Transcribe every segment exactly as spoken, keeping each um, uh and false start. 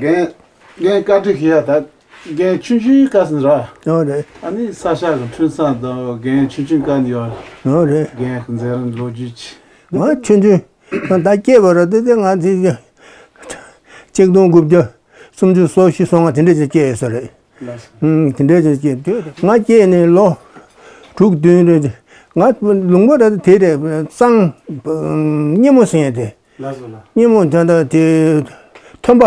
རྒན་རྒན་བཀའ་འདྲི་ཞུ་ཡ་ད། རྒན་ཆུང་ཆུང་སྐབས་ནས་ར། ཨོ་རེད། ཨ་ནི་ས་ཆ་གི་འཁྲུངས་ས་དང་རྒན་ཆུང་ཆུང་སྐབས་ནས་ཡོད། ཨོ་རེད། རྒན་གི་མཛད་རིམ་ལོ་རྒྱུས་ཅིག་ང་ཆུང་ཆུང་ང་ད་སྐྱེས་པ་ར་དེ་དེ་ང་དེ་ཆིག་སྟོང་དགུ་བརྒྱ་སུམ་ཅུ་སོ་བཞི་སོ་ལྔ་དེ་འདྲ་ཅིག་སྐྱེས་ཡོད་ས་རེད། ལགས་སོ། ཨུམ་དེ་འདྲ་ཅིག་སྐྱེས་དུས་ང་སྐྱེས་ནས་ལོ་དྲུག་བདུན་རེད། ང་ལུང་པ་ར་དེ་རེད་གཙང་སྙེ་མོ་ཟེར་ཡ་དེ། ལགས་སོ་ལགས། སྙེ་མོ་ད་ལྟ་དེ་ཐོན་པ་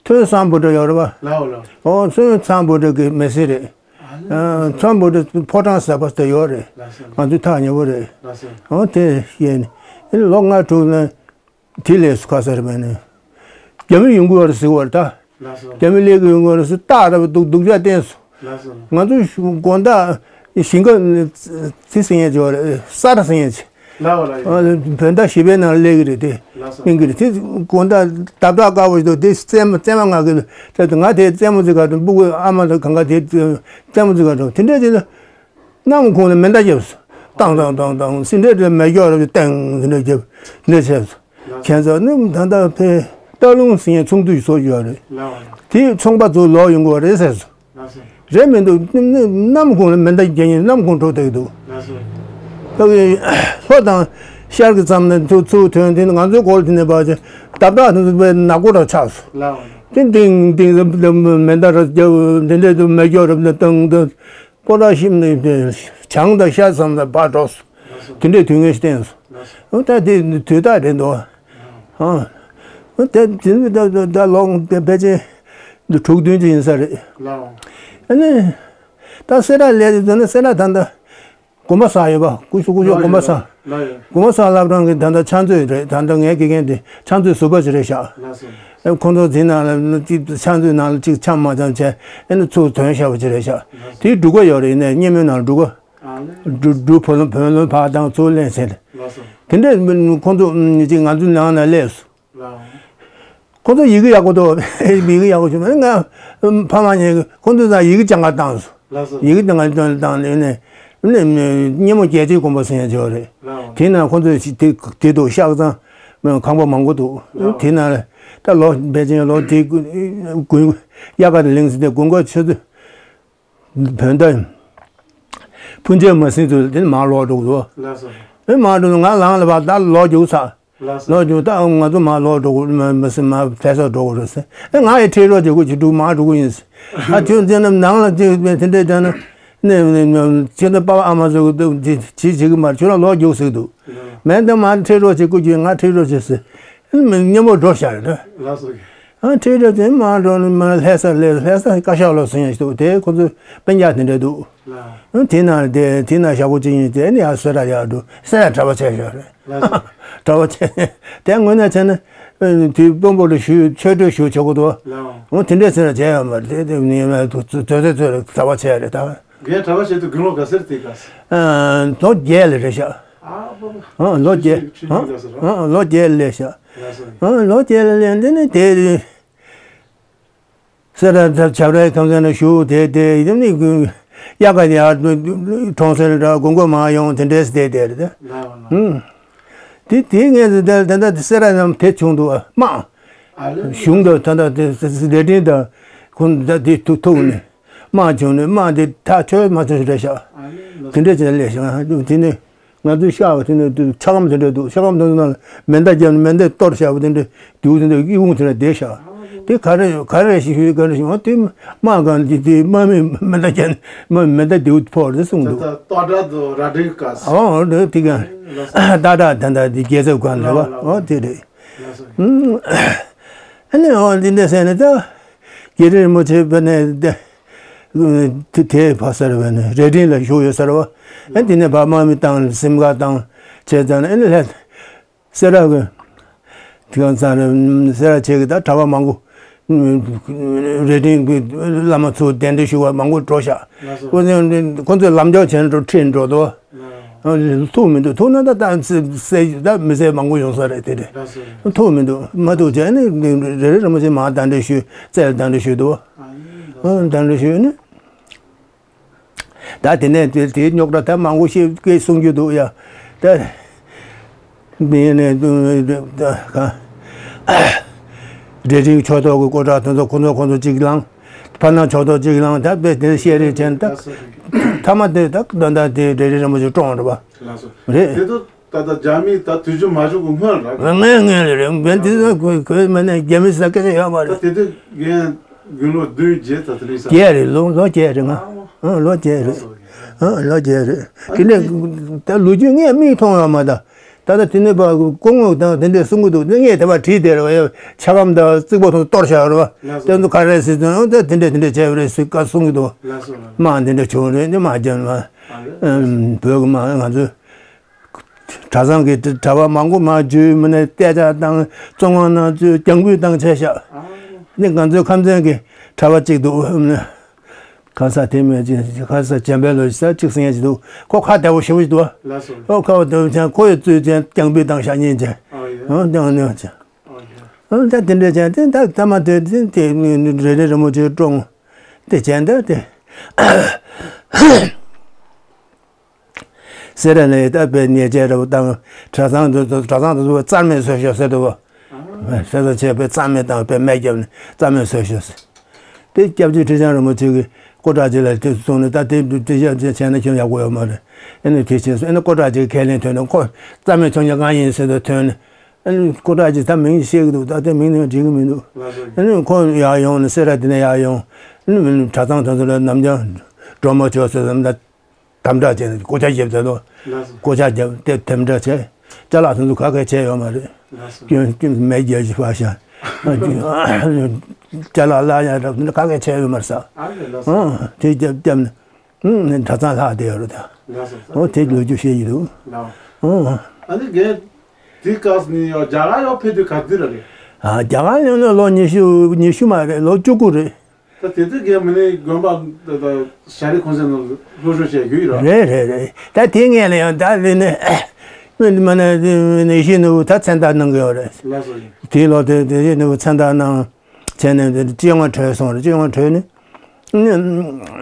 ཐོན་སམ་བྷོ་ཊ་ཡོད་རེད་པ། ལགས་ལགས། ཨོ་ཐོན་སམ་བྷོ་ཊ་གི་མི་སེར་རེད། ཨ་ལེ། ཨ་སམ་བྷོ་ཊ་ཕོ་བྲང་ཟེར་བ་དེ་ཡོད་རེད། ལགས་སོ། ང་ཚོ་ཐག་ཉེ་པོ་རེད། ལགས་སོ། ཨོ་དེ་བཤད་ནས་ཨེ་ལོ་ལྔ་དྲུག་ནས་དེ་ལས་སུ་ཁ་སར་བས་ནས་རྒྱ་མི་ཡོང་གི་བར་ཟེར་བར་ད། ལགས་སོ། རྒྱ་མི་སླེབས་ཀྱི་ཡོང་གི་བར་སུ་སྟག་ར་བ་སྡུག་སྡུག་ཅག་བསྟན་སོང་། ལགས་སོ། ང་ཚོ་དགོང་དག་ཞིང་ཁ་དེ་ཟེར་ཡས་ཅིག་ཡོད་རེད། ས་ར་ཟེར་ཡས་ཅིག་ལགས་ལགས། ཨ་བོད་ཟླ་བཞི་པའི་ནང་སླེབས་ཀྱི་རེད་དེ། ལགས་སོ། སླེབས་ཀྱི་རེད་དེ། དགོང་དག་འདབ་ཆགས་དཀར་པོ་ཞིག་འདུག་དེ་བཙས་མ་བཙས་མ་ང་གི་ད་ང་དེ་བཙས་མོ་ཙི་ག་དང་སྤུ་གུ་ཨ་མ་དང་གང་ག་དེ་བཙས་མོ་ཙི་ག་དང་དེ་འདྲས་དེ་ནི་གནམ་ཁོང་ལ་མེ་མདའ་བརྒྱབ་སོང་། ཏང་ཏང་ཏང་ཏང་སེ་འབྲས་དེ་མེ་སྒྱོགས་རེ་ཏང་དེ་འདྲས་བརྒྱབ་འདྲས་བྱས་སོང་། ལགས། ཁྱེད་ཚོ་ནི་ད་ལྟ་ཕེ་སྟག་ལུང་ཟེར་མཁན་ཚོང་འདུས་བཟོ་རྒྱུ་ཡོད་རེད། ལགས། དེའི་ཚོང་པ་ཚོ་ལོག་ཡོང་གི་རེད་ཟེར་སོང་། ལགས་སོ། རེད་མི་འདུག་ནི་ནི་གནམ་ཁོང་ལ་མེ་མདའ་རྒྱག་མཁན་གནམ་ཁོང་འཕྲོག་བསྡད་ཀྱི་འདུག་ལགས་སོ། ད་གི་ལྷོ་དང་ཤར་གྱི་མཚམས་ནས་ཚུར་ཚུར་ཐོན་དེ་ནི་ང་ཚོའི་སྐོར་དེ་ནས་བར་ཆ་འདབ་ཆགས་དེ་ཚོ་དཔེ་ནག་པོ་འདྲ་ཆགས་སོང་། ལགས། དེ་ཏིང་ཏིང་མེ་མདའ་ར་རྒྱབ་དེ་འདྲས་དུ་མེ་སྒྱོགས་རབ་ནས་བཏང་དུ་པོ་ཏ་ཤི་ཡམ་ནི་བྱང་དང་ཤར་མཚམས་ལ་ཕར་འགྲོ་སོང་། དེ་འདྲའི་དུས་ངན་ཞིག་བསྟན་སོང་། ད་དེ་དུས་རྟག་རེད་འདུག་ཨ་དེ་དེ་ད་ད་ད་ལོ་དེ་ཕལ་ཆེར་དྲུག་བདུན་ཅིག་ཡིན་ས་རེད། ཨ་ནི་ད་སེ་ར་ལས་དེ་ད་ནི་སེ་ར་ད་ད་དགོན་པ་བསགས་ཡོད་པ། སྐུ་གཞོགས་སྐུ་གཞོགས་དགོན་པ་བསགས། ལགས་ཡོད། དགོན་པ་བསགས་བླ་བྲང་གི་ད་ལྟ་ཕྱག་མཛོད་རེད། ད་ལྟ་ངའི་དགེ་རྒན་དེ་ཕྱག་མཛོད་ཟུར་པ་ཞིག་རེད་ཤག་ལགས་སོ། ཨེ་ཁོང་ཚོ་དེ་ནང་ལ་ཅིག་ཕྱག་མཛོད་ནང་ལ་ཅིག་འཆམ་མ་འཆམ་བྱས་ཨེ་ནི་ཚུར་དོན་བཞག་པ་ཅིག་རེད་ཤག་ལགས་སོ། དེའི་འབྲུ་ག་ཡོད་རེད། ཡིན་ནའི་སྙེ་མོའི་ནང་འབྲུ་ག་ཨ་ལེ། འབྲུ་འབྲུ་བུ་ལོན་བུ་ལོན་ཕར་བཏང་ཚུར་ལེན་བྱས་ནས། ལགས་སོ། དེ་འདྲས་ཁོང་ཚོ་ཅིག་ང་ཚོའི་ནང་ན་སླེབས་སོང་། ལགས། ཁོ་ཚོ་ཡི་གེ་ཡག་པོ་འདུག་ཡི་གེ་ཡག་པོ་བྱུང་ང་ཕ་མ་གཉིས་ཀྱིས་ཁོ་ཚོ་ཚང་ཡི་གེ་སྦྱང་ག་བཏང་སོང་། ལགས་སོ། ཡི་གེ་སྦྱང་ག་བཏང་ནས་ནས་སྙེ་མོ་རྒྱལ་བྱེད་དགོན་པ་ཟེར་ཡ་ཅིག་ཡོད་རེད། ལགས། དེ་ན་ཁོ་ཚོ་དེ་དེ་འདུག་ཤག་ཚང་ཁང་པ་མང་པོ་འདུག་ལགས། དེ་ན་ད་ལོ་ཕལ་ཆེར་ལོ་དེ་དགུན་དབྱར་ཁ་དང་ལིང་ཟེར་ཏེ་དགུན་ཁ་ཆུ་ཚོད། བོད་ཟླ་ཕུན་ཚོགས་མ་ཟིན་ཚུལ་དེ་ནི་མར་ལོག་འགྲོ་གི་འདུག་ལགས་སོ། ཨེ་མར་འགྲོ་ང་ལངས་ལ་བ་ད་ལོག་རྒྱུག་ཚར། ལགས་སོ། ལོག་རྒྱུག་ད་ང་ཚོ་མར་ལོག་འགྲོ་གི་མ་མ་ཟིན་མར་ཕེབས་ས་འགྲོ་གི་རེད་ཟེར། ཨེ་ང་ཡི་ཁྲིད་རོགས་བྱེད་དགོས་ཀྱི་འདུག་མར་འགྲོ་གི་ཡིན་ཟེར། ཨ་ཁྱོད་འཛིན་ན་ནང་ལ་དེ་དེ་འདྲས་བྱས་ན་ནས་ཁྱེད་ཚོ་པ་ཕ་ཨ་མ་ཚོ་གི་འདུག་ཅི་བྱེད་ཀྱི་མ་རེད། ཁྱོད་རང་ལོག་རྒྱུག་ཟེར་གི་འདུག་མེད་འདི་མར་ཁྲིད་རོགས་བྱེད་དགོས་ཀྱི་ང་ཁྲིད་རོགས་བྱེད་ཟེར། སྙན་མོ་འགྲོ་ཤར་རེད། ལགས་སོ། ཨ་ཁྲིད་རེད་དེ་མ་འགྲོ་ནི་མ་ལྷ་ས་ལས་ལྷ་ས་བཀའ་ཤག་ལོ་ཟིན་ཡ་ཞིག་འདུག་དེ་ཁོ་ཚོ་སྤུན་ཀྱག་དེ་འདྲ་འདུག་ལགས། དེ་ན་དེ་དེ་ན་ཞག་པོ་གཅིག་ཡིན་དེ་ནི་ཡང་སེ་ར་ཡར་འགྲོ་སེ་ར་གྲྭ་པ་བྱས་ཤག་རེད། ལགས་སོ། གྲྭ་པ་བྱས་དེ་དངོས་གནས་བྱས་ན་དེ་དཔོན་པོ་ལ་ཞུ་ཆོས་གྲོས་ཞུ་ཆོག་གི་འདུག་ལགས། འོ་དེ་འདྲས་ཟེར་ན་བྱས་ཡོད་མ་རེད། དེ་དེ་ནི་ཡང་དུ་དོ་དེ་ཚོ་གྲྭ་པ་བྱས་རེད་ད། ངས་གྲྭ་པ་བྱས་དུས་དགུང་ལོ་ག་ཚོད་རེད་དེ་ག་ལོ་བརྒྱད་ལ་རེད་ཤག་ཨ་ལོ་བརྒྱད། ཆུང་ཆུང་ག་ཚོད་རེད། ལོ་བརྒྱད་ལ་སླེབས་ཤག་ལགས་སོ། ལོ་བརྒྱད་ལ་སླེབས་འདི་ནི་དེ་སེ་ར་བྱ་བྲལ་ཁང་ཚན་ལ་བཞུགས་དེ་དེ་ཡིན་ནི་དབྱར་ཁ་ཡར་གྲོང་གསེབ་ལ་དགོན་སྐོར་མར་ཡོང་དེ་འདྲས་བསྡད་དེ་རེད། ལགས་སོ། དེ་དེ་ངས་དེ་ད་ད་སེ་ར་རྣམས་དེ་བྱུང་འདུག་དམག་ཨ་ལེ། གཞུང་དང་ད་ད་དེ་ལས་འཕྲིན་དང་ཁོང་ད་དེ་ཐུག་ཐུག་ནས་དམག་བྱུང་ནས་དམག་དེ་ཐག་ཆོད་མ་ཆོད་རེད་ཤག་ཨ་ལེ། དེ་འདྲ་བྱས་ལས་ཤག་དེ་ནས་ང་ཚོའི་ཤག་དེ་ནས་ཆ་སྒམ་དེ་འདྲ་འདུག་ཤ་སྒམ་དེ་ནང་མེ་མདའ་བརྒྱབ་ནས་མེ་མདའ་གཏོར་བཞག་པ་དེ་འདྲ་འདུག་དེ་འདྲ་ཡིད་འོང་དེ་འདྲ་བསྡད་ཤག་དེ་ག་རེ་ག་རེ་ཞིག་ཞུས་ག་རེ་ཞིག་འོ་དེ་དམག་སྒང་དེ་དེ་དམག་མི་མེ་མདའ་བརྒྱབ་ནས་མ་མེ་མདའ་འདུག་ཕོག་རེད་གསུངས་འདུག་ད་ལྟ་རྡོ་ར་སྒྲིག་ག་ཨོ་རེད་དེ་ག་ལགས་སོ། ཏག་ཏག་དེ་འདྲ་དེ་རྒྱལ་ཚབ་སྒང་རེད་བ། ལགས་ལགས། ཨོ་དེ་རེད། ལགས་སོ། ཨ་ནི་འོ་འདི་འདྲ་ཟེར་ནས་ད་རྒྱལ་རིན་རིན་པོ་ཆེ་བ་ནས་དེ་དེ་ཕ་སར་བ་ནས་རེ་ཌིང་ལ་བཞུགས་ཡོད་ཟེར་བ། ཨ་འདི་ནས་ཕ་དམག་མི་བཏང་སེམས་ཁ་བཏང་བྱས་ཙང་ཨ་ནི་ལྷ་སེ་ར་གི་དེ་གང་ཚང་རེད་སེ་ར་ཆེ་གི་ད་གྲྭ་པ་མང་པོ་རེ་ཌིང་གི་བླ་མ་ཚོ་གདན་འདྲེན་ཞུ་བ་མང་པོ་འགྲོ་ཤག་ལགས་སོ། ཁོ་ཚོ་ཁོ་ཚོས་ལམ་འཇོག་བྱས་ནས་འགྲོ་ཁྲིད་འགྲོ་དོ། ཐུག་མི་འདུག་ཐུག་ན་ད་ད་སེ་ད་མི་སེར་མང་པོ་ཡོང་ས་རེད་དེ་རེད། ལགས་སོ། ཐུག་མི་འདུག་མ་ཐུག་བྱས་ནས་རེ་རེ་རིན་པོ་ཆེ་མར་གདན་འདྲེན་ཞུས་རྩེ་ལ་གདན་འདྲེན་ཞུས་འདུག་ཨ་ནི་ལགས་སོ། གདན་འདྲེན་ཞུས་ནས་ད་དེ་ནས་དེ་དེའི་རྙོག་དྲ་ད་མང་པོ་ཞིག་སྐད་གསུང་རྒྱུ་འདུག་ཡ་ད་དེ་ནས་ད་ག་ འབྲས་སྤྲིན་ཕྱོགས་གཏོགས་ཀྱི་སྐུ་དྲག་དེ་ཚོ་ཁོ་ཚོ་ཁོ་ཚོ་གཅིག་ལངས། ཕར་ནང་ཕྱོགས་གཏོགས་གཅིག་ལངས། ད་དཔེ་དེ་བཤད་རེས་བྱས་ནས་ད་ལགས་སོ། མཐའ་མ་དེ་ད་ད་ད་དེ་འབྲས་སྤྲིན་རིན་པོ་ཆེ་བཀྲོངས་རེད་པ། ལགས་སོ། རེད། དེ་ཚོ་ད་ལྟ་རྒྱ་མི་ད་དུས་རྒྱུན་མ་བཞུགས་ཀྱི་སྔོན་ར། སྔོན་སྔོན་ལ་རེད། འབེན་དེ་ཚོ་གོ་གོ་མ་ནས་རྒྱ་མི་ཟ་སྐད་ཆ་ཡོད་མ་ད་རེད། དེ་དུས་རྒན་དགུང་ལོ་བདུན་བརྒྱད་ད་དེ་རིང་ས། བརྒྱད་རེད། ལོ་ལོ་བརྒྱད་རེད་ང་། ཨ་ཨ་ལོ་བརྒྱད་རེད། ཨ་ལོ་བརྒྱད་རེད། དེ་ནས་ད་ལོ་རྒྱུས་ངས་མིག་མཐོང་ཡོད་མ་ད། ད་ལྟ་དེ་ནས་པ་སྐུ་ངོ་དང་དེ་འདྲས་གསུང་གི་འདུག་དེ་ངས་དེ་པ་བྲིས་དེ་རེད་བ། ཡ་ཆ་སྒམ་དང་རྩིག་པ་ཐོག་གཏོར་བཞག་རེད་བ། ལགས་སོ། དེ་ཚོ་ག་རེ་ཟེར་དུས་ད་དེ་འདྲས་དེ་འདྲས་བྱས་པ་རེད་ཟེར་བཀའ་གསུང་གི་འདུག་ལགས་སོ་ལགས། དམག་འདི་འདྲས་བྱུང་རེད། འདི་དམག་རྒྱབ་ནས་ཨ་ལེ། བོད་ཀྱི་དམག་ང་ཚོས་གྲྭ་ཚང་གི་གྲྭ་པ་མང་པོ་མར་འཇུས། མི་ནས་གཏད་ཆག་བཏང་། བཙོན་ཁང་ནང་བཙུགས། རྒྱང་འབུད་བཏང་བྱས་བཞག་ཨ་ནི་ང་ཚོའི་ཁམས་ཚན་གྱི་གྲྭ་པ་གཅིག་འདུག་གང་ཟག་དེ་མིན་གཅིག་གང་ཟག་འཇམ་དཔལ་ལོ་ཟེར་གཅིག་ཟེར་མཁན་ཅིག་འདུག་ཁོ་ཁ་བདེ་པོ་ཞེ་པོ་ཞིག་འདུག་ལགས་སོ། ཨོ་ཁ་བ་བདེ་པོ་བྱས། ཁོ་ཡི་བཙུན་ཆེན་རྒྱང་འབུད་བཏང་བཞག་ཉིན་བྱས། ཨོ་ཡ། ཨོ་བཏང་ནས་བྱས། ཨོ་ཡ། ཨོ་ད་དེ་འདྲས་བྱས། དེ་ད་ཐ་མ་དེ་དེ་དེ་རེ་རེ་རི་མོ་ཅིག་བཀྲོངས། དེ་བྱས་འདི་དེ། སེ་ར་ནས་ད་དཔེ་ཉེས་ཆད་ར་བ་བཏང་། གྲྭ་ཚང་དུ་གྲྭ་ཚང་དུ་རྩ་མེད་བཟོས་ཤོག་ཟེར་འདུག་བ། ཨ། སེ་ར་བྱས་པའི་རྩ་མེད་བཏང་། དཔེ་མེ་བརྒྱབ་ནས་རྩ་མེད་བཟོས་ཤོག་ཟེར། དེ་སྐྱབས་རྗེ་ཁྲི་བྱང་རིན་པོ་ཆེ་གིས་སྐུ་དྲག་ཅིག་ལ་དེ་གསུངས་ནས། ད་དེ་དེ་བྱས་བྱས་ན་ཁྱོན་ཡག་པོ་ཡོད་མ་རེད། ཨ་ནི་དེ་བྱས་སོང་། ཨ་ནི་སྐུ་དྲག་ཅིག་ཁས་ལེན་ཐོན་ནས། ཁོ་རྩ་མེད་ཚོང་རྒྱག་གང་ཡིན་ཟེར་དུས་ཐོན་ནས། ཨ་ནི་སྐུ་དྲག་ཅིག་ད་མིང་བཤད་ཀྱི་འདུག་ད་དེ་མིང་ནི་འགྲིག་གི་མི་འདུག་ལགས་སོ། ཨ་ནི་ཁོ་ཡར་ཡོང་ནས། སེ་ར་དེ་ནས་ཡར་ཡོང་། ཨ་ནི་གྲྭ་ཚང་དེ་ཚོ་ལ་ནམ་རྒྱུན་སྒྲོལ་མ་མཆོག་ཟེར་ཙམ་ད། དམ་དྲག་བྱས་ནས་སྐུ་ཕྱག་བརྒྱབ་ཚར་ལོ། ལགས་སོ། སྐུ་ཕྱག་བརྒྱབ་སྟེ་དམ་དྲག་བྱས། ཅ་ལག་དེ་ཚོ་ག་གེ་བྱས་ཡོད་མ་རེད། ལགས་སོ། སྐྱོན་སྐྱོན་མེད་རྒྱལ་གྱི་ཕ་ཤ། ཅ་ལག་སླར་ཡང་རབ་དེ་འདྲ་ག་གེ་བྱས་ཡོད་མ་རེད་ས། ཨ་ལས། ལགས་སོ། ཨང་། དེ་བརྒྱབ་བརྒྱབ་ནས་ཨང་གྲྭ་ཚང་ལྷག་བསྡད་ཡོད་རེད་ད། ལགས་སོ། ཨོ་དེ་ལོ་རྒྱུས་བཤད་ཀྱི་འདུག་ལགས། ཨང་། ཨ་ནི་རྒན་དེ་སྐབས་ནས་ཡང་རྒྱ་གར་ཡང་ཕེབས་དུས་ག་དུས་ར་རེད། ཨ་རྒྱ་གར་ཡོང་ན་ལོ་ཉི་ཤུ་ཉི་ཤུ་མ་རེད། ལོ་བཅུ་དགུ་རེད། ད་དེ་དུས་རྒན་མི་ནི་དགོན་པ་ད་ད་ཞལ་རས་ཁང་ཚན་ནང་སློབ་སྦྱོང་བྱས་ཡོད་ར། རེད་རེད་རེད། ད་དེ་སྔས་ལ་ཡང་ད་ལས་ནས་མི་མ་ནས་ཡེ་ཤེས་ནོར་བུ་ད་མཚན་རྟགས་གནང་གི་ཡོད་རེད། ལགས་སོ། དེའི་ལོ་དེ་དེ་ཡེ་ཤེས་ནོར་བུ་མཚན་རྟགས་གནང་བྱས་ནས་སྤྱི་དབང་གྲོལ་སོང་རེད། སྤྱི་དབང་གྲོལ་ནས་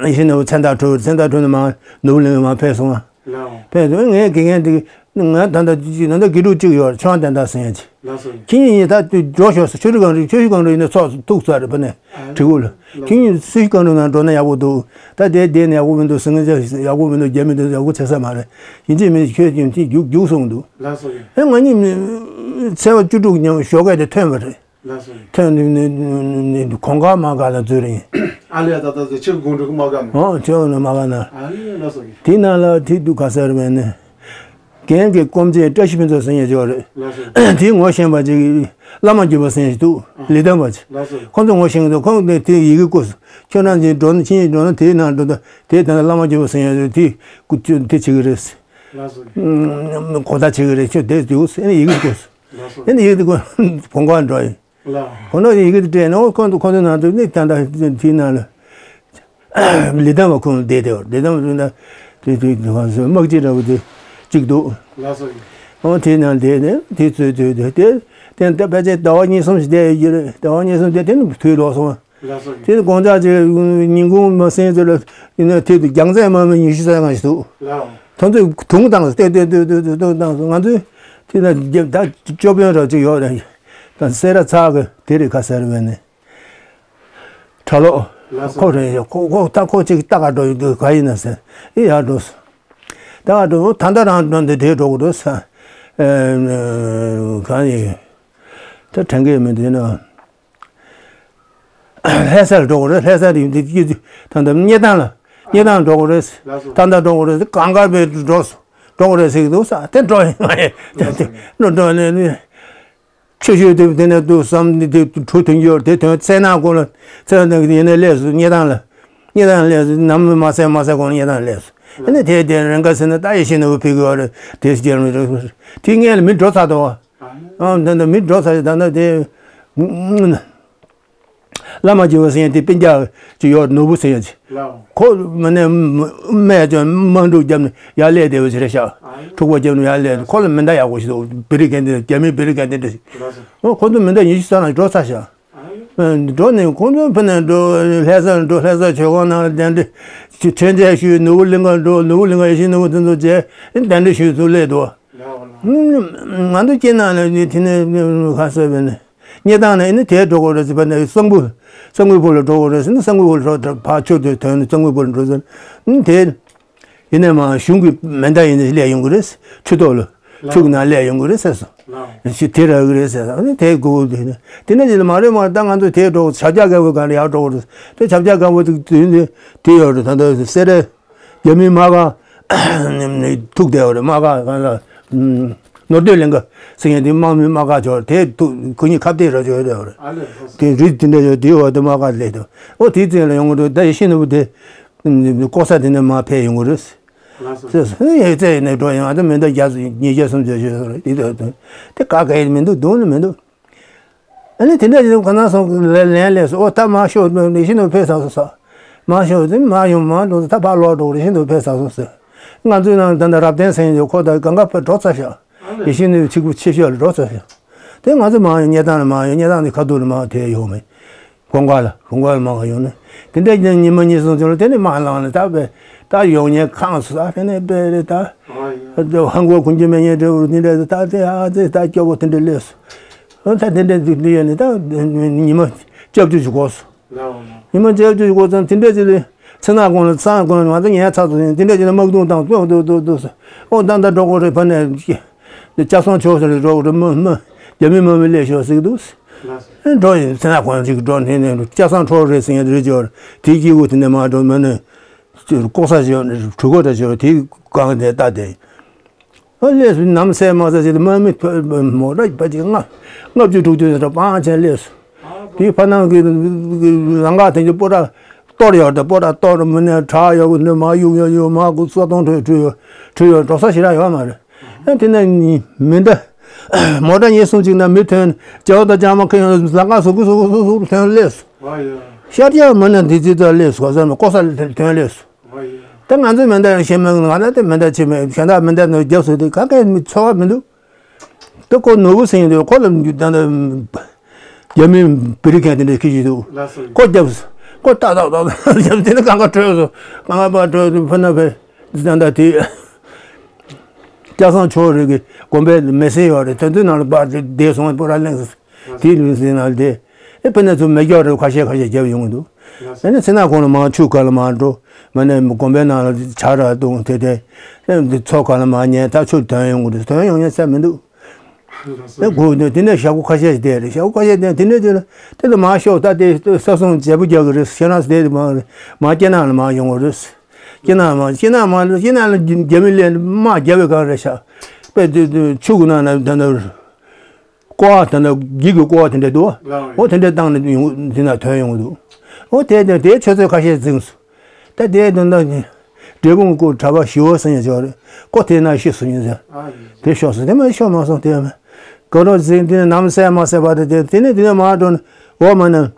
ཡེ་ཤེས་ནོར་བུ་མཚན་རྟགས་གྲོལ། མཚན་རྟགས་གྲོལ་ནས་མར་ནོར་བུ་གླིང་མར་ཕེབས་སོང་། ལགས། ཕེབས་སོང་། ངས་དགེ་རྒན་དེ་ང་ད་ལྟ་ཅི་ད་ལྟ་དགེ་ཕྲུག་གཅིག་ཡོད་རེད། ཆོས་དབང་བསྟན་དར་ཟེར་ཡ་ཅིག་ལགས་སོ། ཁྱེད་གཉིས་ད་དུས་འགྲོ་ཤོག་ཟེར། ཆོས་རིག་སྒང་རེད། ཆོས་རིག་སྒང་རེད་ཡིན་ན་ཚོགས་ཐུག་ཚར་རེད་པ་ནས། ཨ་གྲི་གུ་ལ། ལགས། ཁྱེད་གཉིས་སུ་ཞིག་སྒང་རེད་ན་འགྲོ་ན་ཡག་པོ་འདུག་ད་དེ་བསྡད་ན་ཡག་པོ་མི་འདུག་ཟེར། ང་ཚོ་ཡག་པོ་མི་འདུག་རྒྱ་མི་འདུག་ཡག་པོ་བྱེད་ས་མ་རེད། ཡིན་གཅིག་མིན་གཅིག་ཁྱོད་ཀྱང་དེ་རྒྱུགས་རྒྱུགས་སོང་འདུག་ལགས་སོ། ཨེ་ང་གཉིས་ཚེས་པ་བཅུ་དྲུག་ཉིན་ཞོགས་ཀས་དེ་ཐོན་པ་རེད། ལགས་སོ། ཐོན་ནས་ནས་ནས་ནས་གོང་དཀར་དམག་སྒར་ལ་འཛུལ་རེད། ཨ་ལས། ད་ད་ད་ཆེ་དགོང་དྲོ་གི་དམག་སྒར་ནས། ཨོ་ཆེ་དགོང་དམག་སྒར་ན། ཨ་ལས། ལགས་སོ། དེ་ནང་ལ་དེ་འདུག་ག་ཟེར་བས་ནས། རྒན་གྱི་སྐུ་མཆེད་བཀྲ་ཤིས་ཕུན་ཚོགས་ཟེར་མཁན་ཅིག་ཡོད་རེད། ལགས་སོ། དེའི་ངོ་ཤེས་པ་ཅིག་བླ་མ་རྒྱུད་པ་ཟེར་མཁན་ཞིག་འདུག་ཨ་ལི་ཐང་པ་ཅིག་ལགས་སོ། ཁོང་ཚོ་ངོ་ཤེས་ཀྱི་འདུག་ཁོང་གིས་དེ་ཡི་གེ་བསྐུར་སོང་། ཁྱོད་རང་ཅིག་འགྲོ་ན། ཁྱེད་ཀྱིས་འགྲོ་ན་དེའི་ནང་འགྲོ་དང་། དེའི་ཐད་ལ་བླ་མ་རྒྱུད་པ་ཟེར་མཁན་ཅིག་དེ་སྐུ་དེ་བྱེད་ཀྱི་རེད། ལགས་སོ། གོ་བརྡ་བྱེད་ཀྱི་རེད། ཁྱོད་དེ་འདུག་ཟེར་ནས་ཡི་གེ་བསྐུར་སོང་། ལགས་སོ། ཨེ་ནས་ཡི་གེ་དེ་ཁོ་གོང་དཀར་འགྲོ་ཡིན། ལགས། ཁོ་ན་ཡི་གེ་དེ་སྤྲད་ནས། ཁོང་ཚོ་ཁོང་ཚོའི་ནང་དུ་ནི་ད་ལྟ་དེའི་ནང་ལ་ལི་ཐང་པ་ཁོང་བསྡད་དེ། ལི་ཐང་པ་ན་དེ་དེ་དེ་དམག་སྤྱི་འདྲ་བོ་དེ་གཅིག་འདུག་ལགས་སོ། ཨོ་དེའི་ནང་བསྡད་ནས་དེ་ཚོས་དེ་དེ་དེ་དེ་ད་ཕལ་ཆེར་ཟླ་བ་གཉིས་གསུམ་ཞིག་བསྡད་ཡོད་ཀྱི་རེད། ཟླ་བ་གཉིས་གསུམ་བསྡད། དེ་ནས་དུས་ལོག་སོང་། ལགས་སོ། དེ་ནས་དགོང་དག་ཅིག་ཉིན་གུང་མ་ཟིན་ཚེ་ལ་ཡིན་ན་དེ་དུ་རྒྱང་ཚད་མ་མི་ཉི་ཤུ་རྩ་ལྔ་ཞིག་འདུག་ལགས། ཁོང་ཚོས་དུང་བཏང་སྟེ་ཏེ་ཏེ་ཏེ་ཏེ་དུང་བཏང་སོང་། ང་ཚོས་དེ་ན་རྒྱབ་ད་ཅོ་པོན་ར་ཅིག་ཡོད་རེད། ད་སེ་ར་ཚ་གི་དེ་རེད་ཁ་ཟེར་བས་ནས། གྲྭ་ལོག་ལགས་སོ། ཁོ་རེད། ཁོ་ཁོ་ད་ཁོ་ཅིག་ལྟ་ག་འགྲོ་ཡི་འདུག་ག་ཡིན་ན་ཟེར། ཨེ་ཡར་འགྲོ་སོང་། ད་ག་འགྲོ། ད་ལྟ་རང་འགྲོ་འདི་དེ་འགྲོ་གི་འདུག་ཟེར། ཨེ་གང་ཡིན། ད་དྲན་གི་མི་འདུག་ན། ལྷ་སར་འགྲོ་དགོས་རེད། ལྷ་སར་ཡིན་དུས་ཀྱི་ད་ལྟ་རྙེད་ཐང་ལ། རྙེད་ཐང་འགྲོ་དགོས་རེད། ལགས་སོ། ད་ལྟ་འགྲོ་དགོས་རེད། གང་ག་བས་འགྲོ་འགྲོ་དགོས་རེད་ཟེར་གྱི་འདུག་ས། དེ་འགྲོ་ཡིན་མ་ཡིན། དེ་དེ་འགྲོ་འགྲོ་ནས་ནི། ཆུ་ཤུལ་དེ་དེ་ནས་འདུག་བསམ་ནི་དེ་གྲུ་ཐོན་རྒྱུ་དེ་ཐོན་ཚེ་ནང་ཁོ་ལ་ཚེ་ནང་གི་ཡིན་ནས་སླེབས་སོང་། རྙེད་ཐང་ལ། རྙེད་ཐང་སླེབས་སོང་། ནམ་མ་ཚད་མ་ཚད་ཁོང་རྙེད་ཐང་སླེབས་སོང་། ཨ་ནི་དེ་དེ་རང་ག་ཟེར་ན་ད་ཡེ་ཤེས་ནོར་བུ་ཕེབས་ཀྱི་ཡོད་རེད། དེ་སྐྱེལ་མི་རེད། དེ་སྔས་ལ་མི་འགྲོ་ཚར་འདུག་ཨ་ད་ལྟ་མི་འགྲོ་ཚར་ཞིག་ད་ལྟ་དེ་བླ་མ་རྒྱལ་བ་ཟེར་ཡ་དེ་སྤུན་ཀྱག་ཅིག་ཡོད། ནོར་བུ་ཟེར་ཡ་ཅིག་ལགས། ཁོ་མ་ནས་སྨད་ཅོག་དམག་འཁྲུག་བརྒྱབ་ནས་ཡར་སླེབས་བསྡད་པ་ཅིག་རེད་ཤག་ཨ་ཡོ། འཁྲུག་པ་བརྒྱབ་ནས་ཡར་སླེབས། ཁོ་ལ་མེ་མདའ་ཡག་པོ་ཞིག་འདུག་བེ་རི་ཀན་དེ། རྒྱ་མིའི་བེ་རི་ཀན་དེ་འདྲ་ཞིག་ལགས་སོ། ཨོ་ཁོ་ཚོ་མེ་མདའ་ཉི་ཤུ་རྩ་ལྔ་འགྲོ་ཚར་ཤག་ཨ་ཡོ། འགྲོ་ནས་ཁོང་ཚོ་ཕེབས་ནས་འགྲོ། ལྷ་ས་འགྲོ། ལྷ་ས་མཆོད་ཁང་ནང་ལ་གདན་འདྲེན་མཆོད་མཇལ་ཞུས། ནོར་བུ་གླིང་ག་འགྲོ། ནོར་བུ་གླིང་ག་ཡེ་ཤེས་ནོར་བུ་དེ་ཚོ་མཇལ། གདན་འདྲེན་ཞུས་ཚུར་སླེབས་འདུག་ང་ཚོ་སྐྱེ་ནང་ལ་ནི་དེ་ནས་ཁ་གསོས་པས་ནི། སྙེ་ཐང་ནས་ཨ་ནི་དེར་འགྲོ་དགོས་རེད་ཟེར་བ་ནས་གཙང་པོ། གཙང་པོའི་བར་ལ་འགྲོ་དགོས་རེད་ཟེར་ན་གཙང་པོའི་བར་ལ་འགྲོ་ཕར་ཆུ་དེ་ཐོན་ནས་གཙང་པོའི་བར་ལ་འགྲོ་ཟེར། ཨ་ནི་དེ། ཡིན་ནའི་མ་གཞུང་གི་མེ་མདའ་ཡིན་ནའི་སླེབས་ཡོང་གི་རེད། ཆུ་ཐོག་ལ། ཆུ་གི་ནང་སླེབས་ཡོང་གི་རེད་ཟེར་སོང་། ལགས། ཤི་དེ་རག་གི་རེད་ཟེར་སོང་། ཨ་ནི་དེ་དགོས་དེ་ནི་དེ་ནས་ཅི་ལ་མ་རེད་མ་རེད། ད་ང་ཚོ་དེར་འགྲོ་ཞབས་བཀྱག་རྒན་པོའི་སྒང་ལ་ཡར་འགྲོ་དགོས་རེད། དེ་ཞབས་བཀྱག་རྒན་པོ་དེ་དུས་འདི་དེ་ཡོད་རེད། ད་ལྟ་སེ་ར་རྒྱ་མིའི་དམག་སྒར་ཐུག་བསྡད་ཡོད་རེད། དམག་སྒར་གང་ལ་ནོར་སྡོད་ལྷན་ཁང་ཟེར་མཁན་དེ་དམག་མི་དམག་སྒར་ཅིག་ཡོད་རེད། དེ་ཐུག་ཁོ་གཉིས་ཁ་གཏད་རོགས་བྱས་ཡོད་རེད། ཨ་ལས། དེ་རིགས་དེ་འདྲ་ཡོད། དེའི་འོག་ཏུ་དམག་སྒར་སླེབས་འདུག། ཨོ་དེའི་རྩེ་ལ་ཡོང་གི་འདུག། ད་ཡེ་ཤེས་ནོར་བུ་དེ་ལྐོག་ཟ་དེ་ནས་མར་ཕེབས་ཡོང་གི་རེད། ལགས་སོ། ཟེར་སོང་། ཡོད་ཚད་ཡིན་ནའི་འགྲོ་ཡོང་། ཨ་ད་མེ་མདའ་བརྒྱ་ཉིས་བརྒྱ་སུམ་བརྒྱ་ཞིག་རེད། དེ་དེ་དེ་ག་གེ་མི་འདུག། སྡུག་ནི་མི་འདུག། ཨ་ནི་དེ་འདྲ་ཞིག་ག་ན་སོང་ལན་ལན་སླེབས་སོང་། ཨོ་ད་མར་ཤོག། ཡེ་ཤེས་ནོར་བུ་ཕེབས་ཚར་སོང་ཟེར། མར་ཤོག་ཟེར། མར་ཡོང་མར་འགྲོ་ཟེར། ད་ཕར་ལོག་འགྲོ། ཡེ་ཤེས་ནོར་བུ་ཕེབས་ཚར་སོང་ཟེར། ང་ཚོའི་ནང་ད་ལྟ་རབ་བརྟན་ཟེར་མཁན་དེ་ཁོ་ད་གང་ག་ཕར་འགྲོ་ཚར་ཤག། ཡེ་ཤེས་ནོར་བུ་གཅིག་པུ་ཆེ་ཤོས་ལ་འགྲོ་ཚར་ཤག། དེ་ང་ཚོ་མར་ཡོང་། སྙེ་ཐང་ལ་མར་ཡོང་། སྙེ་ཐང་དེ་ཁ་ཐུག་ལ་མར་དེ་ཡོང་མེད། གོང་དཀར་ལ། གོང་དཀར་ལ་མར་ཡོང་ནས་དེ་འདྲ་ཉིན་མ་གཉིས་གསུམ་ཙམ་ལ་དེ་ནས་མར་ལངས་ནས་ད་དཔེ་ད་ཡོང་ཉེན་ཁང་སོ་ས་དེ་ནས་དཔེ་རེད་ད། ཧ་གོ་གོན་རྒྱུ་མེད་ཉེན་འབྲས་བུ་དེ་འདྲ་ད་དེ་ཨ་ཙི་ད་སྐྱོ་པོ་དེ་འདྲ་སླེབས་སོང་། ད་དེ་འདྲ་འདི་འདི་ཡོད་ནས་ད་ཉི་མ་བཅོ་བརྒྱད་ཅིག་འགོར་སོང་། ཉི་མ་བཅོ་བརྒྱད་ཅིག་འགོར་ཙང་དེ་འདྲ་ཅིག་ལ་མཚན་ནག་གོང་ལ་སང་གོང་ལ་ང་ཚོ་ཉལ་ཚར་སོང་། དེ་འདྲ་ཅིག་ལ་དམག་དོན་དང་ཏོག་ཏོག་ཏོག་ཏོག་སོ། ཨོ་ད་ད་འགྲོ་དགོས་རེད། ཕ་ནས་ལྕགས་ཟམ་ཕྱོགས་སུ་ལ་འགྲོ་དགོས་རེད། མི་མི་རྒྱ་མི་དམག་མི་སླེབས་ཤོག་ཟེར་གི་འདུག། ལགས་སོ། འགྲོ་ཡིན། སེམས་ནག་གོང་ཅིག་འགྲོ་ནས་ནས་ལྕགས་ཟམ་འཕྲོ་རེད་ཟེར་མཁན་རེད་ཅོར་དེའི་སྐྱེ་དགུ་དེ་ནས་མར་འགྲོ་མ་ནས་ལྐོག་ཟ་བྱས་ནས་གྲུ་གོ་འདྲ་བྱས་དེའི་སྒང་དེ་ལྟ་དེ། ཨ་ལས་སུ་ནམ་སེ་མ་སེ་ཞིག་དམག་མི་མོ་ཊ་ཕལ་ཆེར་ལྔ་ལྔ་བཅུ་དྲུག་ཅུ་ཞིག་སྤང་བྱས་སླེབས་སོང་། དེའི་ཕ་ནང་གི་ལམ་ཁ་དེ་ཚོ་སྤོ་ར་གཏོར་ཡོད་རེད། སྤོ་ར་གཏོར་མི་ནས་བྲག་ཡོད་གི་འདུག། མར་གཡུག་ཡོད་ཡོད། མར་གུ་ས་སྟོང་ཁྲོད་ཁྲོད་ཡོད་ཁྲོད་ཡོད། འགྲོ་ས་ཞེ་དྲག་ཡོད་མ་རེད། ཨ་དེ་ནས་མི་འདི་མོ་ཊ་གཉིས་གསུམ་ཅིག་ནང་མི་ཐོན། ཇོ་དང་ལྕང་མ་ཁྱེར་ཡོང་ལམ་ཁ་ཟུར་གུ་ཟུར་གུ་ཟུར་གུ་ཐོན་སླེབས་སོང་། ཤར་རྒྱག་མི་ནས་འདི་ཅི་ཙམ་སླེབས་སོང་ཟེར་ནས་ལྐོག་ཟ་ཐོན་སླེབས་སོང་། ད་ང་ཚོའི་མེ་མདའ་ཡང་ཤེས་མེད། ང་ལ་དེ་མེ་མདའ་ཆེ་མེད། གཞན་དག་མེ་མདའ་ནང་རྒྱབ་སོང་དེ་ག་གེ་མི་ཚོར་བ་མི་འདུག། དེ་ཁོ་ནོར་བུ་ཟེར་མཁན་དེ་ཁོ་ལ་ད་ལྟ་རྒྱ་མི་བེ་རི་ཁན་དེ་འདྲ་ཁྱེར་གྱི་འདུག། ལགས་སོ། ཁོ་རྒྱབ་སོང་། ཁོ་ཏག་ཏག་ཏག་ཏག་རྒྱབ་དེ་ནས་གང་ག་བྲོས་སོང་། གང་ག་ཕར་བྲོས་སོང་། ཕུ་ན་ཕེ་ད་ལྟ་དེ་ལྕགས་ཟམ་ཕྱོགས་རེ་གི་དགོན་པའི་མི་སེར་ཡོད་རེད། དེ་ཚོའི་ནང་ལ་ཕར་བསྡད་སོང་། སྤོ་ར་གླིང་དེའི་ལུང་ཟིན་ནང་བསྡད། ཨེ་ཕ་ནས་ཚུར་མེ་སྒྱོགས་རེ་ཁ་ཤས་ཁ་ཤས་བརྒྱབ་ཡོང་གི་འདུག། ཨེ་ནས་ཚེ་ན་ཁོང་ལ་མར་ཆུ་ཁ་ལ་མར་འགྲོ། མ་ནས་དགོན་པའི་ནང་ལ་ཇ་ར་བཏུང་དེ་དེ། ཨེ་འདི་མཚོ་ཁ་ལ་མར་ཉལ། ད་ཆུ་ཐོན་ཡོང་གི་རེད། ཐོན་ཡོང་ཉན་ས་མི་འདུག། ཨེ་དགོས་འདུག། དེ་ནས་ཞག་པོ་ཁ་ཤས་ཤིག་བསྡད་རེད། ཞག་པོ་ཁ་ཤས་བསྡད། དེ་ནས་དེ་ལ་དེ་ལ་མར་ཤོག། ད་དེ་ས་སྲུང་བརྗེ་པོ་རྒྱག་གི་རེད། ཁྱེད་རང་དེ་མར་མར་སྐྱེ་ནག་ལ་མར་ཡོང་གི་རེད། སྐྱེ་ནག་མར་སྐྱེ་ནག་མར་སྐྱེ་ནག་ལ་རྒྱ་མི་སླེབས་དམག་རྒྱབ་པའི་སྒང་རེད་ཤག། དཔེ་དེ་དེ་ཆུ་གི་ནང་ན་ད་ནི། ཀོ་བ་དེ་འདྲ་འགྱིག་གི་ཀོ་བ་དེ་འདྲ་འདུག་བ། ལགས། འོ་དེ་འདྲ་བཏང་ནས་ཡོང་དེ་ན་ཐོན་ཡོང་གི་འདུག། འོ་དེ་དེ་དེའི་ཆུ་ཚོད་ཁ་ཤས་འཛིངས་སོང་། ད་དེའི་དོན་དག་ནི་འབྲས་སྤུངས་སྐུ་གྲྭ་པ་ཞི་བ་ཟེར་མཁན་ཅིག་ཡོད་རེད། ཁོ་དེ་ན་ཤི་སོང་ཡིན་ཟེར། ཨ་ཡིན། དེ་ཤོར་སོང་། དེ་མ་ཤོར་མ་སོང་། དེ་མ་ག་རོ་འཛིངས་དེ་ནས་ནམ་སེ་མ་སེ་བར་དུ་དེ་དེ་ནས་དེ་ནས་མར་འགྲོ་ནས་འོ་མ་ནས་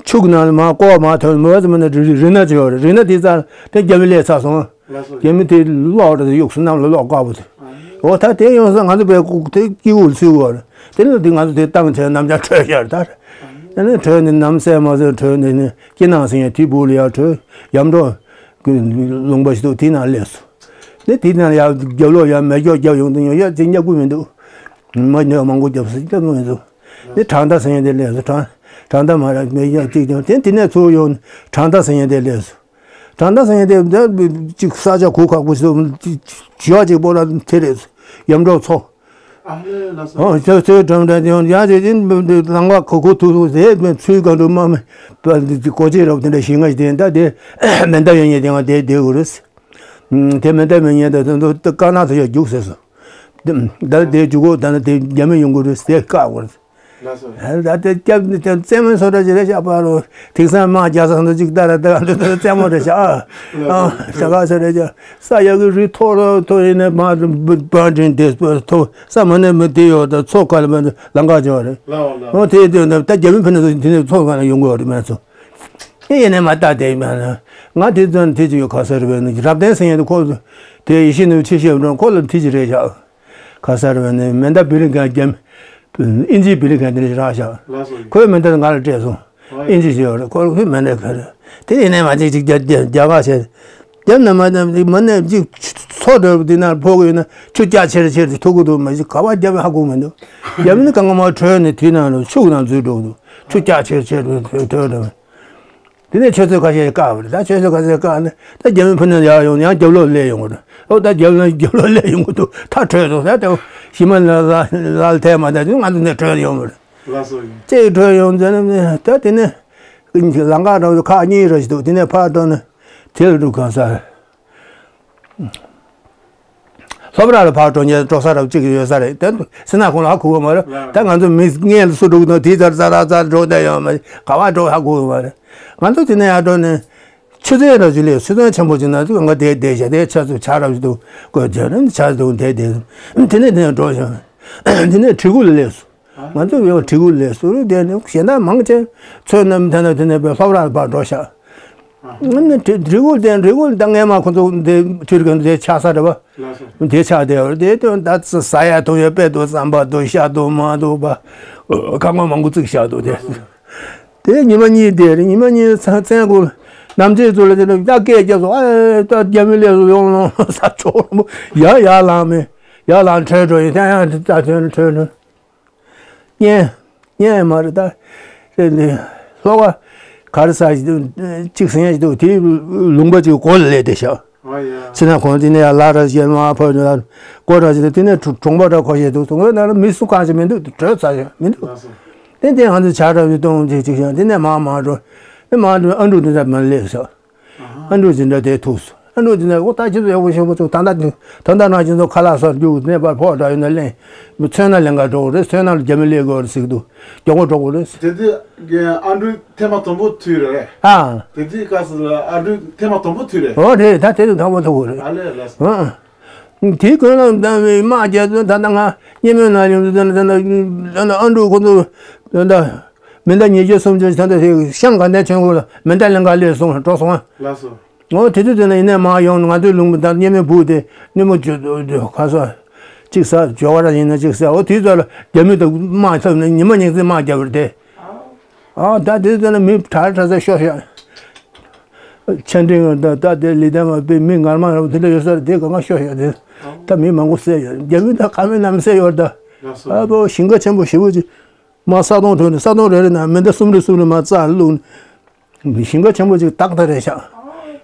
ཆུ་གི་ནང་ལ་མར་ཀོ་བ་མར་ཐོན། མོ་ཙམ་ནས་རི་རི་ན་ཅིག་ཡོད་རེད། རི་ན་དེ་རྩར་དེ་རྒྱ་མི་སླེབས་ཚར་སོང་། ལགས་སོ། རྒྱ་མི་དེ་གློག་རེ་གཡུགས་སོང་། གནམ་ལ་གློག་དཀར་པོ་དེ། འོ་ད་དེ་ཡོང་ས་ང་ཚོ་བས་ཁུག་དེ་སྐྱིད་པོ་ལ་ཚུད་དགོས་རེད། དེ་ནས་དེ་ང་ཚོ་དེ་བཏང་བྱས་ནམ་ཅང་བྲོས་ཤར་ད། དེ་ནས་བྲོས་ནས་ནམ་སེ་མ་སེ་བྲོས་ནས་ནས་སྐྱིད་ནག་ཟེར་ཡ་དེ་སྦུག་ལ་ཡར་བྲོས། ཡམ་འགྲོ་ལུང་པ་ཞིག་འདུག། དེ་ནང་སླེབས་སོང་། དེ་དེ་ནང་ཡར་རྒྱབ་ལོག་ཡར་མེ་སྒྱོགས་རྒྱབ་ཡོང་དུས་ཡང་ཡར་ཅིག་ཉལ་དགོས་མི་འདུག། མ་ཉལ་མང་པོ་རྒྱབ་སོང་། རྒྱབ་མི་འདུག། དེ་གྲང་ཟླ་ཟེར་ཡ་དེ་སླེབས་སོང་། གྲང་གྲང་ཟླ་མ་ར་མེ་སྒྱོགས་ཅིག་ཀྱང་དེ་དེ་ནས་ཚུར་ཡོང་གྲང་ཟླ་ཟེར་ཡ་དེ་སླེབས་སོང་། གྲང་ཟླ་ཟེར་ཡ་དེ་ད་ཅིག་ས་ཆ་གུ་ཁག་པོ་ཞིག་འདུག། བྱི་བ་ཅིག་སྤོ་ར་དེ་རེད། ཡམ་འགྲོ་མཚོ། ཨ་ལས་ལགས་སོ། ཨོ་ཚོ་ཚོའི་གྲང་ཟླ་དེ་ཡང་ཡང་དེ་དེ་ལང་བ་གུ་གུ་ཐུག་ཐུག་དེ་ཚུལ་གང་དུ་མ་མེད་པ་འདི་གོ་ཅི་རབ་དེ་འདྲ་ཞིག་ང་ཞིག་དེ་ད་དེ་མེ་མདའ་ཡོད་ཉེ་དེ་ང་དེ་དེ་གུ་རེད། དེ་མེ་མདའ་མེད་ཉེ་ད་དེ་ཚོ་དཀར་ནག་ཚོ་ཡར་རྒྱུགས་ཟེར་སོང་། དེ་ད་དེ་རྒྱུག་གོ་ད་ནི་དེ་རྒྱ་མི་ཡོང་གི་རེད་ཟེར་བཀག་གོ་རེད། ལགས་སོ། ད་དེ་སྐྱབས་ནི་དེ་རྩེད་མོ་སོ་འདྲ་ཅིག་རེད་ཤག་པ་རོ། དེང་སང་དམག་རྒྱག་ས་འདི་ཅིག་ད་ར་ད་འདི་ད་རྩེད་མོ་རེད་ཤག་ཨ། ལགས་སོ། ཨ་ད་ག་ས་རེད་ཤག། ས་ཡག་གི་རི་མཐོ་རུ་མཐོ་ཡིན་ནས་མ་བ་འདྲེན་དེ་མཐོ་ས་མ་ནས་མི་དེ་ཡོད་ད་མཚོ་ཁ་ལ་མ་ལང་ཀ་ཅིག་རེད། ལགས་ལགས། ཨོ་དེ་དེ་ད་རྒྱ་མི་ཕན་ཚུན་དེ་ནས་མཚོ་ཁ་ལ་ཡོང་གི་ཡོད་རེད་མ་ཚོ། ཨེ་ཡིན་ནས་མ་ལྟ་དེ་མ་ན་ང་དེ་ཚོ་དེ་ཅིག་ཡོད་ག་ས་རེད་བས་ནི་རབ་བརྟན་ཟེར་ཡིན་དུ་ཁོ་དེ་ཡེ་ཤེས་ནུས་ཆེ་ཤེས་འགྲོ་ཁོ་ལ་དེ་ཅིག་རེད་ཤག། ག་ས་རེད་བས་ནི་མེ་མདའ་བེ་རི་ཀན་རྒྱ་མི་ཨིན་ཇིའི་བེ་རི་ཀན་དེ་འདྲ་ཞིག་རག་ཤག། ལགས་སོ། ཁོའི་མེ་མདའ་ང་ལ་སྤྲད་སོང་། ཨིན་ཇི་ཞིག་ཡོད་རེད། ཁོ་ཁོའི་མེ་མདའ་ག་རེད། དེ་ཡིན་ནའི་མ་ཅིག་ཅིག་རྒྱ་རྒྱ་རྒྱ་གར་བྱས། རྒྱབ་ན་མ་ན་མ་ནས་ཅིག་ མཚོ་འགྲོ་དེ་ན་ཕོག་གི་ཡོད་ན་ཆུ་རྒྱ་ཆེར་ཆེར་དེ་ཐུག་གི་འདུག་མ་གཞི་ག་བ་རྒྱབ་ཧ་གོ་མི་འདུག་རྒྱབ་ནི་གང་ག་མ་བྲོས་ནས་དེ་ན་ལ་ཆུ་ནང་འཛུལ་འགྲོ་གི་འདུག་ཆུ་རྒྱ་ཆེར་ཆེར་བྲོས་བྲོས་འགྲོ། དེ་ནས་ཆུ་ཚོད་ཁ་ཤས་བཀག་པ་རེད། ད་ཆུ་ཚོད་ཁ་ཤས་བཀག་ནས་ད་རྒྱ་མི་ཕུ་ནས་ཡར་ཡོང་ཡང་རྒྱབ་ལོགས་སླེབས་ཡོང་གི་རེད། ཨོ་ད་རྒྱབ་ལོགས་རྒྱབ་ལོགས་སླེབས་ཡོང་གི་འདུག་ད་བྲོས་སོང་ད་དེ་ཞི་མ་ལ་ལ་ལ་ཐལ་མ་ད་དེ་ང་ཚོ་ནས་བྲོས་ཡོང་བ་རེད། ལགས་སོ་ཡིན། ཅེས་བྲོས་ཡོང་ཙང་ནས་ད་དེ་ནས་ལམ་ཁ་འགྲོ་ཁག་གཉིས་རེ་ཞིག་འདུག་དེ་ནས་ཕར་འགྲོ་ནས་དེ་ལ་འགྲོ་གང་ས། སློབ་གྲྭ་ལ་ཕར་འགྲོ་མཁན་འགྲོ་ས་རབ་གཅིག་ཡོད་ས་རེད་དེ་སེམས་ནང་ཁོང་ལ་ཧ་གོ་གི་མ་རེད། ད་ང་ཚོ་མི་སྔན་ལ་སུ་འགྲོ་གི་འདུག་དེའི་རྩར་རྩ་ར་རྩ་འགྲོ་བསྡད་ཡོད་མ་རེད། ག་བ་འགྲོ་ཧ་གོ་གི་མ་རེད། ང་ཚོ་དེ་ནས་ཡར་འགྲོ་ནས་ཆུ་ཚན་རབ་ཅིག་སླེབས། ཆུ་ཚན་ཆེན་པོ་ཅིག་ན་ང་དེ་བསྡད་བཞག་དེ་ཆ་ཚུགས་ཆ་རབ་ཅིག་འདུག་དགོས་བྱས་ནས་ཆ་འདུག་དེ་བསྡད་དེ་ནས་དེ་ནས་འགྲོ་བྱུང་། དེ་ནས་གྲི་གུ་ལ་སླེབས་སོང་། ང་ཚོ་ཡང་གྲི་གུ་ལ་སླེབས་སོང་དེ་ནས་གཞན་དག་མང་ཆེ་ཚོས་རྣམས་དེ་ནས་དེ་ནས་བའི་སློབ་གྲྭར་ཕར་འགྲོ་ཤག་ཨ་ནི་གྲི་གྲི་གུ་དེ་གྲི་གུ་ད་ངས་མ་ཁོ་ཚོ་འདི་ཁྲིར་ག་འདི་ཆགས་ས་རེད་བ། ལགས་སོ། དེ་ཆགས་བསྡད་ཡོད་རེད། དེ་དོན་ད་ཟ་ཡ་འཐུང་ཡ་དཔེ་འདུག་རྩམ་པ་འདུག་ཤ་འདུག་མ་འདུག་པ། ཁ་ངོ་མང་པོ་བརྩིགས་བཞག་འདུག་དེ། དེ་ཉི་མ་གཉིས་དེ་རེད། ཉི་མ་གཉིས་ཚ་བཙན་དགོས་ནམ་ཚེ་ཚོ་ལ་དེ་ནས་ད་སྐད་རྒྱབ་སོང་། ཨ་ད་རྒྱ་མི་ལས་སུ་ཡོང་ལོང་ས་ཆོག་ཡ་ཡ་ལང་མེད། ཡ་ལང་ཁྲོས་འགྲོ་ཡིན་ད་ཡང་ད་ཐོན་ཁྲོས་ནས། གཉན། གཉན་མ་རེད་ད། དེ་ནི་ལྷོ་ཁ་ག་རེ་ས་ཞིག་འདུག་གཅིག་ཟེར་ཡ་ཞིག་འདུག་དེའི་ལུང་པ་ཅིག་གོ་ལ་སླེབས་བསྡད་ཤག་ཨ་ཡ། ཕྱི་ནང་གོང་དེ་ནས་ཡར་ལ་ར་བཞིན་མ་ཕར་ནས་ལ་སྐོར་ར་བཞིན་དེ་ནས་གྲོང་པ་འདྲ་ཁོ་ཤེས་འདུག་དུང་ན་མི་སུ་གང་ཞིག་མི་འདུག་བྲོས་ཚར་ཡོད་མི་འདུག་ལགས་སོ། དེ་དེ་ང་ཚོ་ཇ་འདྲ་བཞིན་བཏུང་ཅིག་ཅིག་བཞག་དེ་ནས་མར་མར་འགྲོ། དེ་མར་འགྲོ་ཨ་འབྲུག་དེ་འདྲ་མར་སླེབས་ཤག་ཨ་འབྲུག་ཅིག་འདྲ་དེ་ཐུག་སོང་། ཨ་འབྲུག་ཅིག་འདྲ་འོ་ད་ཁྱེད་ཚོ་ཡག་པོ་ཞེ་པོ་ཚུགས་ད་ལྟ་ད་ལྟ་ནང་ཁྱེད་ཚོ་ཁ་ལག་ཟ་རྒྱུ་གནས་པར་ཕོག་འདྲ་ཡོད་ན་ལེན། མཚོན་ན་ལེན་ག་འགྲོ་རེད། མཚོན་ན་རྒྱ་མི་སླེབས་དགོས་རེད་ཟེར་གི་འདུག་མགྱོགས་པོ་འགྲོ་དགོས་རེད། དེ་དུས་ཨ་འབྲུག་ཐེངས་མ་དང་པོ་ཐུག་རེད། ཨ། དེ་དུས་སྐབས་སུ་ཨ་འབྲུག་ཐེངས་མ་དང་པོ་ཐུག་རེད། འོ་རེད། ད་དེ་དུས་དང་པོ་ཐུག་གི་རེད། ཨ་ལས་ལགས་སོ། ཨ། དེའི་གོང་ལ་ད་དམག་རྒྱག་ཚུལ་ད་ལྟ་ང་སྙེ་མོའི་ནང་ཡོང་དུས་ད་ལྟ་ད་ལྟ་ཨ་འབྲུག་ཁོ་ཚོ་ད་ལྟ་མེ་མདའ་ཉིས་བརྒྱ་སུམ་ཅུ་ད་ལྟ་དེ་ཤང་དགའ་ལྡན་ཆོས་འཁོར་ལ་མེ་མདའ་ལེན་ག་སླེབས་སོང་འགྲོ་སོང་ཨ། ལགས་སོ། འོ་དེ་དུས་དེ་ན་ཡིན་ནའི་མ་ཡོང་ང་ཚོའི་ལུང་པ་དང་སྙེ་མོའི་བུ་དེ་སྙེ་མོ་ཇོ་ཇོ་ཁ་ས་གཅིག་ས་ཇོ་བ་ར་ཡིན་ན་གཅིག་ས་འོ་དེའི་ཚོ་ལ་རྒྱ་མི་དང་དམག་འཐབ་ནས་ཉི་མ་ཉིན་མཚན་དམག་རྒྱབ་པ་རེད་དེ། ཨ་ད་དེ་ཚོ་ན་མི་གྲ་གྲ་ས་ཤོར་ཤག་ཆ་འཕྲིན་ད་ད་དེ་ལི་ཐན་མ་པའི་མི་ངར་མ་ར་དེ་འདྲ་ཡོད་ས་རེད་དེ་གང་ག་ཤོར་ཤག་དེ་ད་མི་མང་པོ་བསད་ཡོད། རྒྱ་མི་ད་ཁ་མི་ནམ་བསད་ཡོད་ད། ལགས་སོ། ཨ་ཕོ་ཞིང་ཁ་ཆེན་པོ་ཞེ་པོ་ཅིག་མ་ས་དོང་གྲོལ་ནས་ས་དོང་རེ་རེ་ན་མེ་མདའ་གསུམ་རེ་གསུམ་རེ་མ་རྩ་བླུགས་ནས། ཞིང་ཁ་ཆེན་པོ་ཅིག་ཏག་ཏག་རེད་ཤག་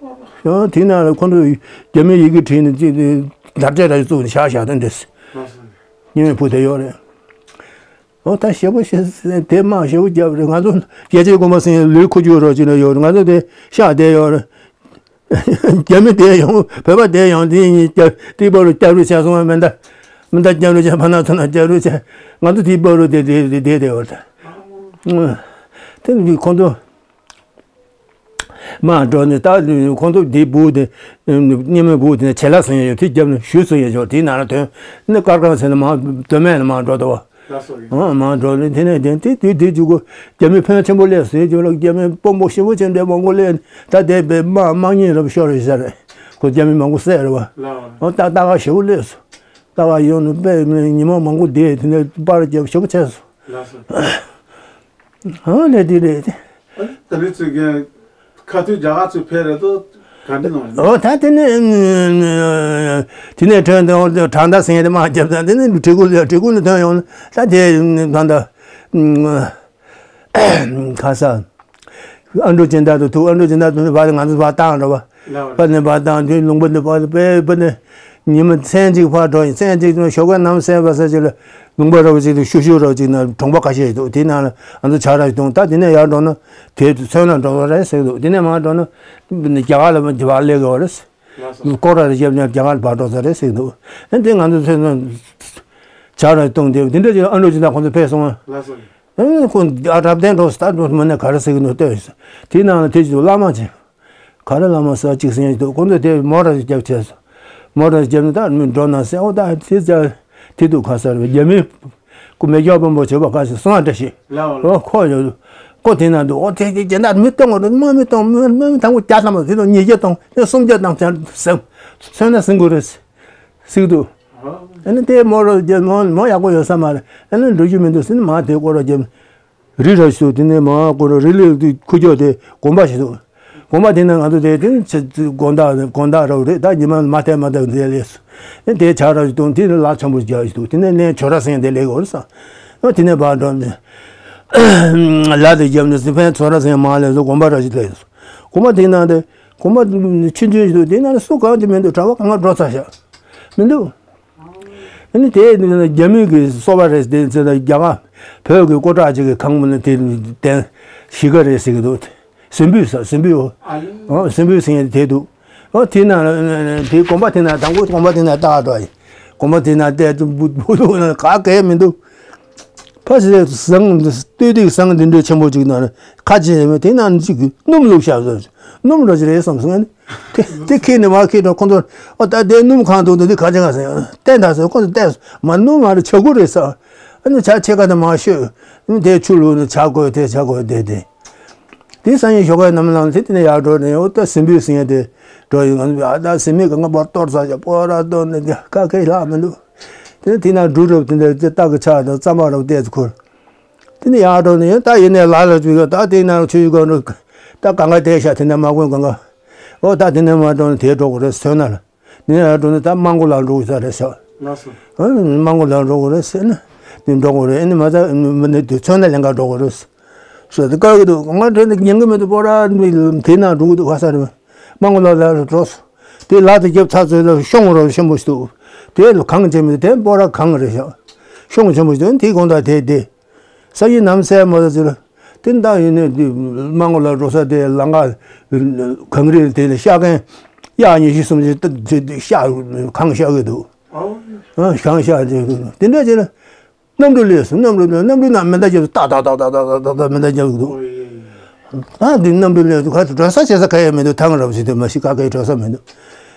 ཡང་དེ་ན་ཁོ་ཚོ་རྒྱ་མིའི་ཡི་གེ་བྲིས་ནས་ཅིག་དར་ཆ་ར་ཅིག་བཙུགས་ནས་བཞག་བཞག་དོན་དེ། སྙེ་མའི་བུ་དེ་ཡོད་རེད། འོ་ད་ཞེ་པོ་ཞེ་དེ་དམག་ཞེ་པོ་བརྒྱབ་རེད། ང་ཚོ་རྒྱལ་གཅེས་དགོན་པ་ཟེར་ཡ་ལུས་ཁུ་བྱུག་རོགས་ཅིག་ན་ཡོད་རེད། ང་ཚོ་དེ་ཤག་བསྡད་ཡོད་རེད། རྒྱ་མི་དེ་ཡང་བོད་པ་དེ་ཡང་དེ་གཉིས་རྒྱ་དེའི་བར་རུ་སྐྱབས་རུ་བྱས་སོང་བ་མེ་མདའ་མེ་མདའ་སྐྱབས་རུ་བྱས་ཕ་ན་ཚོ་ན་སྐྱབས་རུ་བྱས་ང་ཚོ་དེའི་བར་རུ་དེ་དེ་དེ་དེ་དེ་བར་དེ་དེ་ཁོང་ཚོ། མར་འགྲོ་ནས་ད་ཁོང་ཚོ་འདི་སྦུག་དེ་སྙེ་མོའི་སྦུག་དེ་ནས་བྱེ་ལ་ཟེར་ཡ་ཡོད་དེ་རྒྱབ་ནས་ཞུ་ཟེར་ཡ་ཡོད་དེའི་ནང་ལ་ཐོན་ནས་དཀར་ཁང་ཟེར་ནས་མར་མདོ་སྨད་ལ་མར་འགྲོ་འདུག་བ། ལགས་སོ། ཨང་མར་འགྲོ་ནས་དེ་ནས་དེ་དེ་དེ་དེ་འཇུག་གོ་རྒྱ་མི་ཕོན་ཆེན་པོ་སླེབས་ཟེར་རྒྱུ་ལ་རྒྱ་མི་དཔོན་པོ་ཞེ་པོ་ཅན་འདྲ་མང་པོ་སླེབས་ད་དེ་བས་དམག་དམག་ཉིན་རབ་ཤོར་རེད་ཟེར་རེད་ཁོ་རྒྱ་མི་མང་པོ་བསད་རེད་བ། ལགས་སོ། ཨང་ད་ལྟ་ག་ཞེ་པོ་སླེབས་སོང་། ལྟ་བ་ཡོང་ནས་དཔེ་ཉི་མ་མང་པོ་བསྡད་དེ་ནས་པར་རྒྱབ་ཞེ་པོ་བྱས་སོང་། ལགས་སོ། ཨ་ལས་དེ་རེད། ད་ནི་ཚུལ་གྱི་ཁ་ཐུག་རྒྱ་གར་ཚུར་ཕེབས་རེད་དོ་ག་འདྲ་ནང་རེད། ཨོ་ད་དེ་ནས་དེ་ནས་ཐོན་ཏེ་ཨོ་དྲང་ད་ཟེར་དེ་མ་རྒྱབ་ད་དེ་ནས་གྲི་གུ་ལ་གྲི་གུ་ལ་ཐོན་ཡོང་ད་དེ་ད་ད་ཁ་ས། ཨ་འབྲུག་སྦྱིན་བདག་ཏུ་ཐུག་ཨ་འབྲུག་སྦྱིན་བདག་ཏུ་ནི་བར་ང་ཚོ་བར་བཏང་རེད་བ། ལགས་བར་ནས་བར་བཏང་དུས་ལུང་པ་འདི་བར་དུ་པས་པ་ནི་ཉི་མ་མཚན་གཅིག་ཕར་འགྲོ་ཡིན་མཚན་གཅིག་ཏུ་ཞོགས་ཀས་གནམ་སེར་བ་ས་ཅིག་ལ་ལུང་པ་ར་བ་ཅིག་ཏུ་ཤུ་ཤུ་ར་བ་ཅིག་ན་གྲོང་པ་ཁ་ཤས་ཤིག་འདུག་དེའི་ནང་ལ་ང་ཚོ་ཇ་ར་ཞིག་འཐུང་ད་དེ་ནས་ཡར་འགྲོ་ན་དེ་དུས་མཚོན་ན་འགྲོ་ས་རེད་ཟེར་གི་འདུག་དེ་ནས་མར་འགྲོ་ན་རྒྱ་གར་ལ་འབར་སླེབས་དགོས་རེད། ལགས་སོ། སྐོར་ར་རེ་བརྒྱབ་ནས་རྒྱ་གར་ལ་འབར་འགྲོ་ས་རེད་ཟེར་གི་འདུག་ཨ་དེ་ང་ཚོ་མཚོན་ན་ཇ་ར་ཞིག་འཐུང་དེ་དེ་འདྲ་ཅིག་ཨ་འབྲུག་སྦྱིན་བདག་ཁོང་ཚོ་ཕེབས་སོང་ང་། ལགས་སོ། ཨེ་ཁོ་རབ་བརྟན་འགྲོ་སྟ་འགྲོ་མ་ནས་ག་རེ་ཟེར་གི་འདུག་ལྟོས། དེའི་ནང་ལ་དེ་ཅིག་བླ་མ་ཅིག་ག་རེ་བླ་མ་ཟེར་ཅིག་ཟེར་ཡ་ཅིག་འདུག་ཁོང་ཚོས་དེ་མོ་ཊ་ཞིག་བརྒྱབ་བྱས་སོང་། མོ་ཊ་ཞིག་བརྒྱབ་ནས་ད་མི་འགྲོ་ན་ཟེར་ཨོ་ད་དེ་ཙ་དེ་འདུག་ག་ས་རེད་རྒྱ་མི་ཁོ་མེ་སྒྱོགས་དཔོན་པོ་བྱོས་པ་ག་ཞིག་སོང་བ་འདྲ་ཞིག་ལའོ་ལའོ། ཨོ་ཁོ་ཡོད་ཁོ་དེ་ན་འདུག་ཨོ་དེ་དེ་རྒྱ་ནག་མི་གཏོང་བ་རེད་མ་མི་གཏོང་མི་མི་མི་དང་པོ་བརྒྱ་ཐམ་པ་དེ་དང་ཉིས་བརྒྱ་གཏོང་དེ་སུམ་བརྒྱ་གཏོང་ཟེར་སོང་ན་ཟིན་དགོས་རེད། ཟེར་གི་འདུག་ཨ་ནི་དེ་མོ་ར་རྒྱ་མོ་མོ་ཡག་པོ་ཡོད་ས་མ་རེད། ཨ་ནི་འགྲོ་རྒྱུ་མི་འདུག་ཟེར་ནས་མ་དེ་སྐོར་ར་རྒྱབ་རི་ར་ཞིག་འདུག་དེ་ནས་མ་སྐོར་ར་རི་ལི་དེ་ཁུ་ཅོ་དེ་དགོན་པ་ཞིག་འདུག་དགོན་པ་དེ་ན་ང་ཚོ་དེ་དེ་ཆ་དགོན་བདག་དགོན་བདག་རབ་རེད། ད་ཉི་མ་མ་ཐལ་མ་ཐལ་དེ་ལས་སོ། དེ་ཆ་ར་ཞིག་དང་དེ་ལ་ཆེན་པོ་རྒྱག་ཞིག་འདུག་དེ་ནས་ནས་ཆོས་ར་སེང་དེ་ལས་གོ་རེད་ས། དེ་ནས་ཕར་འགྲོ་ནས་ལ་དེ་རྒྱབ་ནས་སི་ཕན་ཆོས་ར་སེང་མ་ལས་སོ། དགོན་པ་ར་ཞིག་ལས་སོ། དགོན་པ་དེ་ན་དེ་དགོན་པ་ཆུང་ཆུང་ཞིག་འདུག་དེ་ན་སུ་གང་དེ་མི་འདུག་གྲྭ་པ་གང་ག་འགྲོ་ཚར་ཤག་མི་འདུག་ཨ་ནི་དེ་རྒྱ་མི་གི་སོ་པ་རེད་དེ་ཚེ་ན་རྒྱ་གར་བོད་ཀྱི་སྐུ་དྲག་ཅིག་གི་ཁང་མིན་དེ་གདན་གཞིས་ཀ་རེད་ཟེར་གི་འདུག་སྲིན་པོའི་ས་སྲིན་པོའི་འོ་སྲིན་པོའི་སེང་དེ་འདུག་འོ་དེ་ན་དེ་དགོན་པ་དེ་ན་དང་པོ་དགོན་པ་དེ་ན་ལྟ་འགྲོ་ཡི་དགོན་པ་དེ་ན་བལྟས་ཏེ་འབུ་འབུ་འདུག་ན་ག་གེ་མི་འདུག་ཕ་སི་ཟངས་སྟོད་ཐིག་ཟངས་འདི་འདྲའི་ཆེན་པོ་ཅིག་ན་ཁ་ཆེ་མེད་དེ་ན་ཅིག་སྣུམ་བླུགས་བཞག་ཟེར། སྣུམ་འགྲོ་ཅི་རེད་བསམ་སོང་ངས་ནི། དེ་དེ་ཁྱེར་ནས་མར་ཁྱེར་འགྲོ་ཁོང་ཚོར་ཨོ་ད་དེ་སྣུམ་གང་འདུག་འདི་ག་ཅི་ག་ཟེར་བསྟན་དང་ཟེར་ཁོང་ཚོ་བལྟས་མ་སྣུམ་མ་རེད་ཆ་གུ་རེད་ཟེར། ཨ་ནི་ཆ་ཆེ་ཁ་ནས་མར་བཤོས་ཨ་ནི་དེ་ཆུ་བླུགས་ནས་ཆ་གོས་དེ་ཆ་གོས་དེ་དེ། དེ་སང་ཉིན་ཞོགས་ཀས་ནམ་ལངས་དེ་དེ་ནས་ཡར་འགྲོ་ནས་ཨོ་ད་སྲིན་པོའི་སེང་དེ་འགྲོ་ཡོང་ང་ཚོ་ཨ་ད་སྲིན་མོའི་གང་ག་པར་གཏོར་ཚར་ཤག་པོ་ར་གཏོར་ནས་དེ་ཁ་ཁའི་ལྷག་མི་འདུག་དེ་ནས་དེ་ན་འབྲུ་རབ་དེ་འདྲ་དེ་སྟག་གི་ཆ་དང་རྩམ་པ་རབ་བལྟས་ཚེ་ཁུར། དེ་ནས་ཡར་འགྲོ་ནས་ཡང་ད་ཡིན་ནས་ལ་ལ་ཅིག་ད་དེ་ན་ཆུ་ཡུ་གང་འགྲོ་ད་གང་ག་བལྟས་ཤག་དེ་ནས་མ་གོན་གང་ག་ཨོ་ད་དེ་ནས་མ་འགྲོ་ནས་དེ་འགྲོ་དགོས་རེད་ཟེར་ན་ལ། དེ་ནས་ཡར་འགྲོ་ནས་ད་མང་གོ་ལ་འགྲོ་དགོས་ས་རེད་ཤག་ལགས་སོ། ཨ་མང་གོ་ལ་འགྲོ་དགོས་རེད་ཟེར་ན། དེ་འགྲོ་དགོས་རེད་ཨ་ནི་མ་ད་མི་ནི་དུས་ཚོད་ན་ལེན་ག་འགྲོ་དགོས་རེད་ཟེར། དེ་བཀག་གི་འདུག་ང་དྲན་ནས་ཉན་གི་མི་འདུག་པོ་ར་དེ་ན་འགྲོ་གི་འདུག་ག་ས་རེད། མང་གོ་ལ་ལ་འགྲོ་སོང་། དེ་ལ་དེ་རྒྱབ་ཚར་ཚོད་ལ་གཤོང་རོ་ཆེན་པོ་ཞིག་འདུག་དེ་ལ་གངས་ཆེན་མི་འདུག་དེ་པོ་ར་གངས་རེད་ཤག་གཤོང་ཆེན་པོ་ཞིག་འདུག་དེ་དགོང་དག་དེ་དེ། ས་ཡི་ནམ་གསལ་མ་ཟེར། དེ་འདྲ་ཡིན་ནས་དེ་མང་གོ་ལ་འགྲོ་ས་དེ་ལམ་ཁ་གངས་རི་དེ་ལ་ཤ་གན་གཡག་ཉི་ཤུ་སུམ་ཅུ་ཤ་གངས་ཤ་གི་འདུག་ཨ་གངས་ཤ་དེ་དེ་འདྲ་བྱས་ན་གནམ་གྲུ་སླེབས་སོང་། གནམ་གྲུ་སླེབས་གནམ་གྲུ་ནང་མེ་མདའ་རྒྱབ་སོང་། ཏག་ཏག་ཏག་ཏག་ཏག་ཏག་ཏག་མེ་མདའ་རྒྱབ་འདུག་ཨོ་ཡེ་ཡེ། ད་དེ་གནམ་གྲུ་སླེབས་སོང་། ག་ཚོད་འགྲོ་ས་བྱེད་ས་ག་ཡེ་མི་འདུག་ཐང་རབ་ཞིག་དེ་མ་ཤི་ཀ་གའི་འགྲོ་ས་མི་འདུག་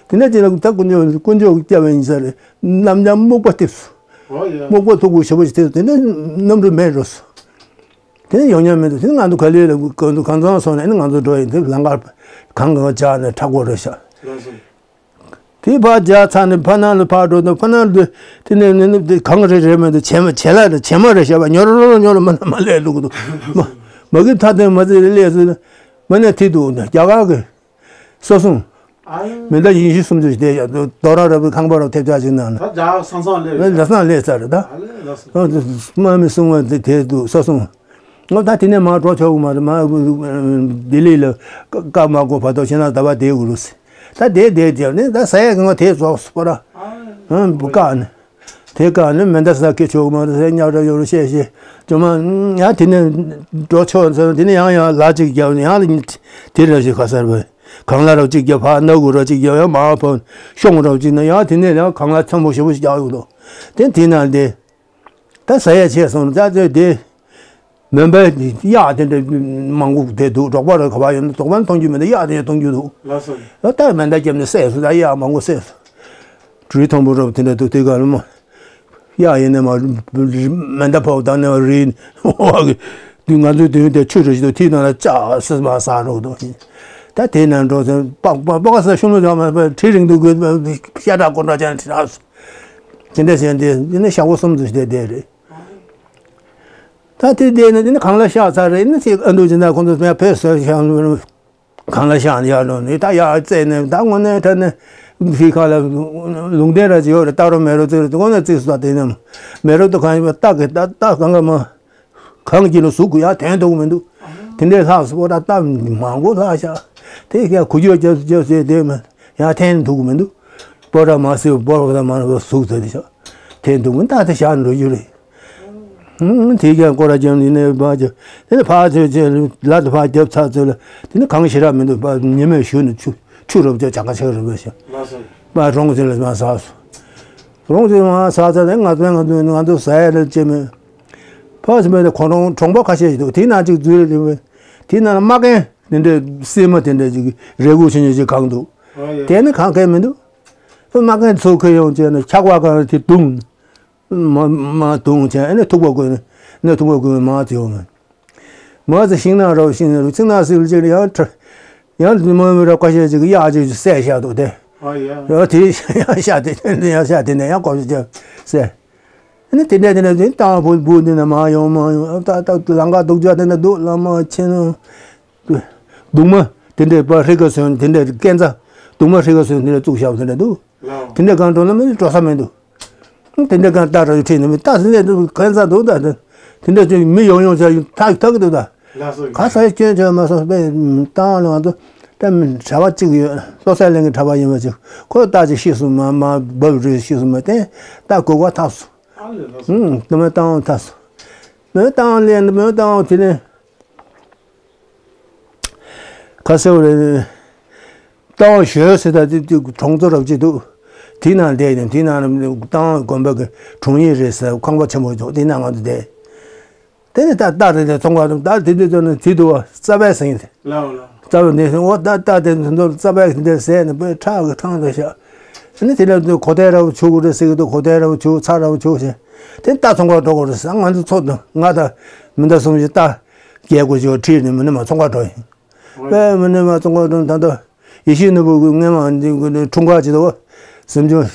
དེ་འདྲ་བྱས་ན་ད་དཀོན་མཆོག་དཀོན་མཆོག་སྐྱབས་པ་ཡིན་ས་རེད། ནམ་ཡང་སྨུག་པ་ཐེབས་སོང་། ཨོ་ཡ། སྨུག་པ་མཐུག་པོ་ཞེ་པོ་ཞིག་ཐེབས་སོང་། དེ་ནས་གནམ་གྲུ་མེད་འགྲོ་སོང་། དེ་ནས་ཡོང་མྱོང་མི་འདུག་དེ་ནས་ང་ཚོ་ག་ལེ་ལ་གང་དུ་གང་ཚང་སོང་ནས་ཨ་ནི་ང་ཚོ་འགྲོ་ཡིན། དེ་ལམ་ཁར་གང་གང་བཅག་ནས་མཁྲེགས་པོ་རེད་ཤག་ལགས་སོ། དེ་ཕར་བཅག་ཚར་ནས་ཕ་ནང་ལ་ཕར་འགྲོ་དུས་ཕ་ནང་དུ་དེ་ནས་ནི་ནི་དེ་གངས་རི་རེད་མི་འདུག་བྱེ་མ་བྱེ་ལ་རེད། བྱེ་མ་རེད་ཤག་པ་ཉོ་རོ་རོ་ཉོ་རོ་མ་ན་མ་སླེབས་འདུག་འདུག་མ་མ་གི་མཐའ་དེ་མ་ཚད་སླེབས་སོང་ན་མ་ནས་དེ་འདུག་ན་རྒྱ་གར་གི་ས་སྲུང་། ཨ་ཡོ། མི་འདྲ་ཡིན་ཤི་སུམ་ཅུ་ཞིག་བསྡད་ཡ་འདུག་རྡོ་ར་ར་བུའི་ཁང་པ་ར་ཐེབས་ཆག་ཅིག་ནང་ན། ད་རྒྱ་ས་མཚམས་སླེབས་ཡོད། རྒྱ་ས་མཚམས་སླེབས་ཚར་རེད་ད། ཨ་ལེ་ལགས་སོ། དམག་མི་སྲུང་བ་དེ་དེ་འདུག་ས་སྲུང་། ང་ད་དེ་ནས་མར་འགྲོ་ཆོག་གི་མ་རེད། མ་ལྡི་ལི་ལ་བཀའ་མ་གོ་བར་དུ་ཕྱི་ནང་ཟླ་བ་བསྡད་དགོས་རེད། ད་བསྡད་བསྡད་བསྡད་ནས་ད་ཟ་ཡ་གི་ང་དེ་རྫོགས་སོང་པ་ར། ཨ་བཀག་ནས། དེ་ག་ནི་མེ་མདའ་ས་སྐད་ཆོག་མ་རེད་ཟེར། ཉག་ར་ཡོ་རོ་བཤད་བཤད་ཅོ་མ་ཡང་དེ་ནས་འགྲོ་ཆོག་ཟེར། དེ་ནས་ཡང་ཡང་ལ་གཅིག་རྒྱབ་ནས་ཡང་ལ་དེ་ར་ཞིག་ག་ས་རེད་པས། གངས་ལ་ར་གཅིག་རྒྱབ། ཕར་སྣ་དགུ་ར་གཅིག་རྒྱབ། ཡང་མར་ཕར་གཤོང་ར་གཅིག་ན་ཡང་དེ་ནས་ཡང་གངས་ལ་ཚོན་པོ་ཞེ་པོ་ཞིག་རྒྱག་ཡོད་དོ། དེ་དེ་ན་དེ་ད་ཟ་ཡ་ཆད་སོང་། ད་ཚོད་དེ། མེ་མདའ་གཡག་དེ་འདྲ་མང་པོ་དེ་འདུག་འབྲོག་པ་ར་ག་པར་ཡོད་ན་འབྲོག་པ་ནི་མཐོང་རྒྱུ་མེད། ད་གཡག་དེ་མཐོང་རྒྱུ་འདུག་ལགས་སོ། ད་མེ་མདའ་བརྒྱབ་ནས་བསད་སོང་། ད་གཡག་མང་པོ་བསད་སོང་། གྲུའི་མཐོན་པོ་རབ་དེ་འདྲ་འདུག་དེ་ག་ལ་མ་གཡག་ཡིན་ནས་མ་མེ་མདའ་ཕོག་བཏང་ནས་རིལ་བ་གི་དུས་ང་ཚོའི་དུས་དེ་ཆུ་རེ་ཞིག་འདུག་དེའི་ནང་ལ་ལྕགས་སིལ་མ་ཟག་འགྲོ་འདུག་ད་དེ་ནས་འགྲོ་ཚེ་པགས་པགས་པགས་ས་ཤུ་ལུ་ར་མ་ཁྲི་རིང་འདུག་གི་ཤ་ཁྲག་ཀོ་འདྲ་ཅན་ཁྲི་ར་སོང་། དེ་འདྲ་བྱས་ཏེ་དེ་ནས་ཞག་པོ་གསུམ་ཙམ་ཞིག་བསྡད་བསྡད་རེད། ད་དེ་དེ་ནི་དེ་ནི་གངས་ལ་བཤགས་ཚར་རེད། ནི་ཚིག་ཨ་འདུག་ཅི་འདྲ་ཁོང་ཚོ་ཕར་ཕེབས་ཟེར་ཤག་གངས་ལ་བཤགས་ནས་ཡར་ལོག་ནི་ད་ཡར་བཙལ་ནས་ད་དངོས་གནས་དྲང་གནས་ཕི་ཁ་ལ་ལུང་བསྟན་ར་ཅིག་ཡོད་རེད། རྟ་རོ་མེ་རོ་བཙལ་རེད། དངོས་གནས་བཙལ་སོང་། ད་དེ་ནི་མེ་རོ་དུ་གང་ཡིན་པ་རྟ་གི་རྟ་རྟ་གང་ག་མ་གངས་དཀྱིལ་ལ་ཟུག་གི་ཡར་ཐོན་ཐུབ་ཀྱི་མི་འདུག་དེ་འདྲའི་ལྷག་སོང་པོ་ད་རྟ་མང་པོ་ལྷག་ཤག་དེ་ཡང་ཁུ་ཆོས་རྒྱབ་རྒྱབ་ཟེར་དེ་མ་ཡར་འཐེན་ཐུབ་ཀྱི་མི་འདུག་པོ་ར་མ་སེ་པོ་ར་མ་ར་ཟུག་ཟེར་དེ་ཤག་འཐེན་ཐུབ་མི་ད་དེ་བཞག་འགྲོ་རྒྱུ་རེད། ཧུང་། དེ་ཀྱང་སྐོར་ར་རྒྱབ་ནས་ནས་ཕར་རྒྱབ། དེ་ནས་ཕར་ཚོས་ཚོས་ལ་དེ་ཕར་རྒྱབ་ཚར་ཚོས་ལ་དེ་ནས་གངས་ཞེ་དྲག་མི་འདུག་ཕར་ཉི་མས་ཞུ་ནས་ཆུ་ཆུ་རབ་ཅག་ཇག་ཁ་ཆག་རབ་ཞིག་ལགས་སོ། ཕར་རོང་ཚོ་ལ་མར་ཟགས་སོང་། རོང་ཚོ་མར་ཟགས་ཚར་ནས་ང་ཚོ་ང་ཚོ་ང་ཚོ་ཟ་ཡ་ལ་ཅི་མེད། ཕར་ཚོ་མེད་དེ་ཁོ་རང་གྲོང་པ་ཁ་ཤས་ཤིག་འདུག་དེ་ན་ཅིག་འཛུལ་རེད་མེད། དེ་ན་རྨ་རྒན་དེ་འདྲའི་སྲན་མ་དེ་འདྲ་ཅིག་རས་གུར་ཆུང་ཆུང་ཅིག་གང་འདུག་ཨ་ཡ། དེ་ནི་གང་གས་མི་འདུག་རྨ་རྒན་ཚོ་ཁོས་ཡོང་བྱས་ནས་ཆག་པ་གང་དེ་བརྡུངས། མ་མ་བརྡུངས་བྱས་ཨ་ནི་ཐུག་པ་བསྐོལ་ནས་ཨ་ནི་ཐུག་པ་བསྐོལ་ནས་མར་བྱས་ཡོང་མ། མར་ཚེ་ཤིང་ནགས་རོ་ཤིང་ནགས་རོ་ཚིག་ནགས་སིལ་ཅིག་ཡང་ཁྲ་ཡང་མ་མི་ར་ཀ་ཤས་ཅིག་གཡག་ཅིག་བསད་བཞག་འདུག་དེ། ཨ་ཡ། ཡང་དེ་ཡང་བཞག་དེ་ཡང་བཞག་དེ་ནས་ཡང་ཀོ་ཤས་ཅིག་བསད། ཨ་ནི་དེ་འདྲ་དེ་འདྲ་དེ་བཏང་བུ་བུ་འདི་ན་མར་ཡོང་མར་ཡོང་ད་ད་ལམ་ཁ་སྡུག་ཅག་དེ་འདྲ་འདུག་ལམ་མ་ཕྱིན་ནོ། གདུང་མ་ དེ་འདྲའི་པ་ཧྲི་ཀ་སོན་དེ་འདྲའི་སྐས་འཛེག་གདུང་མ་ཧྲི་ཀ་སོན་དེ་འདྲ་བཙུགས་བཞག་པ་དེ་འདྲ་འདུག། ལའོ། དེ་འདྲ་གང་འགྲོ་ན་མི་འགྲོ་ས་མི་འདུག། དེ་འདྲ་གང་ལྟ་ར་ཡོད་ཁྲིད་ནི་མི་ལྟ་ཟིན་ནས་འདུག། གང་ཚ་འདུག་ད་དེ་དེ་འདྲ་ཅིག་མི་ཡོང་ཡོང་ཟེར་ཐག་ཐག་གི་འདུག་ད། ལགས་སོ། ག་ས་ཡི་སྐྱོན་བྱས་མ་སོང་པས་བཏང་ལ་ང་ཚོ་ད་མི་གྲྭ་པ་གཅིག་ཡོད། བློ་གསལ་གླིང་གི་གྲྭ་པ་ཡིན་པ་ཅིག་ཁོ་ལྟ་ཅིག་ཤི་སོང་མ་མ་བབས་རེད་ཤི་སོང་མ་བསྟན་ད་གོ་བ་ཐག་སོང་། ཨ་ལས་ལགས་སོ། ཧུམ་དེ་མོ་བཏང་ཐག་སོང་། མོ་བཏང་ལས་མོ་བཏང་དེ་ནས། ཁ་སེ་བ་རེད། རྟ་དབང་ཞོལ་ཟེར་ད་དེ་དེ་གྲོང་ཚོ་རབ་ཅིག་འདུག། དེ་ནང་བསྡད་ནས་དེ་ནང་རྟ་དབང་དགོན་པ་གི་དྲུང་ཡིག་རེད་ཟེར་ཁང་པ་ཆེན་པོ་འདུག། དེ་ནང་ང་ཚོ་བསྡད། དེ་ནས་ད་རྟ་རེད་དེ་ཚོང་ཁང་དུ་ད་དེ་དུས་ཚོད་ནས་དེ་འདུག་བ་རྩ་བའི་ཟིན་ཏེ། ལའོ་ལའོ། རྩ་བའི་ནས་འོ་ད་རྟ་དེ་ཚོ་རྩ་བའི་དེ་འདྲ་ཟས་ནས་པོའི་ཁྲག་གི་ཐང་དུ་བཞག། དེ་ནས་དེ་ལ་གོ་ཐལ་ར་བ་བྱུག་དགོས་རེད་ཟེར་གི་འདུག། གོ་ཐལ་ར་བ་བྱུག་ཚྭ་ར་བ་བྱུག་ཟེར། དེ་རྟ་ཚོང་ཁང་འགྲོ་དགོས་རེད་ཟེར། ང་ཚོ་ཚོ་དང་ང་དང་མི་འདྲ་གསུམ་གྱིས་རྟ། རྒྱལ་སྒོ་ཅོག་ཁྲིད་ནས་མི་ནི་མ་ཚོང་ཁ་འགྲོ་ཡིན། དཔེ་མི་ནི་མ་ཚོང་ཁ་འགྲོ་ད་ལྟ་ཡེ་ཤེས་ནོར་བུ་གི་སྔས་མ་འདི་འཁྲུངས་སྐར་བྱེད་དོ་སེམས་ཆུང་།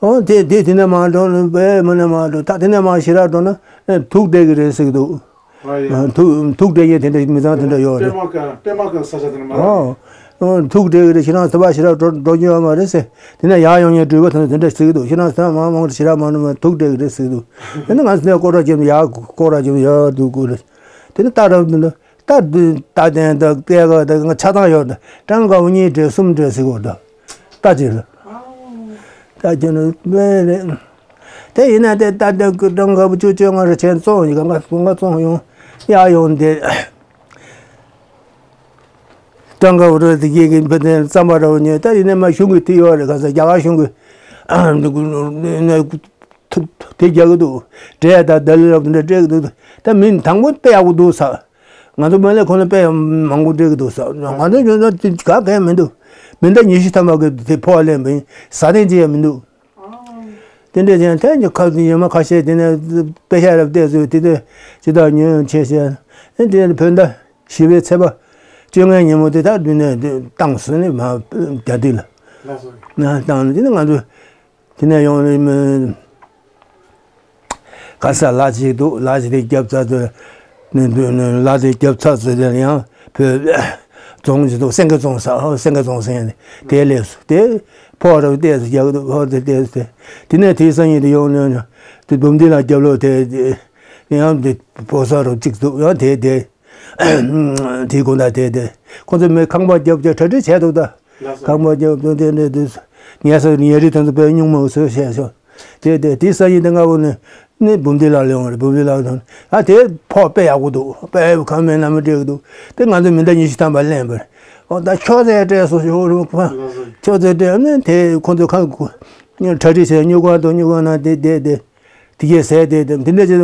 ཨོ་དེ་དེ་དེ་ནས་མ་འགྲོ་ནི་དཔེ་མི་ནི་མ་འགྲོ་ད་དེ་ནས་མ་ཞི་ར་འགྲོ་ན་དུག་འདྲེ་གི་རེད་ཟེར་གི་འདུག། དུག་དུག་འདྲེ་ཡས་དེ་འདྲ་མི་ཚང་དེ་འདྲ་ཡོད་རེད། པད་མ་དཀར་པད་མ་དཀར་ས་ཆ་དེ་ནས་མ་རེད། ཨོ་དུག་འདྲེ་གི་རེད་ཁྱེད་རང་ཚོ་བ་ཞི་ར་འགྲོ་འགྲོ་རྒྱུ་ཡོད་མ་རེད་ཟེར། དེ་ནས་ཡར་ཡོང་མཁན་འགྲུལ་པ་དེ་ཚོ་དེ་འདྲ་ཟེར་གི་འདུག། ཁྱེད་རང་ཚོ་མ་མང་ཞི་ར་མ་འགྲོ་མ་དུག་འདྲེ་གི་རེད་ཟེར་གི་འདུག། དེ་ནས་ང་ཚོ་ནས་སྐོར་ར་བརྒྱབ་ནས་ཡར་སྐོར་ར་བརྒྱབ་ནས་ཡར་འདུག་དགོས་རེད། དེ་ནས་རྟ་རབ་འདི་འདྲ། རྟ་འདི་རྟ་དེ་འདྲ་སྐད་ག་དེ་ང་ཆ་ཚང་ཡོད་དེ་སྤྲང་དཀར་པོ་གཉིས་འདྲེ་གསུམ་འདྲེ་ཟེར་གོ་དེ་རྟ་ཅིག་ལ། རྟ་ཅིག་ལ་དཔེ་རེད། དེ་ཡིན་ན་དེ་རྟ་དེ་སྤྲང་དཀར་པོ་བཅུ་བཅོ་ལྔ་རེ་བྱས་བཙོང་ཡི་ག་ང་ང་བཙོང་ཡོང་ཡག་ཡོང་དེ། སྤྲང་དཀར་པོ་རེད་དེ་གི་གི་བུ་དེ་རྩམ་པ་འདྲ་བོ་ཉོས་ད་ཡིན་ན་མ་གཞུང་གི་དེ་ཡོད་རེད་ག་ས་རྒྱ་གར་གཞུང་གི་དེ་རྒྱག་གི་འདུག་འདྲེ་ད་ད་ལི་རབ་འདྲ་སྤྲད་གི་འདུག་ད་མི་དང་པོ་དཔེ་ཡག་པོ་འདུག་ས། ང་ཚོ་མ་ལས་ཁོ་ལ་དཔེ་ཡང་མང་པོ་སྤྲད་ཀྱི་འདུག་ཟེར། ང་ཚོ་ཁྱོད་ཚོ་དེ་ག་གས་མི་འདུག། མི་འདྲ་ཉི་ཤུ་ཐམ་པ་གི་དེ་ཕོགས་ལེན་པ་ཡིན་ཟ་ཐེངས་ཅི་ཡང་མི་འདུག། དེ་འདྲས་ཀྱང་ཐེངས་ཀྱི་ཁ་ཉི་མ་ཁ་ཤས་དེ་ནས་དཔེ་ཤ་རབ་བལྟས་ཚོས་དེ་དེ་ཅི་ལྟར་ཉོན་ཆེ་ཤས་ཨེ་དེ་བོད་ཟླ་བཞི་པའི་ཚེས་པ་བཅོ་ལྔའི་ཉིན་མོ་དེ་དག་དུས་ནས་བཏང་ཟིན་ནས་མ་རྒྱ་དུས་ལ་བཏང་ནས་དེ་ནས་ང་ཚོ། དེ་ནས་ཡོང་ནས་མི། ག་ས་ལ་ཅིག་འདུག་ལ་ཅིག་དེ་རྒྱབ་ཚ་ཚོད། ནི་འདུག་ནི་ལ་དེ་རྒྱབ་ཚ་ཚོད་དེ་ཡང་བོད་རྫོང་ཅིག་འདུག་སེང་གེ་རྫོང་ས་ཧོ་སེང་གེ་རྫོང་ཟེར་ཡང་དེ་ལས་སུ་དེ་ཕོག་རབ་བལྟས་སུ་རྒྱག་འདུག་ཧོ་དེ་བལྟས་སུ་དེ་དེ་ནས་དེའི་སང་ཉིན་དེ་ཡོང་ནས་དེ་འབུམ་སྡེ་ལ་རྒྱབ་ལོག་དེ་ཡང་དེ་ཕོག་ས་རུ་གཅིག་འདུག་ཡང་དེ་དེ། དེའི་དགོང་དག་དེ་དེ་ཁོ་ཚོ་མི་ཁང་པ་རྒྱབ་རྒྱབ་གྲ་སྒྲིག་བྱས་འདུག་ད། ལགས་སོ། ཁང་པ་རྒྱབ་རྒྱབ་དེ་འདྲ་དུས་ཉལ་ས་ཉལ་རིགས་དེ་ཚོ་དཔེ་སྙུང་མོ་བཟོས་བྱས་སོ། དེ་དེ་དེ་ས་ཡིན་དེ་ང་བོ་ནི་ནི་འབུམ་སྡེ་ལགས་ལ་ཡོང་རེད་འབུམ་སྡེ་ལགས་དང་ཨ་དེ་ཕོགས་དཔེ་ཡག་པོ་འདུག་དཔེ་ཁང་མིན་ལ་མི་སྤྲད་གི་འདུག་དེ་ང་ཚོ་མི་འདྲ་ཉི་ཤུ་ཐམ་པ་ལེན་པ་རེད། ཨོ་ད་ཁྱོད་ཚོས་སྤྲད་སོ་ཞོག་རུ་ཁྱོད་ཚོས་སྤྲད་ནི་དེ་ཁོ་ཚོ་ཁང་གྲ་སྒྲིག་བྱས་སྨྱུ་གུ་དང་སྨྱུ་གུ་ན་དེ་དེ་དེ། དེ་གས་ཟས་དེ་དེ་འདི་འདྲ་ཅིག་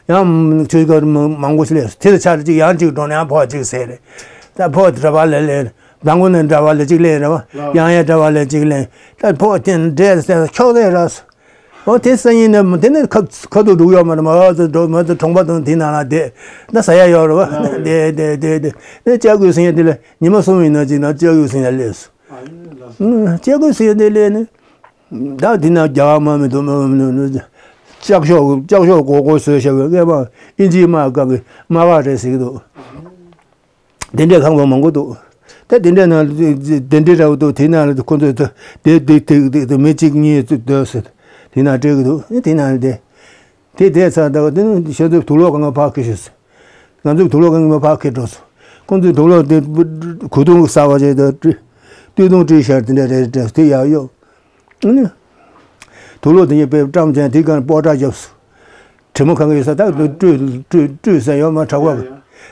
ཡང་ཆོས་སྒར་མང་པོ་ཞིག་ལས་དེ་ལ་ཆ་རེ་གཅིག་ཡང་གཅིག་འགྲོ་ན་ཡང་ཕོགས་གཅིག་ཟས་རེད། ད་ཕོགས་འདྲ་བ་ལས་ལེན་དང་པོ་ནས་འདྲ་བ་ལས་གཅིག་ལེན་རེད་བ་ཡང་ཡང་འདྲ་བ་ལས་གཅིག་ལེན་ད་ཕོགས་དེ་འདྲས་ཟས་ཁྱོག་ཟས་ར་སོ། འོ་དེ་སང་ཉིན་ནས་དེ་ནས་ཁ་ཁ་ཐུག་འགྲུག་ཡོད་མ་རེད་མ་འོ་ཚོ་འགྲོ་མ་ཚོ་གྲོང་པ་དང་དེ་ནང་ལ་བསྡད་ད་ཟ་ཡ་ཡོད་རེད་བ་བསྡད་བསྡད་བསྡད་བསྡད་ནས་ལྕགས་སྐུད་སང་ཉིན་དེ་ལ་ཉི་མ་གསུམ་ཡིན་ན་གཅིག་ན་ལྕགས་སྐུད་སང་ཉིན་ལས་སོ། ལྕགས་སྐུད་སང་ཉིན་དེ་ལས་ནས། ད་དེ་ན་རྒྱ་གར་དམག་མི་དུ་ལྕགས་ཤོག་ལྕགས་ཤོག་གོ་གོ་བཟོས་བྱ་བའི་སྔས་མ་ཨིན་ཇིའི་དམག་སྒང་གི་དམག་སྒར་རེད་ཟེར་གི་འདུག་དེ་འདྲའི་ཁང་པ་མང་པོ་འདུག་ད་དེ་འདྲའི་ནང་དེ་འདྲའི་ར་བ་འདུག་དེ་ནང་ལ་ཁོ་ཚོས་དེ་དེ་དེ་དེ་མི་གཅིག་གཉིས་སྡོད་ཟེར་དེ་ན་སྤྲད་གི་འདུག་དེ་ནང་དེ་དེ་དེ་ཚར་ད་དེ་ནི་ཤ་ཚོས་དུག་ལོག་གང་ག་ཕར་ཁྱེར་ཤོག་ཟེར། ང་ཚོས་དུག་ལོག་གང་ག་ཕར་ཁྱེར་འགྲོ་སོང་། ཁོ་ཚོས་དུག་ལོག་དེ་གོས་ཐུང་གསར་པ་ཅིག་དང་སྟོད་ཐུང་སྤྲས་ཤར་དེ་འདྲ་རེ་རེ་དེ་ཡག་ཡོད། ཨ་ནི། དུག་ལོག་དེ་ཉིད་དཔེ་བཀྲམ་བྱས་དེའི་སྒང་སྤོ་བྲ་བརྒྱབ་སོང་། དྲི་མ་གང་ག་ཡོད་ས་ད་དུ་བཀྲུས་བཀྲུས་བཀྲུས་ས་ཡོད་མ་དྲག་པ་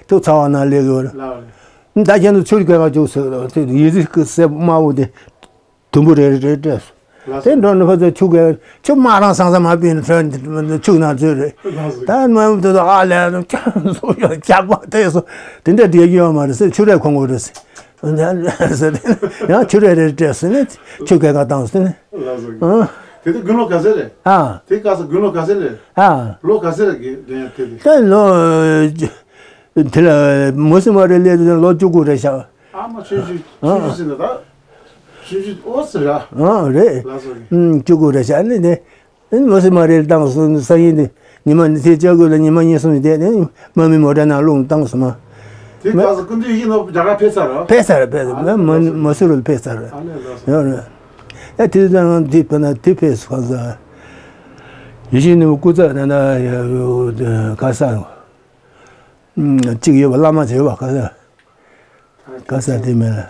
དུ་ཚ་བ་ན་ལེགས་ཡོད་རེད། ད་ཁྱེད་ཚོ་ཆུར་བཀལ་ག་བཅུག་ཟེར་དེ་ཡི་ཙི་ཀི་སེ་དམར་པོ་དེ་དུམ་བུ་རེ་རེ་རེ་སྤྲད་སོང་། དེ་འགྲོ་ནས་ཕ་ཚོ་ཆུ་གས་ཆུ་དམར་རང་སང་ས་མ་པིན་ཆུ་ནང་ཚུད་རེད། ད་དམར་པོ་དེ་ཚོ་ཨ་ལས་ཇག་པ་དེ་ཚོ་དེ་འདྲ་བསྡད་ཀྱི་ཡོད་མ་རེད་ཟེར་ཆུ་རེ་ཁོང་གོ་རེད་ཟེར། ཡང་ཆུ་རེ་རེ་སྤྲད་ཟེར་ནས་ཆུ་གས་ག་བཏང་ཟེར་ནས། ལགས་སོ། ཨ། དེ་དུས་དགུན་ལོ་ག་ཚོད་རེད། ཨ། དེ་སྐབས་སུ་དགུན་ལོ་ག་ཚོད་རེད། ཨ། ལོ་ག་ཚོད་རེད་དེ་དུས། ད་ལོ། དེ་ལ་མུ་སི་མ་རེ་ལས་དུས་ལོ་བཅུ་དགུ་རེད་ཤག་ཨ་མ་ཆུང་ཆུང་ཨ། ཆུང་ཆུང་ཟེར་ན་ད། ཆུང་ཆུང་ཨོ་ཟེར་ར། ཨ་རེད། ལགས་སོ། ཨུམ་བཅུ་དགུ་རེད་ཤག་ནི་དེ། ཨ་ནི་མུ་སི་མ་རེ་བཏང་སོང་སང་ཉིན་དེ་ཉི་མ་དེ་ལྕགས་སྐུད་ལ་ཉི་མ་གཉིས་གསུམ་བསྡད་དེ་དམག་མི་མོ་ཊ་ནང་རླུང་བཏང་སོང་མ། དེ་སྐབས་སུ་སྐུ་མདུན་ཡིན་ནོ་རྒྱ་གར་ཕེབས་ཚར་ར། ཕེབས་ཚར་ར་ཕེབས་ཚར། ཨ་ནི་མ་ལགས་སོ། མ་སུ་རུ་ཕེབས་ཚར་ར། ཨ་ནི་ལགས་སོ། ཡོད་རེད། ཨ་དེ་ཚོ་ང་འདི་ཕེབས་ན་དེ་ཕེབས་སུ་གང་ཟག་ཡིད་བཞིན་ནི་སྐུ་ཚ་ན་ན་ག་ས་གཅིག་ཡོད་པ། བླ་མ་ཅིག་ཡོད་པ་ག་ས། ག་ས་དེ་མེད་ལ།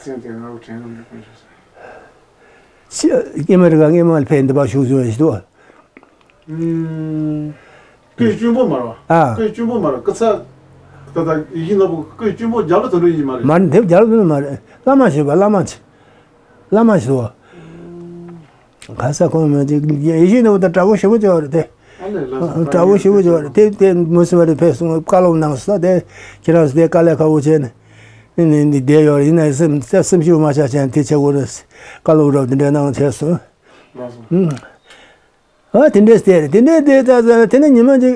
སྐྱེས་མ་རིག་ག་སྔས་མ་ཕེབས་འདི་པ་བཞུགས་བཞུགས་ཞིག་འདུག་ཨ། སྐུའི་གཅུང་པོ་མ་རེད་བ། ཨ། སྐུའི་གཅུང་པོ་མ་རེད། སྐུ་ཚ། ད་ལྟ་ཡིད་བཞིན་ནོར་བུ་སྐུའི་གཅུང་པོ་རྒྱ་ལོ་དོན་གྲུབ་ཡིན་མ་རེད། མ་རེད། དེ་རྒྱ་ལོ་དོན་གྲུབ་མ་རེད། བླ་མ་ཞིག་པ། བླ་མ་ཅིག་བླ་མ་ཞིག་འདུག་ཨ། ག་ས་ཁོང་མ་ཅིག་ཡིད་བཞིན་ནོར་བུ་དང་འདྲ་པོ་ཞེ་པོ་ཅིག་ཡོད་རེད་དེ། ཨ་ལས་ལགས་སོ། འདྲ་པོ་ཞེ་པོ་ཅིག་ཡོད་རེད་དེ། དེ་མུ་སི་བ་རེ་ཕེབས་སོང་། བཀའ་སློབ་གནང་སོང་། དེ་ཁྱེད་རང་ཚོ་དེ་དཀའ་ལས་ཁག་པོ་བྱས་ནས་ནི་ནི་བསྡད་ཡོད་རེད། ཡིན་ན་སེམས་སེམས་ཤུགས་མ་ཆག་བྱས་ནས་དེ་བྱེད་དགོས་རེད། བཀའ་སློབ་རབ་དེ་འདྲ་གནང་བྱས་སོང་། ལགས་སོ། ཨ་དེ་འདྲས་བལྟས་རེད། དེ་འདྲས་བལྟས་ད་ད་དེ་ནས་ཉི་མ་ཅིག་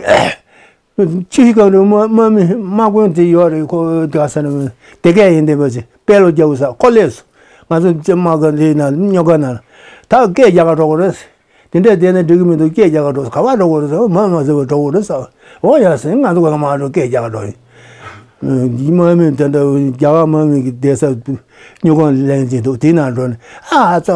ཅི་ཞིག་གང་རུང་དམག་དམག་མི་དམག་དཔོན་དེ་ཡོད་རེད། ཁོ་ག་ས་ནས་དེ་གས་ཡིན་བསྡད་པ་ཅིག་དཔེ་ལོ་རྒྱག་ས་ཁོ་སླེབས་སོང་། ང་ཚོ་དམག་སྒར་འདི་ན་སྨྱོ་ཁང་ནང་ད་སྐད་རྒྱག་ག་འགྲོ་དགོས་རེད། དེ་འདྲས་བསྡད་ན་འགྲིག་གི་མི་འདུག་སྐད་རྒྱག་ག་འགྲོ། ག་པར་འགྲོ་དགོས་རེད་ཟེར། མ་མ་ཟེར་བ་འགྲོ་དགོས་རེད་ཟེར། འོ་ཡ་ཟེར། ང་ཚོ་ག་མར་འགྲོ། སྐད་རྒྱག་ག་འགྲོ་ཡིན། དམག་མི་དེ་འདྲ་རྒྱ་གར་དམག་མི་གི་བསྡད་ས་སྨྱོ་ཁང་ལེན་གྱི་འདུག་དེ་ནང་འགྲོ་ནས་ཨ་ཙོ་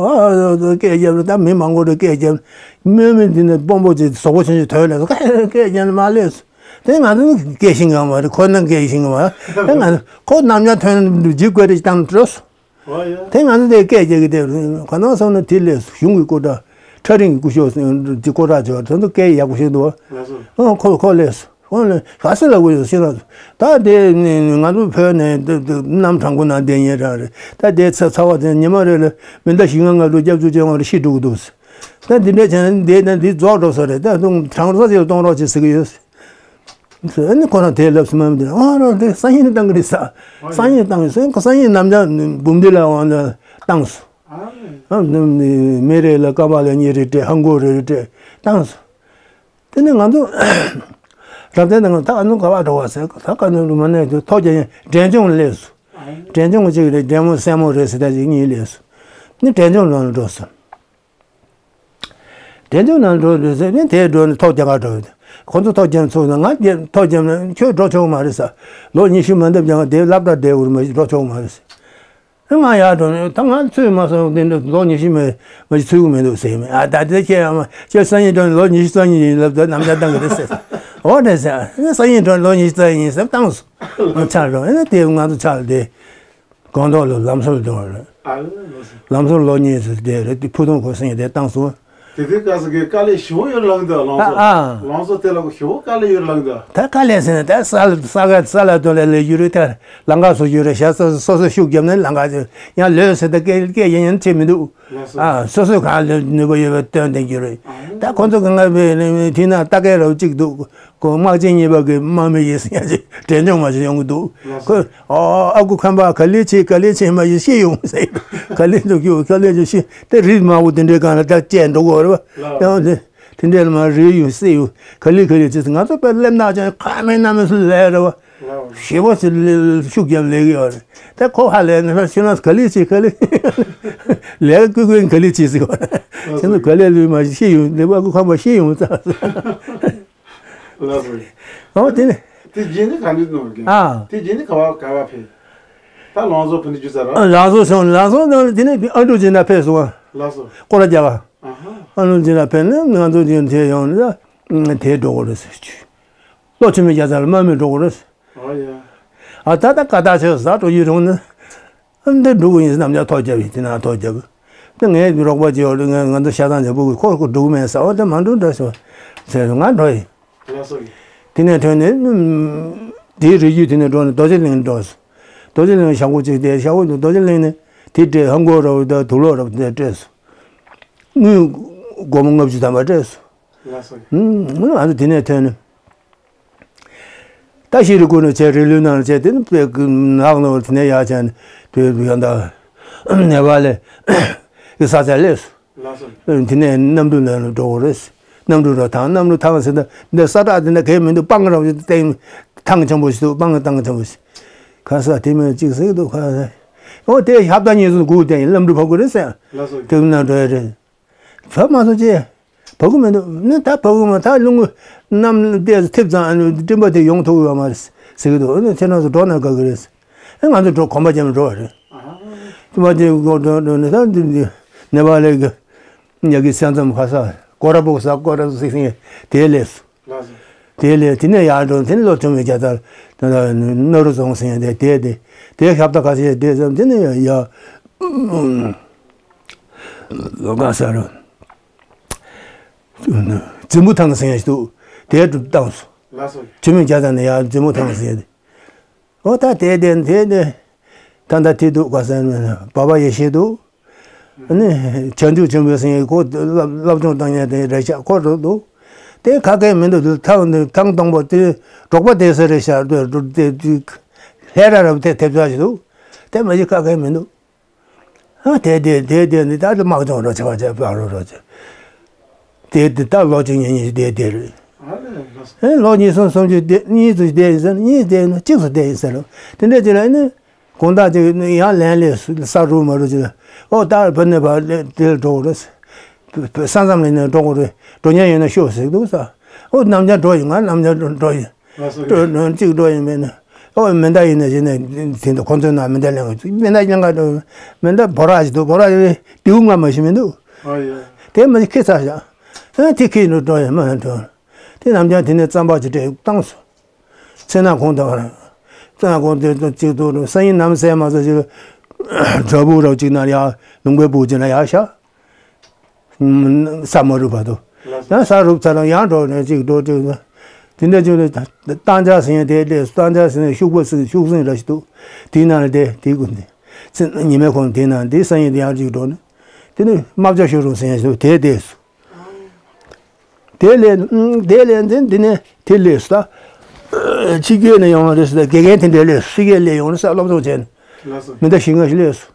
ཨ་ཙོ་སྐད་རྒྱབ་ལ། ད་མི་མང་པོ་འདྲ་སྐད་རྒྱབ། དམག་མི་དེ་ནས་དཔོན་པོ་ཅིག་གཟུགས་པོ་ཆུང་ཆུང་ཐོན་ནས་སྐད་རྒྱབ་ནས་མར་སླེབས་སོང་། དེ་ང་ཚོ་སྐད་ཤེས་གི་མ་རེད། ཁོ་ན་སྐད་ཤེས་གི་མ་རེད། དེ་ང་ཚོ་ཁོ་ནམ་ཡང་ཐོན་ནས་འཇིགས་དགོས་རེད་ཅིག་བཏང་འགྲོ་སོང་། འོ་ཡ། དེ་ང་ཚོ་དེ་སྐད་རྒྱག་གི་དེ་ག་ནང་སོང་ན་དེ་ལས་གཞུང་གི་སྐུ་དྲག་ཁྲ་རིང་གི་སྐུ་ཞབས་དེ་སྐུ་དྲག་ཆེ་བ་དེ་ཚོ་སྐད་ཡག་པོ་ཤེས་འདུག་བ། ལགས་སོ། ཨ་ཁོ་ཁོ་ལས་སོ། ཁོ་ལས་ག་ས་ལ་དགོས་ཡོད་ཤེས་ར། ད་དེ་ནི་ང་ཚོ་བོད་ནས་དེ་དེ་གནམ་གྲང་པོ་ནང་བསྡད་ཉེ་ར་རེད། ད་དེ་ཚ་ཚ་བ་དེ་ཉི་མ་རེ་ལ་མི་ཟླ་བཞི་ལྔ་ལྔ་དུ་སྐྱབས་བཅོལ་ཅན་བ་རེ་ཤི་འགྲོ་གི་འདུག་ད་འདི་འདྲ་བྱས་ན་འདི་ན་འདི་རྫོགས་འགྲོ་ས་རེད། ད་དུང་གྲང་ས་ཅིག་ལ་གཏོང་རོགས་བྱེད་ཟེར་གི་ཡོད། ཨ་ནི་ཁོ་རང་དེ་ལབ་སོང་མ་མི་འདི་ཨ་རོ་དེ་སང་ཉིན་བཏང་གི་རེད་ས། སང་ཉིན་བཏང་གི་སོང་། སང་ཉིན་ནམ་ཞག་འབུམ་སྡེ་ལ་འོང་ན་བཏང་སོང་། ཨ་མི་རེ་ལ་ཀ་མ་ལ་གཉིས་རེ་སྤྲད། ཧང་གོ་རེ་རེ་སྤྲད་བཏང་སོང་། དེ་ནས་ང་ཚོ་རབ་བརྟན་དང་ད་ཨ་ནུ་ག་བ་འགྲོ་བ་ཟེར། ད་ག་ནུ་རུ་མ་ནས་དུ་ཐོག་རྒྱ་ཡན་འབྲས་ལྗོངས་སླེབས་སོང་། འབྲས་ལྗོངས་གཅིག་རེད། འབྲས་མོ་སྲས་མོ་རེད་ཟེར། ད་ཅིག་གཉིས་སླེབས་སོང་། ནི་འབྲས་ལྗོངས་ལ་འགྲོ་སོང་། འབྲས་ལྗོངས་ལ་འགྲོ་འདོད་ཟེར་ནས་དེར་འགྲོ་ནས་ཐོག་རྒྱ་གར་འགྲོ་ཡོད། ཁོ་ཚོ་ཐོག་རྒྱ་ཚུགས་ན་ང་རྒྱ་ཐོག་རྒྱ་ན་ཁྱོད་འགྲོ་ཆོག་མ་རེད་ཟེར། ལོ་ཉི་ཤུ་མ་འདབ་ཀྱང་དེ་སློབ་གྲྭ་བསྡད་འུར་མ་འགྲོ་ཆོག་མ་རེད་ཟེར། ང་ཡར་འགྲོ་ནས་ད་ང་ཚོས་མ་སོང་དེ་འདྲ་ལོ་ཉི་ཤུ་མ་མ་ཚུད་གི་མི་འདུག་ཟེར་མེད། ཨ་ད་དེ་ཁྱེད་ཡང་ཁྱེད་སང་ཉིན་འགྲོ་ནས་ལོ་ཉི་ཤུ་རྩ་གཉིས་ཡིན་ལབ་ད་ནམ་ཞག་བཏང་གི་རེད་ཟེར། འོ་རེད་ཟེར། སང་ཉིན་འགྲོ་ནས་ལོ་ཉི་ཤུ་རྩ་གཉིས་ཟེར་བཏང་སོང་། ང་ཆགས་འགྲོ་ཨེ་དེ་ང་ཚོ་ཆགས་དེ། སྒང་ཏོག་ལ་ལམ་བཟོར་འགྲོ་བ་རེད། ཨ་ལགས་སོ། ལམ་བཟོར་ལོ་གཉིས་སུ་བསྡད་རེད། དེ་ཕུ་ཐུང་ཁོ་སེང་དེ་བཏང་སོང་། དེ་དུས་སྐབས་སུ་གི་དཀའ་ལས་ཞེ་པོ་ཡོད་ལངས་འདུག་ལམ་བཟོ། ཨ་ཨ། ལམ་བཟོ་དེ་ལ་ཞེ་པོ་དཀའ་ལས་ཡོད་ལངས་འདུག་ད་དཀའ་ལས་ཟེར་ན་ད་ས་ས་ག་ས་ལ་དོ་ལ་ལས་ཡོད་རེད། ད་ལམ་ཁ་བཟོ་རྒྱུ་རེད། ཞག་སོ་སོ་སོ་ཤུགས་བརྒྱབ་ནས་ལམ་ཁ་ཡང་ལོས་ཟེར་ད་སྐད་སྐད་ཡན་ཡན་བྱེད་མི་འདུག་ལགས་སོ། ཨ་སོ་སོས་གང་ལ་ནུས་པ་ཡོད་པ་སྟོན་བསྡད་རྒྱུ་རེད། ཨ་ད་ཁོ་ཚོ་གང་ག་བའི་དེ་ན་ལྟ་སྐལ་རབ་གཅིག་འདུག་ཁོ་དམག་ཆེན་གཉིས་པ་གི་དམག་མི་ཡིན་ཟེར་ཡ་ཅིག་འབྲས་ལྗོངས་མ་ཞིག་ཡོང་གི་འདུག་ལགས་སོ། ཁོས་ཨོ་ཨ་ཁུ་ཁམས་པ་ག་ལེ་བྱེད་ག་ལེ་བྱེད་མ་ཞིག་ཤི་ཡོང་ཟེར། ག་ལེ་འདུག་རྒྱུ་ག་ལེ་འདུག་ཤི་དེ་རིགས་དམར་པོ་དེ་འདྲའི་སྒང་ལ་ད་བཅད་འགྲོ་དགོས་རེད་བ། ལགས། ཡང་དེ་དེ་འདྲའི་ལ་མ་རེ་ཡོང་སྲིད་ཡོང་ག་ལེ་ག་ལེ་བྱེད་ཟེར། ང་ཚོ་དཔེ་སླེབས་ན་ཅང་ཁ་མེད་སྣ་མེད་སུ་ལས་རེད་བ། ལགས། ཞེ་པོ་ཞིག་ལས་ཤུགས་རྒྱབ་ལས་ཀྱི་ཡོད་རེད། ད་ཁོ་ཧ་ལས་ན་ཤི་ན་ག་ལེ་བྱེད་ག་ལེ་ལས་ཀ་ཀུན་ཀུན་ག་ལེ་བྱེད་ཟེར་བ། ཁྱེད་ཚོ་ག་ལེ་ལུས་མ་ཤི་ཡོང་ལས་པ་ཁོ་ཁམས་པ་ཤི་ཡོང་ཙང་། ལགས་སོ། ཨོ་དེ་ནས། དེ་རྗེས་ནས་ག་འདྲ་གནང་གི་ཨ། དེ་རྗེས་ནས་ག་བ་ག་བ་ཕེབས། ད་ལང་ཚོ་ཕུ་ནས་རྒྱུ་ཚར་ར། ལང་ཚོ་སོང་། ལང་ཚོ་ནང་དེ་ནས་ཨ་འབྲུག་རྗེས་ན་ཕེབས་སོང་ང་། ལགས་སོ། སྐོར་ར་རྒྱག་ག་ཨ་ཧ། ཨ་འབྲུག་རྗེས་ན་ཕེབས་ནས་ང་ཚོ་རྗེས་དེ་ཡོང་ནས་ད་དེ་འགྲོ་གི་རེད་ཟེར་གྱི། ལོ་ཆུ་མིག་རྒྱ་ཚ་ལ་དམག་མི་འགྲོ་གི་རེད་ཟེར། ཨོ་ཡ། ཨ་ད་ད་ཀ་ད་ཆོས་ཟ་འགྲོ་ཡི་རུང་ནས། ཨ་འདི་འགྲོ་གི་ཡིན་ཟེར་ནམ་རྒྱག་ཐོག་རྒྱབ་ཡིན་དེ་ན་ཐོག་རྒྱབ། ད་ངའི་རོགས་པ་ཅིག་ཡོད་རེད། ང་ང་ཚོ་ཤ་ཚང་ཅིག་སྤུ་གུ་ཁོ་ཁོ་འགྲོ་གི་མེད་ཟེར། ཨོ་དེ་མ་འགྲོ་འདྲ་ཞོ་ཟེར་ང་འགྲོ་ཡིན། ལགས་སོ། དེ་ནས་ཐོན་ནས་དེའི་རི་རྒྱུད་དེ་ནས་འགྲོ་ནས་རྡོ་རྗེ་གླིང་འགྲོ་སོང་། རྡོ་རྗེ་གླིང་ཞག་པོ་གཅིག་བསྡད། ཞག་པོ་རྡོ་རྗེ་གླིང་ནས་དེ་འདྲའི་ཧང་གོ་ར་བ་དང་དུག་ལོག་ར་བ་དེ་སྤྲད་སོང་། དངུལ་སྒོར་མོ་ལྔ་བཅུ་ཐམ་པ་སྤྲད་སོང་། ལགས་སོ། ཨུམ་ང་ཚོ་དེ་ནས་ཐོན་ནས། ད་ཤི་རི་ཀུ་ནུ་བྱས་རི་ལུའི་ནང་ལ་བྱས་དེ་ནི་དཔེ་ནག་ནོར་དེ་ནས་ཡར་བྱས་ནས་དེ་ཡང་ད་ནེ་པ་ལ་གི་ས་ཆ་སླེབས་སོང་། ལགས་སོ། དེ་ནས་གནམ་གྲུ་ལ་འགྲོ་དགོས་རེད། གནམ་གྲུ་ར་ཐང་གནམ་གྲུ་ཐང་ཟེར་ད་འདི་ས་ཁྲ་དེ་འདྲ་གས་མི་འདུག་སྤང་ར་བ་ཏེ་ཐང་ཆེན་པོ་ཞིག་འདུག་སྤང་ཐང་ཆེན་པོ་ཞིག་ཁ་ས་དེ་མིན་གཅིག་ཟེར་གི་འདུག་ཁ་ས། ཨོ་དེ་ཞབས་ད་ཉིན་སུ་སྒུག་བསྡད་ཡིན། གནམ་གྲུ་ཕབ་དགོས་རེད་ཟེར། ལགས་སོ། དེ་ན་འགྲོ་ཡ་རེད། བབས་མ་སོང་ཅེས། བབས་ཀྱི་མི་འདུག་ནི་ད་བབས་ཀྱི་མ་ད་རླུང་གི་གནམ་ལྟས་སུ་ཐེབས་ཙང་སྤྲིན་པ་དེ་ཡོང་ཐུབ་ཡོད་མ་རེད། ཟེར་གྱི་འདུག་ཨ་ནི་ཁྱེད་རང་ཚོ་འགྲོ་ན་དགའ་གི་རེད། ཨེ་ང་ཚོ་འགྲོ་གོམ་པ་རྒྱབ་ནས་འགྲོ་བ་རེད། ཨ་དེ་མ་དེ་འགྲོ་འགྲོ་འགྲོ་ནས་ད་འདི་འདི་ནེ་པ་ལི་གི་ཉ་གི་ས་མཚམས་ཁ་ས་ཀོ་ར་པུག་ས་ཀོ་ར་པུག་ཟེར་ཡ་དེ་སླེབས་སོང་། ལགས་སོ། དེ་སླེབས་དེ་ནས་ཡར་འགྲོ་དེ་ནས་ལོ་ཐོན་པའི་རྒྱ་ཚར་ད་ནོར་བུ་རྫོང་ཟེར་ཡ་དེ་དེ་དེ་དེ་ཤབ་ད་ཁ་ཤས་དེ་ཙམ་དེ་ནས་ཡ་ཡ་ལོ་ག་ས་རུ་འཛིན་པོ་ཐང་ཟེར་ཡ་ཞིག་འདུག་དེ་བཏང་སོང་། ལགས་སོ། ཆུ་མིག་རྒྱ་ཚ་ནས་ཡར་འཛིན་པོ་ཐང་ཟེར་ཡ་དེ། འོ་ད་དེ་དེ་དེ་དེ་ད་ད་དེ་འདུག་ག་ཟེར་ན་བ་བ་ཡེ་ཤེས་འདུག་ཨ་ནི་བྱང་ཆུབ་ཆེན་པོའི་སེང་གེ་ཁོ་སློབ་སློབ་སྦྱོང་བཏང་ཡས་དེ་རེད་ཤག་ཁོ་རུ་འདུག་དེ་ཁ་སྐད་མི་འདུག་ཐང་ཐང་སྟོང་པ་དེ་འབྲོག་པ་དེ་ས་རེད་ཤག་དེ་དེ་ལྷས་ར་རབ་དེ་ཐེབས་ཚར་ཞིག་འདུག་དེ་མ་གཞི་ཁ་སྐད་མི་འདུག་ཨ་དེ་དེ་དེ་དེ་ནི་ད་དམག་སྦྱོང་རོགས་བྱེད་པ་བྱེད་པ་རོགས་རོགས་བྱེད། དེ་དེ་ད་ལོ་གཅིག་གཉིས་གཉིས་བསྡད་དེ་རེད། ཨ་ལོ་གཉིས་གསུམ་གསུམ་བཅུ་བསྡད་གཉིས་ཙམ་བསྡད་ཡིན་ཟེར་ན་གཉིས་བསྡད་ཡིན་ན་གཅིག་ཙམ་བསྡད་ཡིན་ཟེར་རོ། དེ་འདྲ་ཅིག་ལ་ནི་དགོང་དག་ཅིག་ཡང་ལན་སླེབས་ས་རུབ་མ་རུབ་ཅིག་ལ་ཨོ་ད་བུ་ནི་བ་དེ་ལ་འགྲོ་དགོས་རེད། ས་མཚམས་ལ་ནི་འགྲོ་དགོས་རེད། འགྲོ་མཁན་ཡོད་ན་ཤོག་ཟེར་འདུག་ས། ཨོ་ནམ་རྒྱུན་འགྲོ་ཡིན། ང་ནམ་རྒྱུན་འགྲོ་ཡིན། ལགས་སོ། འགྲོ་འགྲོ་གཅིག་འགྲོ་ཡིན་མིན་ན། ཨོ་མེ་མདའ་ཡིན་ན་བྱས་ནས་དེ་འདྲ་ཁོང་ཚོའི་ནང་མེ་མདའ་ལེན་དགོས། མེ་མདའ་ལེན་ག་འགྲོ། མེ་མདའ་བོ་ར་ཞིག་འདུག་བོ་ར་ཡིན་རེད། དེའུ་ང་མ་ཤི་མི་འདུག་ཨ་ཡ། དེ་མ་ཤི་ཁི་ཚར་བཞག་ཨ་དེ་ཁི་འགྲོ་འགྲོ་ཡིན་མ་འགྲོ། དེ་ནམ་རྒྱུན་དེ་ནས་རྩམ་པ་ཅིག་སྤྲད་བཏང་སོང་། ཚེ་ན་ཁོང་དང་རེད། ཚེ་ན་ཁོང་དེ་ཚོ་གཅིག་ཏུ་སང་ཉིན་ནམ་གསལ་མ་ཚོ་ཞིག་བྲག་ཕུག་རོགས་གཅིག་ན་ཡ་ལུང་པའི་ཕུག་གཅིག་ན་ཡ་བཞག་ས་མ་རུབ་བར་དུ། ཡང་ས་རུབ་ཚར་ལ་ཡང་འགྲོ་ནས་གཅིག་འགྲོ་གཅིག་འགྲོ། དེ་འདྲ་བྱུང་ནས་བཏང་ཆ་ཟིན་ཡང་དེ་ལས་བཏང་ཆ་ཟིན་ནས་ཤུག་པ་ཟིན་ཤུག་ཟིན་ར་ཞིག་འདུག་དེའི་ནང་ལ་དེ་དེའི་ཀུན་དེ་ཚེ་ཉི་མའི་ཁོང་དེའི་ནང་དེའི་སང་ཉིན་དེ་ཡང་གཅིག་འགྲོ་ནས་དེ་ནི་རྨ་བྱ་ཤོར་རུང་ཟིན་ཡང་ཞིག་འདུག་དེ་དེ་སུ། དེ་ལས་དེ་ལས་འཛིན་འདི་ནས་དེ་ལས་སུ་ད། ཕྱི་རྒྱལ་ནས་ཡོང་བ་རེད་ཟེར། དགེ་རྒན་དེ་འདྲའི་ལས་སུ་ཕྱི་རྒྱལ་ལས་ཡོང་རེད་ཟེར་སློབ་སྦྱོང་བྱས་ནས་མི་འདྲ་ཞིག་ང་ཞིག་ལས་སུ།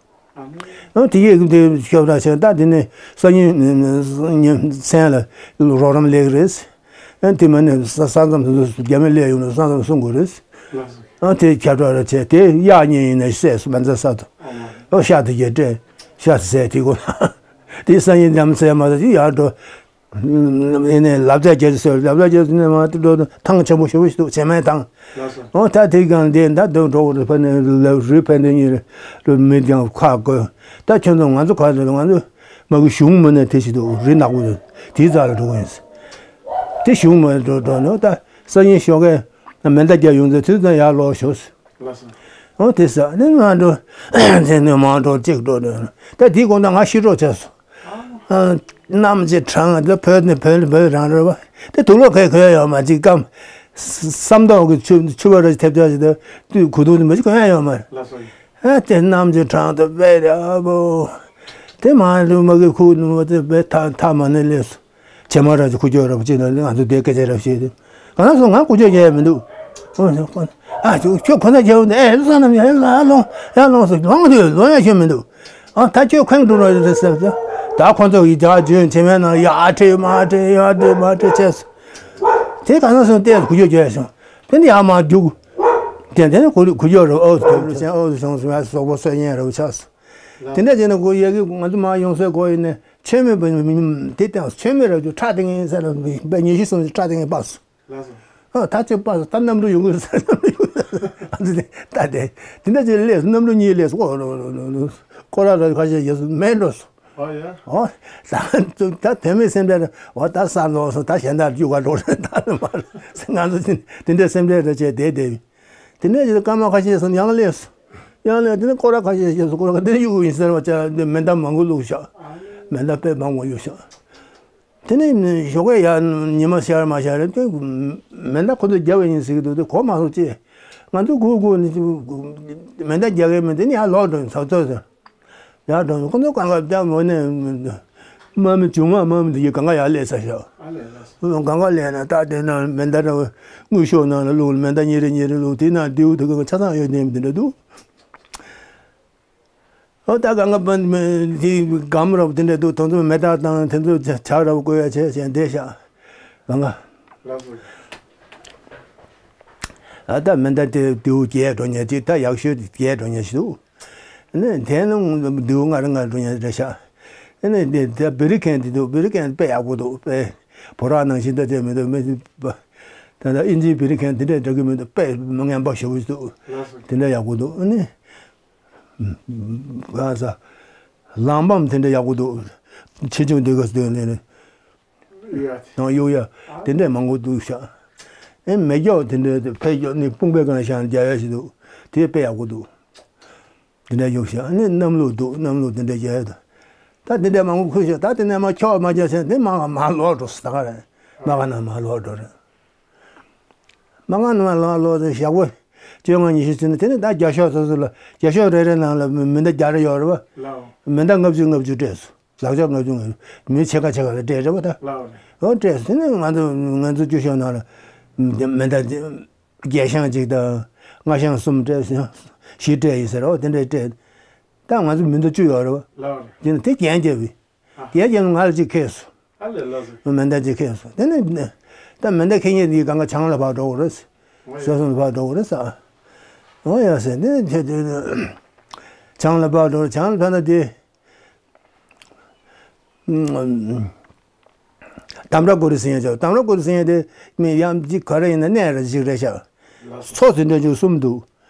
ཨ་དེ་ཡིག་དེ་ཤོབ་ར་ཆེན་ད་དེ་ནས་སང་ཉིན་མཚན་ལ་རོགས་རམ་ལས་ཀྱི་རེད། ཨ་དེ་མ་ནས་ས་ས་མཚམས་སུ་རྒྱ་མི་སླེབས་ཡོང་ནས་ས་མཚམས་སྲུང་དགོས་རེད། ཨ་དེ་ཁྱབ་བསྒྲགས་ར་བྱས་དེ་གཡག་གཉིས་ཡིན་ནས་བསད་སོང་། མ་འཛའ་ས་དུ་ཨོ་ཤ་དེ་རྒྱས་སྤྲད་ཤ་དེ་བསད་དེ་གོ། དེ་སང་ཉིན་འདམ་བསད་མ་ཐག་ཅིག་ཡར་འགྲོ། ཡིན་ནས་ལབ་རྩེ་རྒྱག་ཟེར། ལབ་རྩེ་རྒྱག་ཟེར་ནས་མ་དེ་འགྲོ་ཐང་ཆེན་པོ་ཞེ་པོ་ཞིག་འདུག་བྱེ་མའི་ཐང་། ལགས་སོ། ཨོ་ད་དེ་གང་དེ་ད་དོན་གྲོགས་རུ་ཕ་ནས་ལབ་རུས་ཕན་དེ་གཉིས་རུ་མི་ཀྱང་ཁ་བཀོད། ད་ཁྱོད་ཚོ་ང་ཚོ་ག་ཚོད་ང་ཚོ་མ་གི་གཞུང་མི་ནས་དེ་ཞིག་འདུག་རི་ནག་པོ་དེའི་རྩ་ལ་འགྲོ་གི་ཡིན། དེ་གཞུང་མི་འགྲོ་འགྲོ་ནོ་ད་སང་ཉིན་ཞོགས་ཀས་མེ་མདའ་རྒྱག་ཡོང་ཚེ་དུས་ཙམ་ཡར་ལོག་ཤོག་ལགས་སོ། ཨོ་དེ་ས་ནི་ང་འགྲོ་དེ་ནས་མ་འགྲོ་གཅིག་འགྲོ་འགྲོ་ད་དེའི་དགོང་དག་ང་ཤི་གྲོགས་བྱས་སོང་། གནམ་གྱི་གྲང་དེ་བོད་ནས་བོད་བོད་རང་རེད་བ། དེ་དུག་ལོག་གས་གོན་ཡོད་མ་གཅིག་སྐམ། བསམ་མདོག་གི་ཆུ་ཆུ་བ་ར་ཐེབས་ཆག་ཅིག་དེ་དུས་གོས་ཐུང་དེ་མ་གཅིག་གོན་ཡོད་མ་རེད། ལགས་སོ། ཨ་དེ་གནམ་གྱི་གྲང་དེ་བས་རེད་ཨ་བོ། དེ་མ་རུ་མ་གི་ཁུག་ནུ་མ་དེ་བས་ཐ་ཐ་མ་ནས་སླེབས་སོང་། བྱེ་མ་ར་ཅིག་ཁུ་ཅོ་ར་བ་ཅིག་ན་ང་ཚོ་དེ་སྐད་ཆ་ར་བཤད་དེ། ག་ན་སོང་ང་ཁུ་ཅོ་རྒྱག་ཡ་མི་འདུག་ཨ་ཁྱོད་ཁོ་ན་རྒྱག་འདི་ཨེ་ལོ་ས་ནམ་ཡ་ལ་ལོང་ཡ་ལོང་སོང་ལོང་དུས་ལོང་ཡ་ཤོད་མི་འདུག་ཨ་ད་ཁྱོད་ཁེངས་འགྲོ་རོགས་རེད་ཟེར་ཟེར། ད་ཁོ་ཚོ་ཡི་རྒྱག་བྱོན་བྱེ་མའི་ནང་ཡ་ཨ་ཁྲེ་མ་ཁྲེ་ཡ་ཁྲེ་མ་ཁྲེ་བྱས་སོང་། དེ་ག་ན་སོང་ལྟས་ཁུ་ཅོ་རྒྱག་ཡ་སོང་། དེ་ནི་ཡ་མ་རྒྱུག་དེ་དེ་ནི་ཁུ་ཁུ་ཅོ་རུ་ཨོ་ཐུབ་རུ་ཆེན་ཨོ་སོང་སོང་ཡ་སོག་པོ་སོ་ཡན་རུ་ཆགས་སོང་། དེ་འདྲ་བྱས་ན་ཁོ་ཡ་གི་ང་ཚོ་མ་ཡོང་སའི་སྒོ་ཡིན་ནས་ཆོས་མེད་པ་དེ་དང་ཆོས་མེད་ར་རྒྱུ་ཁྲག་དེ་ངན་ཟེར་ལ་ཉི་ཤུ་སོང་ཁྲག་དེ་ངན་སྤགས་སོང་། ལགས་སོ། ཨ་ད་ཅི་སྤགས་སོང་ད་གནམ་གྲུ་ཡོང་གི་རེད་ཟེར་གནམ་གྲུ་ཡོང་གི་རེད་ཟེར། ད་དེ་དེ་འདྲ་ཅིག་སླེབས་སོང་། གནམ་གྲུ་གཉིས་སླེབས་སོང་། ཨོ་ལོ་ལོ་ལོ་ལོ། སྐོར་ར་ར་ཁ་ཤས་ཡོད་སོང་མེད་འགྲོ་སོང་། ཨོ་ཡ། ཨོ་ད་ད་དོན་མེད་སེམས་ཁྲལ་རེད། ཨོ་ད་ས་ལོག་སོང་ད་གཞན་དག་རྒྱུག་ག་འགྲོ་རེད་ད་ནི་མ་རེད་ང་ཚོ་དེ་འདྲ་སེམས་ཁྲལ་རེ་བྱས་བསྡད་བསྡད། དེ་ནས་སྐར་མ་ཁ་ཤས་སོང་ཡང་སླེབས་སོང་། ཡང་ལ་དེ་ནས་སྐོར་ར་ཁ་ཤས་ཤེས་སོང་། སྐོར་ར་དེ་ནས་གཡུག་ཡིན་ཟེར་བ་ཅག་དེ་མེ་མདའ་མང་པོ་བླུགས་ཤག་མེ་མདའ་དཔེ་མང་པོ་གཡུགས་ཤག་དེ་ནས་ཞོགས་ཀས་ཡར་ཉི་མ་ཤར་མ་ཤར་རེད་དེ་མེ་མདའ་ཁོ་ཚོ་རྒྱབ་པ་ཡིན་ཟེར་གྱི་འདུག་དེ་གོ་མ་སོང་ཅི། ང་ཚོ་གུ་གུ་ནས་མེ་མདའ་རྒྱག་གི་མེད་དེ་ནས་ཡར་ལོག་འགྲོ་ཡིན་ཚག་ཚོད་ཟེར། ཡར་འགྲོ་ཡིན་ཁོ་ཚོ་གང་ག་རྒྱབ་འོ་ནས། དམག་མི་བྱུང་མ་དམག་མི་འདི་ཡི་གང་ག་ཡར་སླེབས་ཚར་ཤག་ཨ་ལས་ལགས་སོ། གང་ག་སླེབས་ན་ད་དེ་ན་མེ་མདའ་ར་དངུལ་ཤོག་ནང་ལ་བླུགས་མེ་མདའ་གཉིས་རེ་གཉིས་རེ་བླུགས་དེ་ན་རྡེའུ་དེ་ག་ཆ་ཚང་ཡོད་དེ་འདི་འདྲ་འདུག་ཨོ་ད་གང་ག་པན་དེ་སྒམ་ར་བ་དེ་འདྲ་འདུག་དེ་ཚོ་མེ་མདའ་དང་དེ་ཚོ་ཇ་ཇག་ར་བ་བཀོལ་ཡ་བྱས་བྱས་བསྡད་ཤག་གང་ག་ལགས་སོ། ཨ་ད་མེ་མདའ་དེ་རྡེའུ་རྒྱས་འགྲོ་ཉེ་ཅིག་ད་ཡག་ཤོས་རྒྱས་འགྲོ་ཉེ་ཞིག་འདུག་ནས་དེ་ནང་རྡེའུ་ངར་ངར་འགྲོ་ཉེ་རེད་ཤག་ནས་དེ་དེ་བེ་རི་ཁན་དེ་འདུག་བེ་རི་ཁན་དཔེ་ཡག་པོ་འདུག་དཔེ་བོ་ར་ནང་བཞིན་ད་དེ་མི་འདུག་མི་འདུག་ད་ལྟ་ཨིན་ཇིའི་བེ་རི་ཁན་དེ་འདྲས་འདྲ་གི་མི་འདུག་དཔེ་མི་ངན་པ་ཞེ་པོ་ཞིག་འདུག་ལགས་སོ། དེ་འདྲས་ཡག་པོ་འདུག་ཨ་ནི། ག་ས། ལམ་བམ་དེ་འདྲས་ཡག་པོ་འདུག་ཆེ་ཆུང་དེ་ག་སུ་དེ་ནས་ནས། ཡ། དང་གཡུག་ཡ། དེ་འདྲས་མང་པོ་འདུག་ཤག་ཨེ་མེ་སྒྱོགས་དེ་འདྲས་ཕེ་སྒྱོགས་ནི་དཔུང་པའི་སྒང་ཤང་རྒྱག་ཡ་ཞིག་འདུག་དེ་དཔེ་ཡག་པོ་འདུག་དེ་འདྲ་ཡོད་ཤག་ཨ་ནི་གནམ་ལོ་འདུག་གནམ་ལོ་དེ་འདྲ་རྒྱག་ཡ་དང་། ད་དེ་འདྲ་མང་པོ་ཁུར་ཤག་ད་དེ་ནས་མ་ཁྱོག་མ་རྒྱག་ཟེར་དེ་མ་ག་མ་ལོག་འགྲོ་སོང་ད་ག་རེད། མ་ག་ན་མ་ལོག་འགྲོ་རེད། མ་ག་ན་མ་ལོག་ལོག་ཟེར་ཞག་པོ་བཅོ་ལྔ་ཉི་ཤུ་ཚུན་དེ་ནས་ད་རྒྱ་ཤོག་སོ་སོ་ལ་རྒྱ་ཤོག་རེ་རེ་ནང་ལ་མི་མི་འདའ་བརྒྱ་རེ་ཡོད་རེད་བ། ལའོ། མི་འདའ་ལྔ་བཅུ་ལྔ་བཅུ་སྤྲད་སོང་། ལག་ཆ་ལྔ་བཅུ་ལྔ་བཅུ་མི་ཕྱེད་ཀ་ཕྱེད་ཀ་ལ་སྤྲད་རེད་བ་ད། ལའོ་རེད། འོ་སྤྲད་སོང་དེ་ནས་ང་ཚོ་ང་ཚོ་རྒྱ་ཤོག་ནང་ལ་མི་འདའ། བརྒྱད་ཤང་གཅིག་དང་། ལྔ་ཤང་གསུམ་སྤྲད་ཟིན། བཞི་སྤྲད་ཡིན་ཟེར་རོ་དེ་འདྲས་སྤྲད། ད་ང་ཚོ་མི་འདུག་བཅུ་ཡོད་རེད་བ། ལགས་རེད། དེ་ནི་དེ་རྒྱན་རྒྱབ་བི། ཨ། རྒྱན་རྒྱབ་ནི་ང་ལ་གཅིག་ཁེལ་སོང་། ཨ་ལས་ལགས་སོ། མེ་མདའ་གཅིག་ཁེལ་སོང་། དེ་ནི་ད་མེ་མདའ་ཁེལ་མཁན་དེ་གང་ག་བྱང་ལ་ཕར་འགྲོ་དགོས་རེད། ཨོ་ཡ། ས་སོང་ལ་ཕར་འགྲོ་དགོས་རེད་ས། ཨོ་ཡ་ཟེར་དེ་དེ་དེ་བྱང་ལ་ཕར་འགྲོ་བྱང་ལ་ཕར་ན་དེ། དམ་ར་གོ་རི་སེང་ཡ་ཅོ་དམ་ར་གོ་རི་སེང་ཡ་དེ་མི་ཡང་ཅིག་ག་རེ་ཡིན་ན་གནས་ར་ཅིག་རེད་ཤག་མཚོ་དེ་འདྲ་ཅིག་གསུམ་འདུག་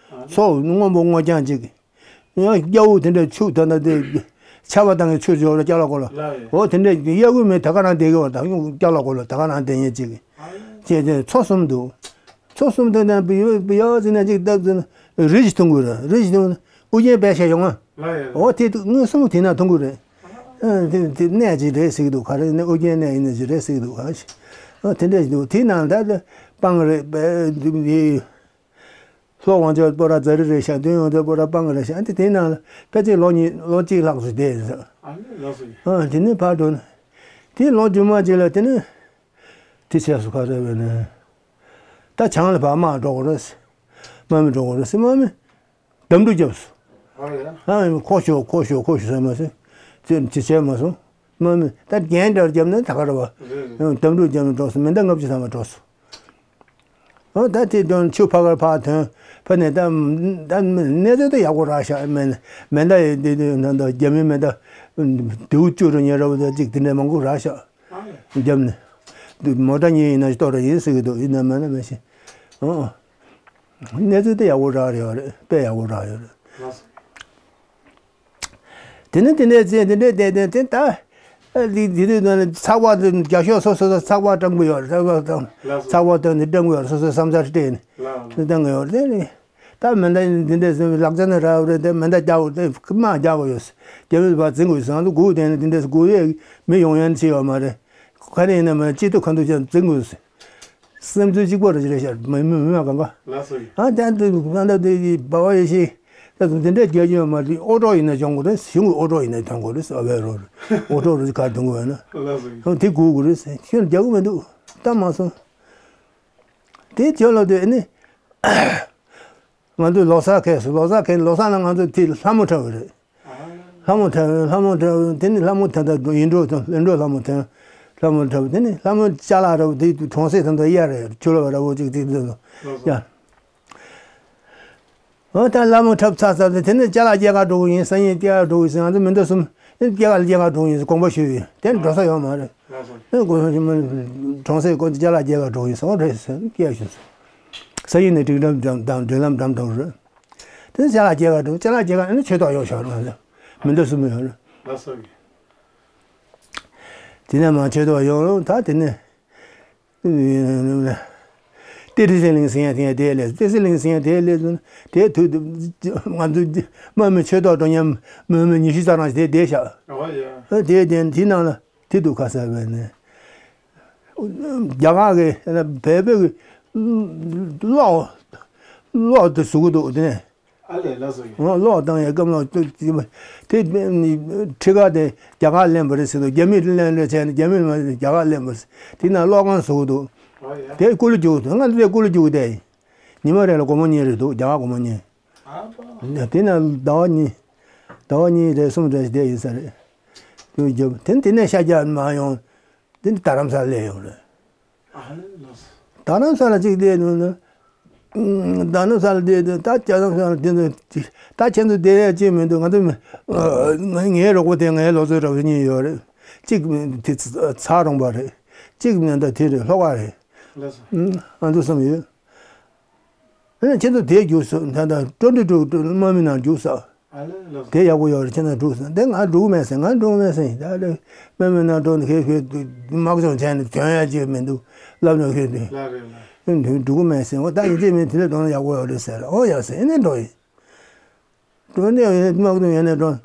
མཚོ་སྔོན་པོ་སྔོ་རྐྱང་ཅིག་ཡང་སྐྱ་བོ་དེ་འདྲ་ཆུ་ད་ལྟ་དེ་ཆར་པ་བཏང་གི་ཆུ་ཅོག་ལ་སྐྱ་ལ་གོ་ལ། ལ་ཡ། འོ་དེ་འདྲ་གཡག་གུ་མི་ད་ག་རང་བསྡད་གི་བ་ད་སྐྱ་ལ་གོ་ལ་ད་ག་རང་བསྡད་ཉེ་ཅིག་ཅེས་དེ་མཚོ་གསུམ་འདུག་མཚོ་གསུམ་དེ་ནས་བི་ཡོ་བི་ཡོ་ཟེར་ནས་ཅིག་བཏབ་ཟེར་ན་རི་ཞིག་མཐོང་གི་རེད། རི་ཞིག་མཐོང་ན་ཨུ་རྒྱན་པད་ཤ་ཡོང་ང་། ལ་ཡ། འོ་དེ་དངོས་སུ་དེ་ན་མཐོང་གི་རེད། ཨ་དེ་དེ་གནས་ཅིག་རེད་ཟེར་གི་འདུག་ག་རེ་ནས་ཨུ་རྒྱན་གནས་ཡིན་ནས་ཅིག་རེད་ཟེར་གི་འདུག་ག་ཨ་དེ་འདྲ་ཞིག་འདུག་དེ་ནང་ད་དེ་སྤང་རེད་པས་དེ་ལྷོ་ཝང་ཆོས་པོ་ར་ཛ་རི་རེད་ཤག་མདུན་ཡོང་དུས་པོ་ར་སྤང་རེད་ཤག་དེ་དེ་ནང་ལ་ཕལ་ཆེར་ལོ་གཉིས་ལོ་གཅིག་ལྷག་ཙམ་བསྡད་ཡོད་ཟེར། ཨ་ནི་ལགས་སོ། ཨ་དེ་ནས་ཕར་འགྲོ་ན་དེ་ལོ་རྒྱུས་མ་ཅིག་ལ་དེ་ནས། དེ་བྱས་སུ་ཁ་རེ་བས་ནས། ད་བྱང་ལ་བ་དམག་འགྲོ་དགོས་རེད། དམག་མི་འགྲོ་དགོས་རེད་ཟེར་དམག་མི། འདམ་འགྲུལ་བརྒྱབ་སོང་། ཨ་ཡ། ཨ་ཁོ་ཤོག་ཁོ་ཤོག་ཁོ་ཤོག་ཟེར་མ་ཟེར། ཅེས་ཅི་བྱས་མ་སོང་། དམག་མི་ད་རྒྱན་འདྲ་བརྒྱབ་ནས་ད་ག་རེ་བ། རེད་རེད། འདམ་འགྲུལ་བརྒྱབ་ནས་འགྲོ་སོང་མི་འདའ་ལྔ་བཅུ་ཐམ་པ་འགྲོ་སོང་། འོ་ད་དེ་དོན་ཆུ་ཕ་གར་ཕར་ཐོན་ཕ་ནས་ད་ད་གནས་ཚུལ་ད་ཡག་པོ་རག་ཤག་མེ་མེ་མདའ་ཡི་དེ་དེ་ད་ད་རྒྱ་མི་མེ་མདའ་དེའུ་བཅུ་རུ་ཉེ་ར་བ་ད་ཅིག་དེ་འདྲ་མང་པོ་རག་ཤག་རྒྱབ་ནས། འདི་མོ་ཊ་གཉིས་ཡིན་ན་གཏོར་ར་ཡིན་ཟེར་གི་འདུག་ཡིན་ན་མིན་ན་མི་ཤེས། ཨོ། གནས་ཚུལ་དེ་ཡག་པོ་རག་ཡོད་རེད། དཔེ་ཡག་པོ་རག་ཡོད་རེད། དེ་ནས་དེ་འདྲའི་ཚེ་དེ་འདྲའི་བསྡད་དེ་དེ་ད། འདི་འདི་དུས་ཚགས་པར་དེ་རྒྱ་ཤོག་སོ་སོ་ཚགས་པར་བཀྲམ་གི་ཡོད་རེད། ཚགས་པར་བཏང་། ཚགས་པར་བཏང་ནས་བཀྲམ་གི་ཡོད་རེད། སོ་སོའི་བསམ་ཚུལ་སྤྲད་ནས་བཏང་གི་ཡོད་རེད། དེ་ནས། ད་མི་འདའ་འདི་འདྲ་ཟེར་བའི་ལག་ཆ་ནི་རག་རེད་དེ་མི་འདའ་རྒྱག་དགོས་དེ་དམག་རྒྱག་དགོས་ཡོད་ཟེར། རྒྱ་མི་ཕར་འཛིང་དགོས་ཟེར། ང་ཚོ་སྒུག་བསྡད་ནས་འདི་འདྲ་སྒུག་ཡས་མི་ཡོང་ཡ་ནི་ཅི་ཡོད་མ་རེད། ག་རེ་ཡིན་ན་མ་སྐྱིད་སྡུག་ཁ་འདུག་ཅན་འཛིང་དགོས་ཟེར། སེམས་ཚུལ་གཅིག་པ་རེད་ཅི་རེད་ཤག་མི་མི་མི་མ་གང་ག་ལགས་སོ། ཨ་ད་འདི་ང་ད་འདི་འབའ་བ་ཡེ་ཤེས་ད་འདི་འདྲ་རྒྱག་རྒྱུ་ཡོད་མ་རེད། ཨོ་ཀྲོ་ཡིན་ན་སྦྱོང་དགོས་རེད། གཞུང་གི་ཨོ་ཀྲོ་ཡིན་ན་སྦྱོང་དགོས་རེད། ཨ་བའི་རོ་རེད། ཨོ་ཀྲོ་རེད་ག་འདོན་དགོས་ཡོད་ན། ལགས་སོ། ཨ་དེ་དགོས་དགོས་རེད་ཟེར། ཁྱོད་རྒྱག་གི་མི་འདུག་ད་མ་སོང་། དེ་ཁྱོད་ལ་དེ་ནི། ང་ཚོས་ལོ་གསར་ཁེལ་སོང་། ལོ་གསར་ཁེལ་ལོ་གསར་ལ་ང་ཚོ་དེ་ལྷ་མོ་འཁྲབ་པ་རེད། ལྷ་མོ་འཁྲབ་ལྷ་མོ་འཁྲབ་དེ་ནི་ལྷ་མོ་དེ་འདྲ་ཡིན་འགྲོ་དང་ལེན་འགྲོ་ལྷ་མོ་དེ། ལྷ་མོ་འཁྲབ་དེ་ནི་ལྷ་མོ་ཅ་ལག་ར་བ་དེ་གྲོང་གསེབ་དེ་འདྲ་གཡར་རེད། ཆུ་ལ་བ་ར་བོ་གཅིག་དེ་འདྲ་ཡ། འོ་ད་ལྷ་མོ་འཁྲབ་ཚར་ཚར་དེ་ནི་ཅ་ལག་སྐྱེལ་ག་འགྲོ་གི་ཡིན། སང་ཉིན་སྐྱེལ་ག་འགྲོ་གི་ཡིན་ཟེར། ང་ཚོ་མི་འདུག་གསུམ་ནི་སྐྱེལ་ག་སྐྱེལ་ག་འགྲོ་གི་ཡིན་ཟེར་དགོངས་པ་ཞུས་ཡིན། དེ་འགྲོ་ས་ཡོད་མ་རེད། ལགས་སོ། ཨེ་གོ་ཞིམ་མ་གྲོང་གསེབ་ཀོ་ཅ་ལག་སྐྱེལ་ག་འགྲོ་ཡིན་ཟེར། འོ་རེད་ཟེར་སྐྱེལ་ཞུ་ཟེར། ས་ཡིན་ནས་སྒྲིག་ལམ་འགྲམ་དང་མགྲོན་ལམ་འགྲམ་དུ་རེད། དེ་ཅ་ལག་སྐྱེལ་ག་འགྲོ་ཅ་ལག་སྐྱེལ་ག་ཨ་ནི་ཆོས་ཐོག་ཡོང་ཤོག་རེད། མི་འདུག་གསུམ་ཡོད་རེད། ལགས་སོ། དེ་ནས་མ་ཆོས་ཐོག་ཡོང་རུང་ད་དེ་ནས། ཏི་རི་སེ་གླིང་ཟེར་ཡ་དེ་དེ་ལས་ཏི་སེ་གླིང་ཟེར་ཡ་དེ་ལས་དེ་དུས་དུས་ང་ཚོ་དམག་མི་ཆོས་ཐོག་འགྲོ་མཉམ་དམག་མི་ཉི་ཤུ་རྩ་གྲངས་ཤིག་དེ་བསྡད་ཤག་ཨོ་ཡ། དེ་དེ་དེ་ནང་ལ། དེ་འདུག་ག་ས་བས་ནས། རྒྱ་གར་གི་བལ་པོ་གི་གློག་གློག་དེ་བཟོ་གི་འདུག་དེ་ནས། ཨ་ལས་ལགས་སོ་ཡིན། ཨོ་གློག་བཏང་ཡས་སྐམ་གློག་དེ་ཁྲི་ཀ་དེ་རྒྱ་གར་ལེན་པ་རེད་ཟེར་འདུག་རྒྱ་མིས་ལེན་རེད་བྱས་ནས་རྒྱ་མིས་མ་རྒྱ་གར་ལེན་པ་རེད། དེ་ན་གློག་ཁང་བཟོ་གི་འདུག་ཨ་ཡ། དེ་ཀུ་ལུ་རྒྱུག་འདུག་ང་ཚོ་དེ་ཀུ་ལུ་རྒྱུག་བསྡད་ཡིན། ཉི་མ་རེ་ལ་སྒོར་མོ་གཉིས་རེ་འདུག་རྒྱ་གར་སྒོར་མོ་གཉིས། ཨ་ཕ། དེ་ན་ཟླ་བ་གཉིས། ཟླ་བ་གཉིས་རེ་གསུམ་རེ་ཞིག་བསྡད་ཡིན་ས་རེད། དུས་རྒྱབ་དེ་དེ་ནས་ཤར་རྒྱག་མ་ཡོང་། དེ་ནི་རྡ་རམ་ས་ལ་སླེབས་ཡོང་རེད། ཨ་ནི་ལགས་སོ། རྡ་རམ་ས་ལ་གཅིག་བསྡད་ནས་ན། རྡ་རམ་ས་ལ་བསྡད་དུས་ད་རྡ་རམ་ས་ལ་བསྡད་དུས་ད་ཁྱེད་ཚོ་བསྡད་ཡས་ཅི་མི་འདུག་ང་ཚོ་མི་ང་ངའི་རོགས་པ་དེ་ངའི་ལོ་ཚོད་རོགས་པ་གཉིས་ཡོད་རེད། གཅིག་དེ་ཚ་རོང་པ་རེད། གཅིག་ནི་ད་དེ་རེད་ལྷོ་ཁ་རེད། ལགས་སོ། ཨ་འདུག་བསམ་ཡོད། ཨ་ནི་ཁྱེད་ཚོ་དེ་རྒྱུགས་སོང་ད་ལྟ་སྤྲོ་འདྲི་འགྲོ་དམག་མི་ནང་རྒྱུགས་སོང་། ཨ་ལེ་ལགས་སོ། དེ་ཡག་པོ་ཡོད་རེད། ཁྱེད་ཚོ་འགྲོ་སོང་དེ་ང་འགྲོ་གི་མེད་ཟེར། ང་འགྲོ་གི་མེད་ཟེར། ད་ལྟ་དམག་མི་ནང་འགྲོ་ནས་ཁྱེད་ཁྱེད་དམག་སྦྱོང་བྱས་ནས་དོན་ཡག་ཅིག་མི་འདུག་ལབ་ནས་ཁྱེད་དེ་ལགས་རེད་ལགས། འགྲོ་གི་མེད་ཟེར། འོ་ད་ཡིན་གཅིག་མིན་དེ་ལས་འགྲོ་ན་ཡག་པོ་ཡོད་རེད་ཟེར། འོ་ཡ་ཟེར། ཨ་ནི་འགྲོ་ཡིན། འགྲོ་ནས་དམག་དོན་ཡོད་ནས་འགྲོ།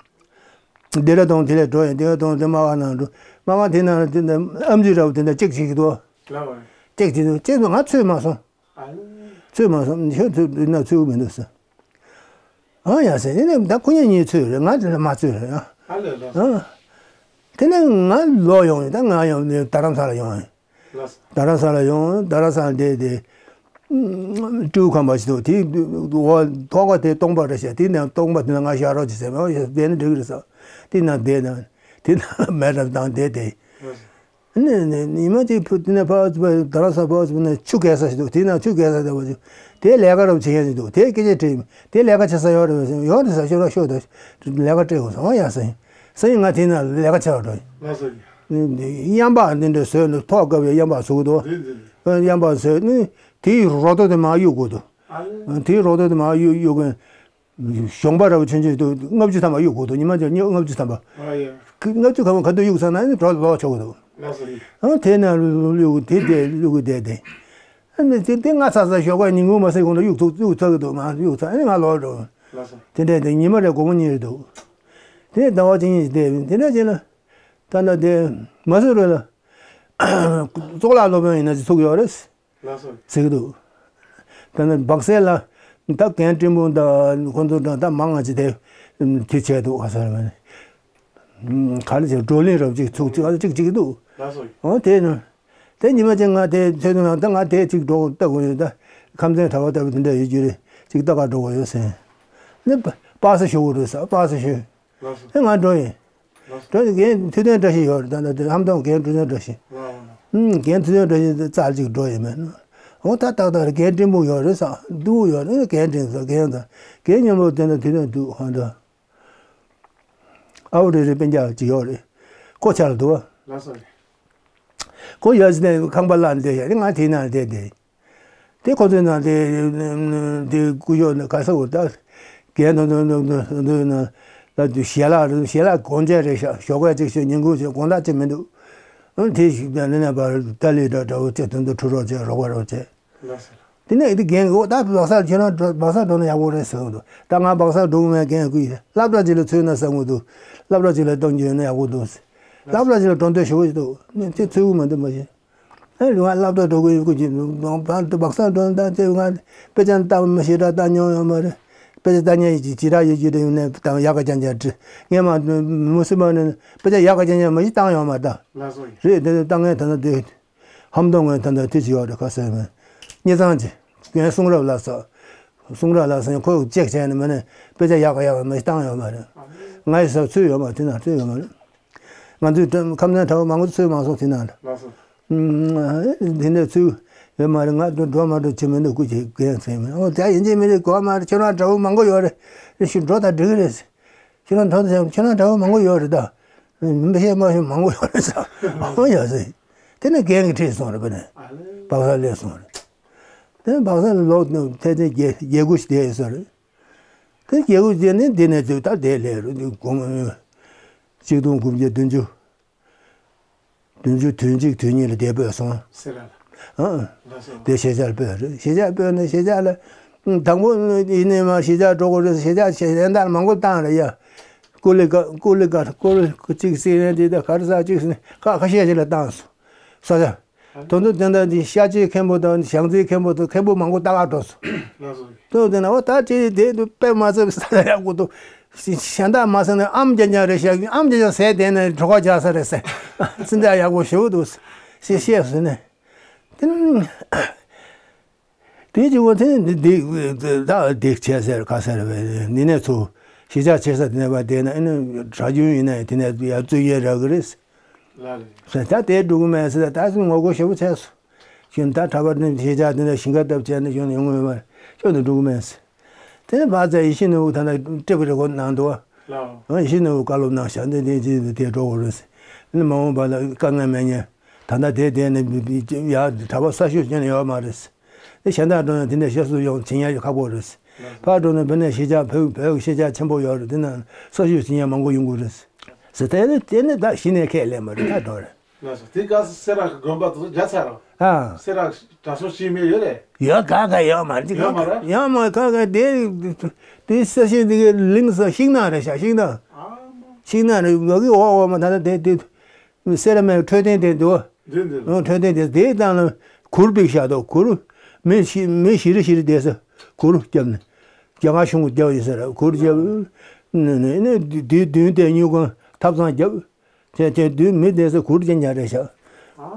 ལྡེ་ར་ལྡུན་དེ་ལས་འགྲོ་ཡིན། ལྡེ་ར་ལྡུན་དེ་དམག་ཁང་ནང་འགྲོ། དམག་ཁང་དེ་ནང་དེ་འདྲ་ཨམ་ཆི་འདྲ་བོ་དེ་འདྲ་གཅིག་བྱེད་ཀྱི་འདུག་ལགས་འོ། གཅིག་བྱེད་འདུག་གཅིག་འདུག་ང་ཚོད་མ་སོང་། ཨ་ལེ། ཚོད་མ་སོང་། ཁྱོད་ཚོད་འདི་ན་ཚོད་མི་འདུག་ཟེར། ཨ་ཡ་ཟེར། ཡིན་ནའི་ད་ཁོ་གཉིས་གཉིས་ཚོད་རེད། ང་དེ་ལ་མ་ཚོད་རེད་ཨ། ཨ་ལེ་ལགས། ཨ། དེ་ནས་ང་ལོག་ཡོང་ཡིན། ད་ང་ཡང་རྡ་རམ་ས་ལ་ཡོང་ཡིན། ལགས་སོ། རྡ་རམ་ས་ལ་ཡོང་། རྡ་རམ་ས་ལ་བསྡད་དེ། སྤྲེའུ་ཁང་པ་ཞིག་འདུག་དེའི་འོག་ཐོག་ཁ་དེ་སྟོང་པ་རེད་ཤག་དེ་ནས་སྟོང་པ་དེ་ན་ང་ཞག་རོགས་ཅིག་ཟེར་བ་བསྡད་ན་འགྲིག་གི་རེད་ཟེར། དེ་ན་བསྡད་ན་དེ་ན་མེ་རབ་བཏང་བསྡད་དེ། ལགས་སོ། ནས་ནས་ཉི་མ་གཅིག་ཕུ་དེ་ནས་ཕར་ཕར་རྡ་རམ་ས་ཕར་ཕར་ནས་ཆུ་བརྒལ་ས་ཞིག་འདུག་དེ་ན་ཆུ་བརྒལ་ས་དེ་བ་ཅིག་དེ་ལས་ཀ་རབ་བྱེད་མཁན་ཞིག་འདུག་དེ་སྐད་ཆ་དྲིས། དེ་ལས་ཀ་བྱེད་ས་ཡོད་རེད་པས་ཟེར། ཡོད་རེད་ཟེར། ཤོད་རོགས་ཤོད་དང་། ལས་ཀ་སྤྲད་དགོས་ཟེར། འོ་ཡ་ཟེར། ཟེར་ཡིན། ང་དེ་ན་ལས་ཀ་བྱེད་རོགས་འགྲོ་ཡིན། ལགས་སོ། གཡམ་པ་འདི་འདྲ་བཟོས་ནས་ཐོག་བཀབ་པའི་གཡམ་པ་བཟོ་གི་འདུག་འདི་འདི་འདི། གཡམ་པ་བཟོས་ནས་དེའི་རོ་ཏོ་དེ་མར་གཡུག་དགོས་འདུག་ཨ་ལེ། དེའི་རོ་ཏོ་དེ་མར་གཡུག་གཡུག་གིན། གཞོང་པ་ར་བ་ཆུང་ཆུང་དུ་ལྔ་བཅུ་ཐམ་པ་གཡུག་དགོས་འདུག་ཉི་མ་ལྔ་བཅུ་ཐམ་པ། ཨ་ཡ། ལྔ་བཅུ་ཐམ་པ་ག་དུས་གཡུག་ཚར་ན་ནི་གྲོ་ལོག་ཆོག་གི་འདུག་ལགས་སོ། ཨ་དེ་ན་གཡུག་དེ་དེ་གཡུག་དེ་དེ། ཨ་ནི་དེ་དེ་ང་ཚ་ཚ་ཞོགས་པ་ཉིན་གུང་མ་ཟིན་གོང་དུ་གཡུག་ཐུབ་གཡུག་ཚར་གི་འདུག་མ་གཡུག་ཚར། ཨ་ནི་ང་ལོག་འགྲོ། ལགས་སོ། དེ་འདྲ་དེ་ཉི་མ་རེ་སྒོར་མོ་གཉིས་རེ་འདུག་དེ་ཟླ་བ་གཅིག་གཉིས་ཤིག་བསྡད་ཡིན། དེ་འདྲ་བྱས་ན་ད་ལྟ་དེ་མ་སུ་རི་ལ་གཙུག་ལག་སློབ་དཔོན་ཡིན་ན་ཅིག་ཚུགས་ཡོད་རེད། ལགས་སོ། ཟེར་གི་འདུག་ད་ནི་སྦག་སེ་ལ་ད་རྒན་སྤྲིན་ཕུང་དང་ཁོང་ཚོ་དང་ད་མང་ང་ཅིག་དེ་དེ་བྱས་འདུག་ག་ས་རེད་མ་ནི། ག་རེ་བྱས། བགྲོ་གླེང་རབ་ཅིག་ཚུགས་ཅིག་ཨ་ཅིག་ཅིག་འདུག་ལགས་སོ། འོ་དེ་ནི་དེ་ཉི་མ་ཅིག་ང་དེ་ཚོད་དུ་ན་ད་ང་དེ་ཅིག་འགྲོ་ལྟ་དགོས་ཡོད། ད་ཁམས་ཚན་གྲྭ་པ་ལྟ་བུ་དེ་འདྲ་ཡོད་རྒྱུ་རེད། ཅིག་ལྟ་ག་འགྲོ་དགོས་ཡོད་ཟེར། ནི་པ་སེ་ཞུ་དགོས་རེད་ཟེར། པ་སེ་ཞུ། ལགས་སོ། ཨེ་ང་འགྲོ་ཡིན། ལགས་སོ། འགྲོ་ཡིན། རྒན་ཐུབ་བསྟན་བཀྲ་ཤིས་ཡོད་རེད། ད་ལྟ་དེ་ལྷམ་གདོང་རྒན་ཐུབ་བསྟན་བཀྲ་ཤིས། ལགས་སོ། ཨུམ། རྒན་ཐུབ་བསྟན་བཀྲ་ཤིས་དེ་རྩར་ཅིག་འགྲོ་ཡིན་མེད་ན། འོ་ད་ཏག་ཏག་རེད། རྒན་སྤྲིན་ཕུང་ཡོད་རེད་ཟེར། འདུག་ཡོད་རེད། རྒན་སྤྲིན་ཟེར་རྒན་དང་རྒན་མཉམ་པོ་དེ་འདྲ་དེ་འདྲ་འདུག་ཧ་འདྲ། ཨའུ་རེ་རེ་སྤུན་ཀྱག་ཅིག་ཡོད་རེད། ཁོ་ཆ་ལ་འདུག་བ། ལགས་སོ། ཁོ་ཡོད་ཟེར་ནས་ཁང་པ་ལ་བསྡད་ཡ་རེད། ང་དེའི་ནང་བསྡད་བསྡད། དེ་ཁོ་ཚོའི་ནང་དེ་དེ་སྐུ་ཞབས་ནི་ག་ས་འོ་ད་རྒན་དང་དུ་དུ་དུ་དུ་ན་ལ་དུ་ཞལ་ལག་རེད། ཞལ་ལག་གོན་ཆས་རེད་ཤག་ཞོགས་པ་གཅིག་ཤོད། ཉིན་གུང་ཤོད། དགོང་དག་ཅིག་མི་འདུག་ཨ་དེ་ཞིག་ད་ནི་ནས་པར་ཏ་ལི་འདྲ་འདྲ་བོ་ཅིག་དུ་དུ་འཁྲུ་རོགས་བྱས། རོགས་པ་རོགས་བྱས། ལགས་སོ། དེ་ནས་དེ་རྒན་གྱིས་འོ་ད་སྦག་སར་ཁྱོད་རང་འགྲོ། སྦག་སར་འགྲོ་ན་ཡག་པོ་རེད་ཟེར་གི་འདུག་ད་ང་སྦག་སར་འགྲོ་གི་མེད། རྒན་སྐུ་ཡིས་སློབ་གྲྭ་ཅིག་ལ་ཚུད་ན་བསམ་གི་འདུག་སློབ་གྲྭ་ཅིག་ལ་གཏོང་རྒྱུ་ཡོད་ན་ཡག་པོ་འདུག་སློབ་གྲྭ་ཅིག་ལ་འགྲོ་འདོད་ཞེ་པོ་ཞིག་འདུག་ནི་དེ་ཚུད་གི་མི་འདུག་མ་གཞི། ཨ་ང་སློབ་གྲྭ་འགྲོ་གི་ཡོད་གི་ཅིག་འདུག་སྦག་སར་འགྲོ་ན་ད་དེ་ང་དཔེ་ཆ་ལྟ་མི་ཤེས་ར་ལྟ་མྱོང་ཡོད་མ་རེད། དཔེ་ཆ་ལྟ་མཁན་ཡིན་གྱི་ཇི་འདྲ་ཡོད་ཀྱི་རེད། ཡིན་ནའི་ད་ཡག་ག་རྐྱང་རྐྱང་བྲིས། ངས་མ་མུ་སི་མ་ནི་དཔེ་ཆ་ཡག་ག་རྐྱང་རྐྱང་མ་ཞིག་བཏང་ཡོད་མ་རེད་ད། ལགས་སོ། རེད། དེ་ནི་ལྟ་མཁན་ད་ལྟ་དེ། ཧམ་སྟོང་ངོས་ད་ལྟ་དེ་ཅི་ཡོད་རེད། ཁ་གསལ་མེད། སྙེ་ཚང་ཅི། རྒན་གསུང་རབ་ལ་སོགས། གསུང་རབ་ལ་སོགས་ཁོས་ཅེག་བྱས་ནས་མ་ནས་དཔེ་ཆ་ཡག་ག་ཡག་ག་མ་ཞིག་བཏང་ཡོད་མ་རེད། ང་ཡི་ས་ཚུད་ཡོད་མ། དེ་ན་ཚུད་ཡོད་མ་རེད། ང་ཚོའི་ཁམས་ཚན་གྲྭ་པ་མང་པོ་ཚུད་མ་སོང་དེ་ན། ལགས་སོ། དེ་འདྲ་ཚུད་ཡོད་མ་རེད། ང་འགྲོ་འགྲོ་མ་འགྲོ་བྱེད་མི་འདུག་སྐུ་མཁྱེན། རྒན་ཚེ་མིན། འོ་དེ་ཡིན་གཅིག་མིན་གཅིག་གོ་མ་རེད། ཁྱོད་རང་གྲྭ་པ་མང་པོ་ཡོད་རེད། རེ་ཞིག་འགྲོ་དང་འགྲིག་གི་རེད། ཁྱོད་རང་ཐོག་ཏུ་ཁྱོད་རང་གྲྭ་པ་མང་པོ་ཡོད་རེད་ད། མི་ཤེས་མ་ཤེས་མང་པོ་ཡོད་རེད་ཟེར། འོ་ཡ་ཟེར། དེ་ནས་རྒན་གྱིས་ཁྲིད་སོང་རེད། པ་ནས་ཨ་ལེ། སྦག་སར་སླེབས་སོང་རེད། དེ་ནས་སྦག་སར་ལོག་ནས་ཐེངས་ཐེངས་བརྒྱད་བརྒྱད་དགུ་ཞིག་བསྡད་ཡོད་ས་རེད། དེ་བརྒྱད་དགུ་བསྡད་ནས་འདི་ནས་ཚུར་ད་དེ་སླེབས་རེད། འདི་དགུང་གཅིག་སྟོང་དགུ་བརྒྱ་བདུན་ཅུ། བདུན་ཅུ་དོན་གཅིག་དོན་གཉིས་ལ་འདས་པོས་སོང་། སེ་ར་ལ། ཨ། ལགས་སོ། དེ་གཞིས་ཆགས་སྤོས་རེད། གཞིས་ཆགས་སྤོས་ནས་གཞིས་ཆགས་ལ། དང་པོ་ཡིན་ནའི་མ་གཞིས་ཆགས་འགྲོ་དགོས་རེད། གཞིས་ཆགས་གཞན་དག་མང་པོ་བཏང་རེད་ཡ། ཀུ་ལི་ཀ་ཀུ་ལི་ཀ་ཀུ་ལི་གཅིག་ཟེར་ནས་དེ་ད་ག་རེ་ཟ་གཅིག་ཟེར་ནས་ཁ་ཁ་ཤས་ཤིག་ལ་བཏང་སོང་། ས་ཆ། དོན་དུ་དེ་འདྲ་འདི་ཤ་ཅིའི་མཁན་པོ་དང་ཞང་ཚིའི་མཁན་པོ་དང་མཁན་པོ་མང་པོ་ལྟ་ག་འགྲོ་སོང་། ལགས་སོ། དོན་དུ་དེ་ན་འོ་ད་ཅི་དེ་དུ་དཔེ་མ་ཚབ་ས་ཆ་ཡག་པོ་འདུག་གཞན་དག་མ་ཟེར་ནས་ཨམ་རྐྱང་རྐྱང་རེད་ཤག་ཨམ་རྐྱང་རྐྱང་ཟས་བསྡད་ནས་གྲོད་ཁོག་འཇགས་ས་རེད་ཟེར། ཙི་འདྲ་ཡག་པོ་ཞེ་པོ་འདུག་ཟེར་བཤད་ཟེར་ནས། དེ་ནི། དེ་གཅིག་པོ་དེ་ནི་འདི་འདི་ད་འདི་བྱས་ཟེར་ག་ཟེར་བས་འདི་ནས་ཚུར་གཞིས་ཆགས་ཆེ་ས་དེ་ནས་བ་བསྡད་ན་ཨ་ནི་གྲྭ་རྒྱུན་ཡིན་ན་དེ་ནས་ཡར་བཙུགས་ཡས་རག་གི་རེད། ལགས་རེད། ཟེར་ད་དེ་འགྲོ་གི་མེད་ཟེར། ད་སུ་ངོ་རྒོལ་ཞེ་པོ་བྱས་སོང་། ཞུ་ད་གྲྭ་པ་དེ་གཞིས་ཆགས་དེ་ནས་ཞིང་ཁ་བཏབ་བྱས་ནས་ཞུ་ནས་ཡོང་གི་མེད་པར་ཞུ་ནས་འགྲོ་གི་མེད་ཟེར། དེ་ནས་ཕར་ཚད་ཡེ་ཤེས་ནོར་བུ་ད་ལྟ་ཀྲི་པུ་རེ་གོ་གནང་འདུག་བ། ལགས། ཡེ་ཤེས་ནོར་བུ་བཀའ་སློབ་གནང་ཤག་འདི་འདི་འདི་འདི་དེ་འགྲོ་དགོས་རེད་ཟེར། ཨ་ནི་མ་འོངས་པ་ལ་དཀའ་ངལ་མེད་ཉེན། ད་ལྟ་དེ་དེ་ནི་ཡ་གྲྭ་པ་གསར་ཞུགས་བྱས་ནས་ཡོད་མ་རེད། དེ་གཞན་དག་འགྲོ་ན་དེ་འདྲ་ཤེས་སུ་ཡོང་བྱེད་ཡ་ཁག་པོ་རེད། ཕར་འགྲོ་ན་བོད་ནས་གཞིས་ཆགས་བོད་བོད་ཀྱི་གཞིས་ཆགས་ཆེན་པོ་ཡོད་རེད། དེ་ན་གསར་ཞུགས་བྱེད་ཡ་མང་པོ་ཡོང་གི་རེད། ཟེར་དེ་ནི་དེ་ནི་ད་གཞི་ནས་ཁས་ལེན་མ་རེད། ད་འགྲོ་རེད། ལགས་སོ། དེ་སྐབས་སུ་སེ་ར་གི་དགོན་པ་དེ་ཚོ་རྒྱ་ཚར་རོ། ཨ། སེ་ར་གྲྭ་ཚང་ཞིག་མེད་ཡོད་རེད། ཡོད། ག་ག་ཡོད་མ་རེད། ཡོད་མ་རེད། ཡོད་མ་ག་ག་དེ་དེ་ས་ཞིང་དེ་གའི་གླིང་ས་ཤིང་ནགས་རེད་ཤག་ཤིང་ནགས། ཨ་མ། ཤིང་ནགས་རེད། ཡོད་གི། འོག་འོག་མ་ད་ལྟ་དེ་དེ་སེ་ར་སྨད་འཕྲོད་བསྟེན་དེ་འདུག་འདི་འདི། འཕྲོད་བསྟེན་དེ་དེའི་སྟེང་ལ་གུར་པིག་བཞག་འདུག་གུར། མི་ཞི་མི་ཞི་རི་ཞི་རི་བསྡད་ས་གུར་བརྒྱབ་ནས། རྒྱ་གར་གཞུང་གིས་བརྒྱབ་ཡིན་ཟེར། གུར་བརྒྱབ། ནས་ནས་ནས་དུས་བདུན་དེ་སྨྱུག་ཁང་ཐབ་ཚང་བརྒྱབ། དེ་དེ་དུས་མི་བསྡད་ས་གུར་ཅན་ཉག་རེད་ཤག་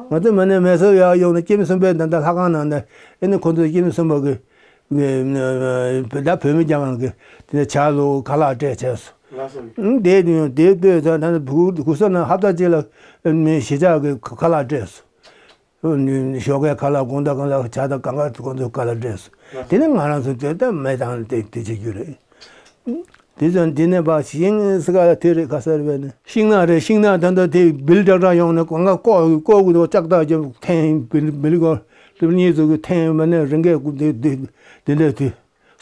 ང་ཚོ་མ་ནས་མེ་སོར་ཡར་ཡོང་ན་སྐྱེ་བོ་གསུམ་པའི་ད་ལྟ་ལྷ་ཁང་ནང་ནས་ཨེ་ནི་ཁོ་ཚོ་སྐྱེ་བོ་གསུམ་པ་གི་གི་ད་བོད་མི་རྒྱ་གང་གི་དེ་ནས་ཇ་ལུག་ཁ་ལག་སྤྲད་བྱས་སོ། ལགས་སོ། ཨང་། དེ་དུས་དེ་ལྟོས་ཙང་ད་ནི་བུ་གུ་ས་ན་ཧབ་ཏ་གཅིག་ལ་མི་གཞིས་ཆགས་ཀྱི་ཁ་ལག་སྤྲད་སོ། ཞོགས་ཀའི་ཁ་ལག་དགོང་དག་ཁ་ལག་ཇ་དང་གང་ག་ཁོ་ཚོ་ཁ་ལག་སྤྲད་སོ། དེ་ནས་ང་རང་ཚོ་དེ་ལྟ་མེད་དང་དེ་དེ་བྱེད་རྒྱུ་རེད། དེ་ཚོ་འདི་ནས་ཕར་ཤིང་ས་ག་ལ་དེ་རེད། ག་ས་རེད་པས་ནི་ཤིང་ནགས་རེད། ཤིང་ནགས་ད་ལྟ་དེ་བིལ་ཀྲག་ཀྲག་ཡོང་ནས་གང་ག་ལྐོག་ལྐོག་གི་ལྕགས་ཐག་རྒྱབ་འཐེན་བིལ་བིལ་གོ་རིབ་གཉིས་ཚོ་གི་འཐེན་མ་ནས་རི་འགས་ཀུ་དེ་དེ་དེ་འདྲ་དེ་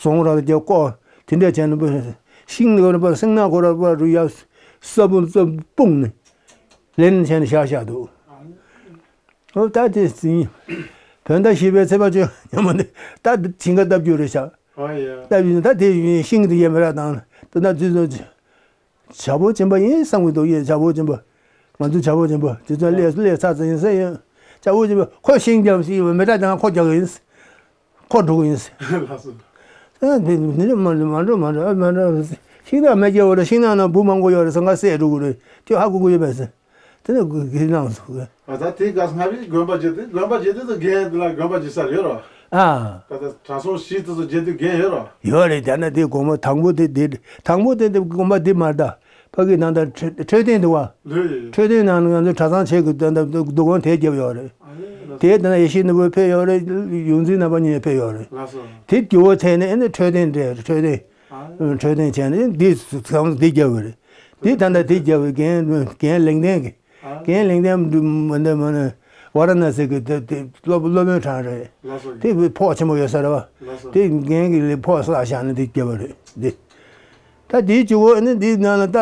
ཟོང་ར་རྒྱབ་ལྐོག་དེ་འདྲ་བྱས་ནས་པ་ཤིང་ནགས་ར་པ་ཤིང་ནགས་ཁོ་ར་པ་རུ་ཡ་ས་སྤུངས་ནས་ལེན་བྱས་ནས་བཞག་བཞག་འདུག་ཨོ་ད་དེ་ཟིན། བོད་ཟླ་བཞི་པའི་ཚེས་པ་བཅུ་ཉིན་མོ་འདི་ད་ཞིང་ཁ་བཏབ་རྒྱུ་རེད་ཤག་ཨ་ཡ། བཏབ་ཡིན་ད་དེ་ཤིང་དེ་ཡས་མེ་རག་དང་ད་ད་དུས་ཚོད་བྱ་ཕོ་སྦྱིན་པ་ཡིན་བསམ་གི་འདུག་ཡིན་བྱ་ཕོ་སྦྱིན་པ། ང་ཚོ་བྱ་ཕོ་སྦྱིན་པ་དུས་ཚོད་ལས་ལས་ཚར་ཚར་ཡིན་ས་ཡིན། བྱ་ཕོ་སྦྱིན་པ་ཁོ་ཤིང་རྒྱབ་སི་མེ་རག་དང་ཁོ་རྒྱག་གི་ཡིན། ཁོ་འགྲོ་གི་ཡིན། ལགས་སོ། ཨ་དེ་ནི་མ་འགྲོ་མ་འགྲོ་མ་འགྲོ་མ་འགྲོ། ཤིང་ནགས་མེ་རྒྱབ་པ་རེད། ཤིང་ནགས་ན་འབུ་མང་པོ་ཡོད་རེད། སང་ག་བསད་འགྲོ་གི་རེད། དེ་ཧ་གོ་གི་ཡོད་པས་ཟེར། དེ་ནས་གུ་གུ་གནང་སོང་། ཨ་ད་དེ་ག་སྔ་བའི་དགོན་པ་བརྒྱུད་དེ་དགོན་པ་བརྒྱུད་དེ་ཚོ་རྒན་དེ་ལ་དགོན་པ་བརྒྱུད་ས་ཡོད་རོ། ཨ། ད་ད་གྲྭ་ཚང་བཞི་དེ་ཚོ་བརྒྱུད་དེ་རྒན་ཡོད་རོ། ཡོད་རེད། ད་ནི་དེ་དགོན་པ་དང་པོ་དེ་དེ་དང་པོ་དེ་དེ་དགོན་པ་དེ་མར་ད་ཕ་གི་ནང་ད་འཕྲོད་བསྟེན་དུ་བ། ལོས་ཡོད་ཡོད། འཕྲོད་བསྟེན་ནང་ང་ཚོ་གྲྭ་ཚང་ཆེ་གི་ད་ད་འདུ་ཁང་དེ་རྒྱབ་ཡོད་རེད། ཨ་ལས་ལགས་སོ། དེ་ད་ནི་ཡེ་ཤེས་ནོར་བུ་ཕེབས་ཡོད་རེད། ཡོངས་འཛིན་རྣམ་པ་གཉིས་ཕེབས་ཡོད་རེད། ལགས་སོ། དེ་རྒྱུ་བོ་ཐད་ནས་ཨ་ནི་འཕྲོད་བསྟེན་འདྲ་འཕྲོད་བསྟེན། ཨ་ལས། འཕྲོད་བསྟེན་བྱས་ནས་འདི་ཚང་འདི་རྒྱབ་པ་རེད། འདི་ད་ལྟ་འདི་རྒྱབ་པའི་རྒན་རྒན་ལེགས་ལྡན་གྱི་རྒན་ལེགས་ལྡན་མ་འདི་མ་ནི་ཝཱ་ར་ཎ་སི་གི་དེ་དེ་སློབ་སློབ་དཔོན་གྲངས་རེད། ལགས་སོ། དེ་ཕོགས་ཆེན་པོ་ཡོད་ས་རེད་བ། ལགས་སོ། དེ་རྒན་གྱི་ལས་ཕོགས་བསགས་བཞག་ནས་འདི་རྒྱབ་པ་རེད་འདི། ད་འདི་བཅུ་གོ་ནི་འདི་ནང་ལ་ད་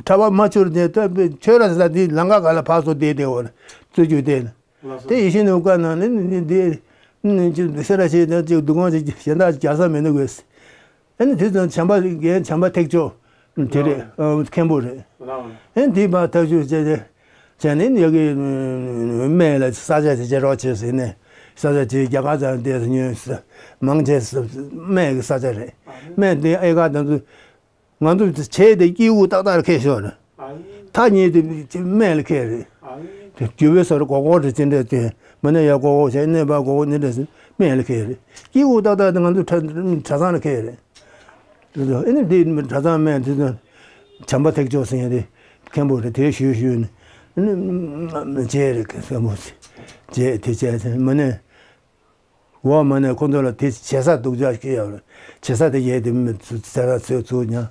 གྲྭ་པ་མ་ཆུར་དེ་ད་ཆོས་ར་ས་འདི་ལང་ཀ་ག་ལ་ཕར་ཚུར་བསྡད་བསྡད་འོ་རེད། རྩོད་རྒྱུ་དེ། ལགས་སོ། དེ་ཡེ་ཤེས་ནོར་བུ་ནང་ནས་ནི་འདི་ནི་ཅི་སེ་ར་ཤེས་དང་ཅིག་འདུ་ཁང་ཅིག་གཞན་དག་རྒྱག་ས་མི་འདུག་གས། ཨ་ནི་དེ་ཚོ་བྱམས་པ་རྒན་བྱམས་པ་ཐེག་མཆོག་དེ་རེད། ཨ་མཁན་པོ་རེད། ཨ་ནི་དེ་མར་ཐག་གཅོད་བྱས་ཏེ་བྱས་ནས་ཡ་གི་སྨད་ལ་ས་ཆ་དེ་བྱེད་རོགས་བྱེད་ཟེར་ནས་ས་ཆ་དེ་རྒྱ་གར་ཚང་བལྟས་སུ་ཉོས་ཟེར། མང་ཆེ་སྨད་ཀྱི་ས་ཆ་རེད། སྨད་དེ་ཨེ་ཀར་དང་ཚོ། ང་ཚོ་བྱས་ཏེ་སྐྱེ་དགུ་ཏག་ཏག་ཁེལ་ཤོར་རེད། ཐག་ཉེ་དེ་སྨད་ལ་ཁེལ་རེད། དེ་རྒྱུ་བའི་སོར་གོག་གོག་རེད་ཅེས་འདྲ་དེ་མི་ནས་ཡ་གོག་གོག་བྱས་གནས་པ་གོག་གོག་ནི་འདྲ་སེ་སྨད་ལ་ཁེལ་རེད། སྐྱེ་དགུ་ཏག་ཏག་དེ་ང་ཚོ་གྲྭ་གྲྭ་ཚང་ལ་ཁེལ་རེད། དེ་ཚོ་ཨེ་ནི་དེ་གྲྭ་ཚང་སྨད་དེ་ཚོ་བྱམས་པ་ཐེག་མཆོག་ཟེར་ཡ་དེ་མཁན་པོ་རེད། དེ་ཞུས་ཞུས་ནས་ཨེ་ནི་བྱས་རེད། མཁན་པོ་བྱས་དེ་བྱས་མི་ནས། འོག་མ་ནས་ཁོ་ཚོ་ལ་དེ་བྱེད་ས་སྡུག་ཅག་སྐྱེ་ཡོད་རེད། བྱེད་ས་དེ་ཡས་དེ་མི་ཚུ་ཚེ་ར་ཚོས་ཚུགས་ཀྱང་།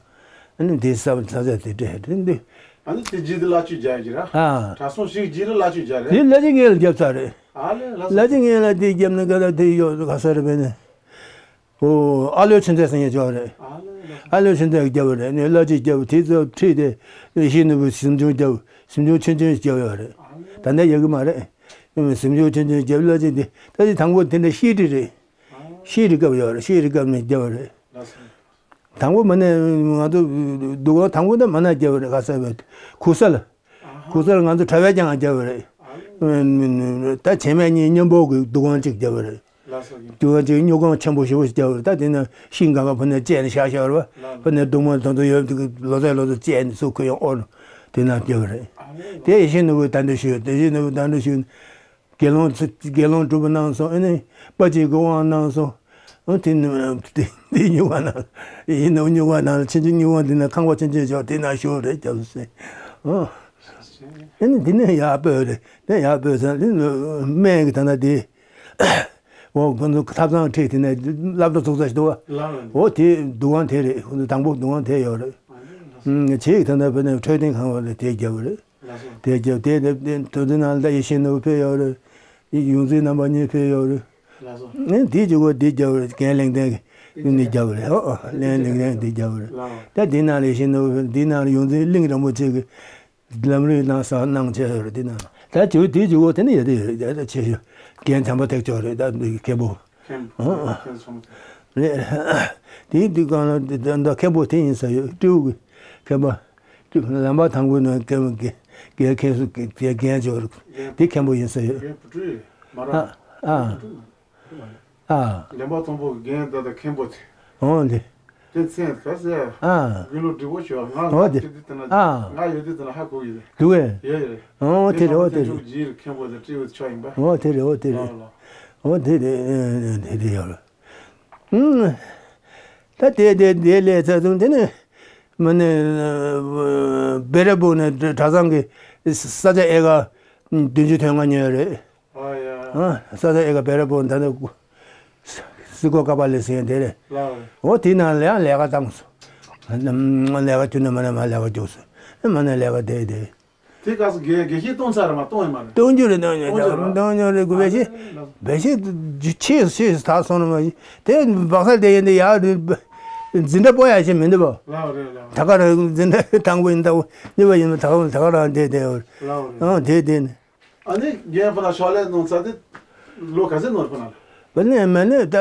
ཨ་ནི་དེ་ས་ས་ཆ་དེ་འདྲ་རེད་འདི། ཨ་ནི་དེ་རྗེས་དེ་བླ་མཆོད་རྒྱག་གི་ར། ཨ། གྲྭ་ཚང་ཞིག་རྗེས་ལ་བླ་མཆོད་རྒྱག་རེད། དེ་བླ་ཆེན་ངེད་ལ་རྒྱབ་ཚར་རེད། ཨ་ལས་ལ་བླ་ཆེན་ངེད་ལ་དེ་རྒྱབ་ན་ག་ལ་དེ་ཡོད་ག་ས་རེད་པས་ནི། ཨོ་ཨ་ལོའི་ཆུ་མཛད་ཟེར་མཁན་ཅིག་ཡོད་རེད། ཨ་ལོའི་ཆུ་མཛད་རྒྱབ་རེད། ནི་བླ་ཆེན་རྒྱབ་དེ་ཚོ་ཁྲིད་དེ་ཡེ་ཤེས་ནོར་བུ་གཟིམ་ཆུང་རྒྱབ་གཟིམ་ཆུང་ཆུང་ཆུང་རྒྱབ་ཡོད་རེད། ད་ལྟ་ཡོད་གི་མ་རེད། གཟིམ་ཆུང་ཆུང་ཆུང་རྒྱབ་བླ་ཆེན་དེ་ད་ཅི་དང་པོ་དེ་འདྲ་ཤེས་རིག་རེད། ཤེས་རིག་སྐབས་ཡོད་རེད། ཤེས་རིག་སྐབས་ནས་རྒྱབ་རེད། དང་པོ་མ་ནས་ང་ཚོ་འདུ་ཁང་དང་པོ་འདི་མ་ན་རྒྱབ་རེད། ག་ས་བས་ཁུ་ས་ལ། ཁུ་ས་ལ་ང་ཚོ་གྲྭ་པས་ཀྱང་རྒྱབ་རེད། ད་བྱེ་མ་གཉིས་མཉམ་པོ་གི་འདུ་ཁང་གཅིག་རྒྱབ་རེད། ལགས་སོ། རྒྱུ་ཆ་ཅིག་སྨྱུག་ཁང་ཆེན་པོ་ཞེ་པོ་ཞིག་བརྒྱབ་རེད། ད་དེ་ན་ཤིང་སྒང་ག་ཕུ་ནས་བཅད་ནས་བཞག་བཞག་རེད་པ། ཕུ་ནས་གདུང་མ་དང་དུ་ཡོད་དེ་ལོ་ཙཱ་ལོ་ཙཱ་བཅད་ནས་སུ་ཁུ་ཡང་ཨོ་རུ་དེ་ན་བརྒྱབ་རེད། དེ་ཡེ་ཤེས་ནོར་བུ་གདན་འདྲེན་ཞུས། དེ་ཡེ་ཤེས་ནོར་བུ་གདན་འདྲེན་ཞུས། དགེ་སློང་ཚུ་དགེ་སློང་གྲུབ་པ་གནང་སོང་། ཨ་ནི་དཔལ་གྱི་གོ་དབང་གནང་སོང་། ཨ་དེ་ནི་དེ་དེ་སྨྱུག་ཁང་ནང་ཡིན་ནོ། སྨྱུག་ཁང་ནང་ལ་ཆུང་ཆུང་སྨྱུག་ཁང་དེ་ན་ཁང་པ་ཆུང་ཆུང་ཞིག་དེ་ན་བཞུགས་རེད་རྒྱབ་སེ། ཨ་ནི་དེ་ནས་ཡར་སྤོས་རེད། དེ་ཡར་སྤོས་ཚར་དེ་སྨན་གྱི་ད་ལྟ་དེ། འོ་ཁོ་ཚོ་ཐབ་ཚང་ཁྲིད་དེ་ནས་སློབ་གྲྭ་ཚུགས་ས་ཞིག་འདུག་བ། འོ་དེ་འདུ་ཁང་དེ་རེད། ཁོ་ཚོ་དང་པོ་འདུ་ཁང་དེ་ཡོད་རེད། ཨ་ནི་ལགས་སོ། ཨུམ་བྱེས་ཀྱི་ད་ལྟ་བོད་ནས་འཕྲོད་བསྟེན་ཁང་བ་ལ་དེ་རྒྱབ་པ་རེད། དེ་རྒྱབ་དེ་དེ་དེ་དེ་དེ་ནང་ལ་ད་ཡེ་ཤེས་ནོར་བུ་ཕེབས་ཡོད་རེད། ཡོངས་འཛིན་རྣམ་པ་གཉིས་ཕེབས་ཡོད་རེད། ལགས་སོ། ཨེ་དེའི་མཇུག་གུ་དེ་རྒྱབ་རེད། རྒན་གླིང་བསྟན་གྱི་ནི་རྒྱབ་རེད། ཨོ་ཨོ་གླིང་གླིང་བསྟན་དེ་རྒྱབ་རེད། ལགས། ད་དེ་ནང་ལ་ཡེ་ཤེས་ནོར་བུ་དེ་ནང་ལ་ཡོངས་འཛིན་གླིང་རིན་པོ་ཆེ་གི་ལམ་རིམ་གནང་ས་གནང་བྱས་ཡོད་རེད། དེ་ནང་ད་དེའི་དེའི་མཇུག་གུ་དེ་ནི་ཡོད་དེ་ཡོད་རེད། ད་ཆེ་ཤོས་རྒན་བྱམས་པ་ཐེག་མཆོག་རེད། ད་མཁན་པོ། མཁན་ཨོ་ཨོ་མཁན་ཚོང་། རེད། དེའི་དུས་སྒང་ལ་འདི་འདི་མཁན་པོ་དེ་ཡིན་ས་ཡོད། སྤྲེའུ་གི་མཁན་པ། ལམ་པ་ཐང་གུ་ནས་མཁན་པོ་དགེ་དགེ་མཁན་སུ་དགེ་དགེ་རྒན་ཇོ་རུ་དེ་མཁན་པོ་ཡིན་ས་ཡོད། རྒན་བུ་ཕྲུག་མ་ར། ཨ་ཨ་བུ་ཕྲུག་མ་ར། ཨ། ལམ་པ་ཐང་པོ་གི་རྒན་ད་ལྟ་མཁན་པོ་དེ། ཨོ་འདི། དེ་མཚན་ག་ཟེ། ཨ། དགུང་ལོ་བགྲེས་པོ་ཞོ་ང་ཨོ་ང་དེ་དེ་དེ་ན་ཨ་ང་ཡོད་དེ་དེ་ན་ཧ་གོ་གི་རེད། འདུག་གས། ཡོད་ཡོད་རེད། ཨོ་དེ་རེད། ཨོ་དེ་རེད། ཇིའི་མཁན་པོ་དེ་སྤྲེའུ་ཆོ་ཡིན་པ། ཨོ་དེ་རེད། ཨོ་དེ་རེད། ལ་ལ། ཨོ་དེ་རེད། དེ་རེད་ཡོད་རེད། ཨུམ། ད་དེ་དེ་དེ་ལས་ཚ་ཚུང་དེ་ནས་མི་ནས་བེ་ར་བུ་ནས་གྲྭ་ཚང་གི་ས་ཆ་ཨེ་ཀ་བདུན་ཅུ་དོན་ལྔ་ཉོས་རེད། ཨ་ཡ། ཨ་ས་ཆ་ཨེ་ཀ་བེ་ར་བུ་ད་ནས་སི་ཀོ་ཀ་པ་ལེ་ཟེར་ཡ་དེ་རེད། ལགས་རེད། འོ་དེ་ནང་ལ་ཡང་ལས་ཀ་བཏང་སོང་། ལས་ཀ་བསྐྱུར་ན་མ་ནས་མ་ལས་ཀ་བསྐྱུར་སོང་། མ་ནས་ལས་ཀ་དེ་དེ། དེ་སྐབས་སུ་དགེ་དགེ་བཤེས་གཏོང་ཚར་རེད་མ་གཏོང་ཡོད་མ་རེད། གཏོང་རྒྱུ་རེད། གཏོང་རྒྱུ་རེད། གཏོང་རྒྱུ་རེད། བེ་ཤི་བེ་ཤི་ཆེས་ཆེས་ད་སོང་རེད་མ་གཞི་དེ་སྦག་ས་དེ་ཡིན་དེ་ཡག་རེད། འཛིན་གྲྭ་སྤོ་ཡག་ཞིག་མི་འདུག་བ། ལགས་རེད་ལགས། ད་ག་རང་འཛིན་གྲྭ་དང་པོ་ཡིན་ད་གཉིས་པ་ཡིན་ད་ག་ད་ག་རང་དེ་དེ་ཡོད། ལགས་རེད། ཨང་དེ་དེ་ནི། ཨ་ནི་རྒན་ཕ་ན་ཤོག་ལས་གནང་ཚར་དེ་ལོ་ག་ཚོད་ནོར་ཕ་ན། བ་ནི་མ་ནི་ད་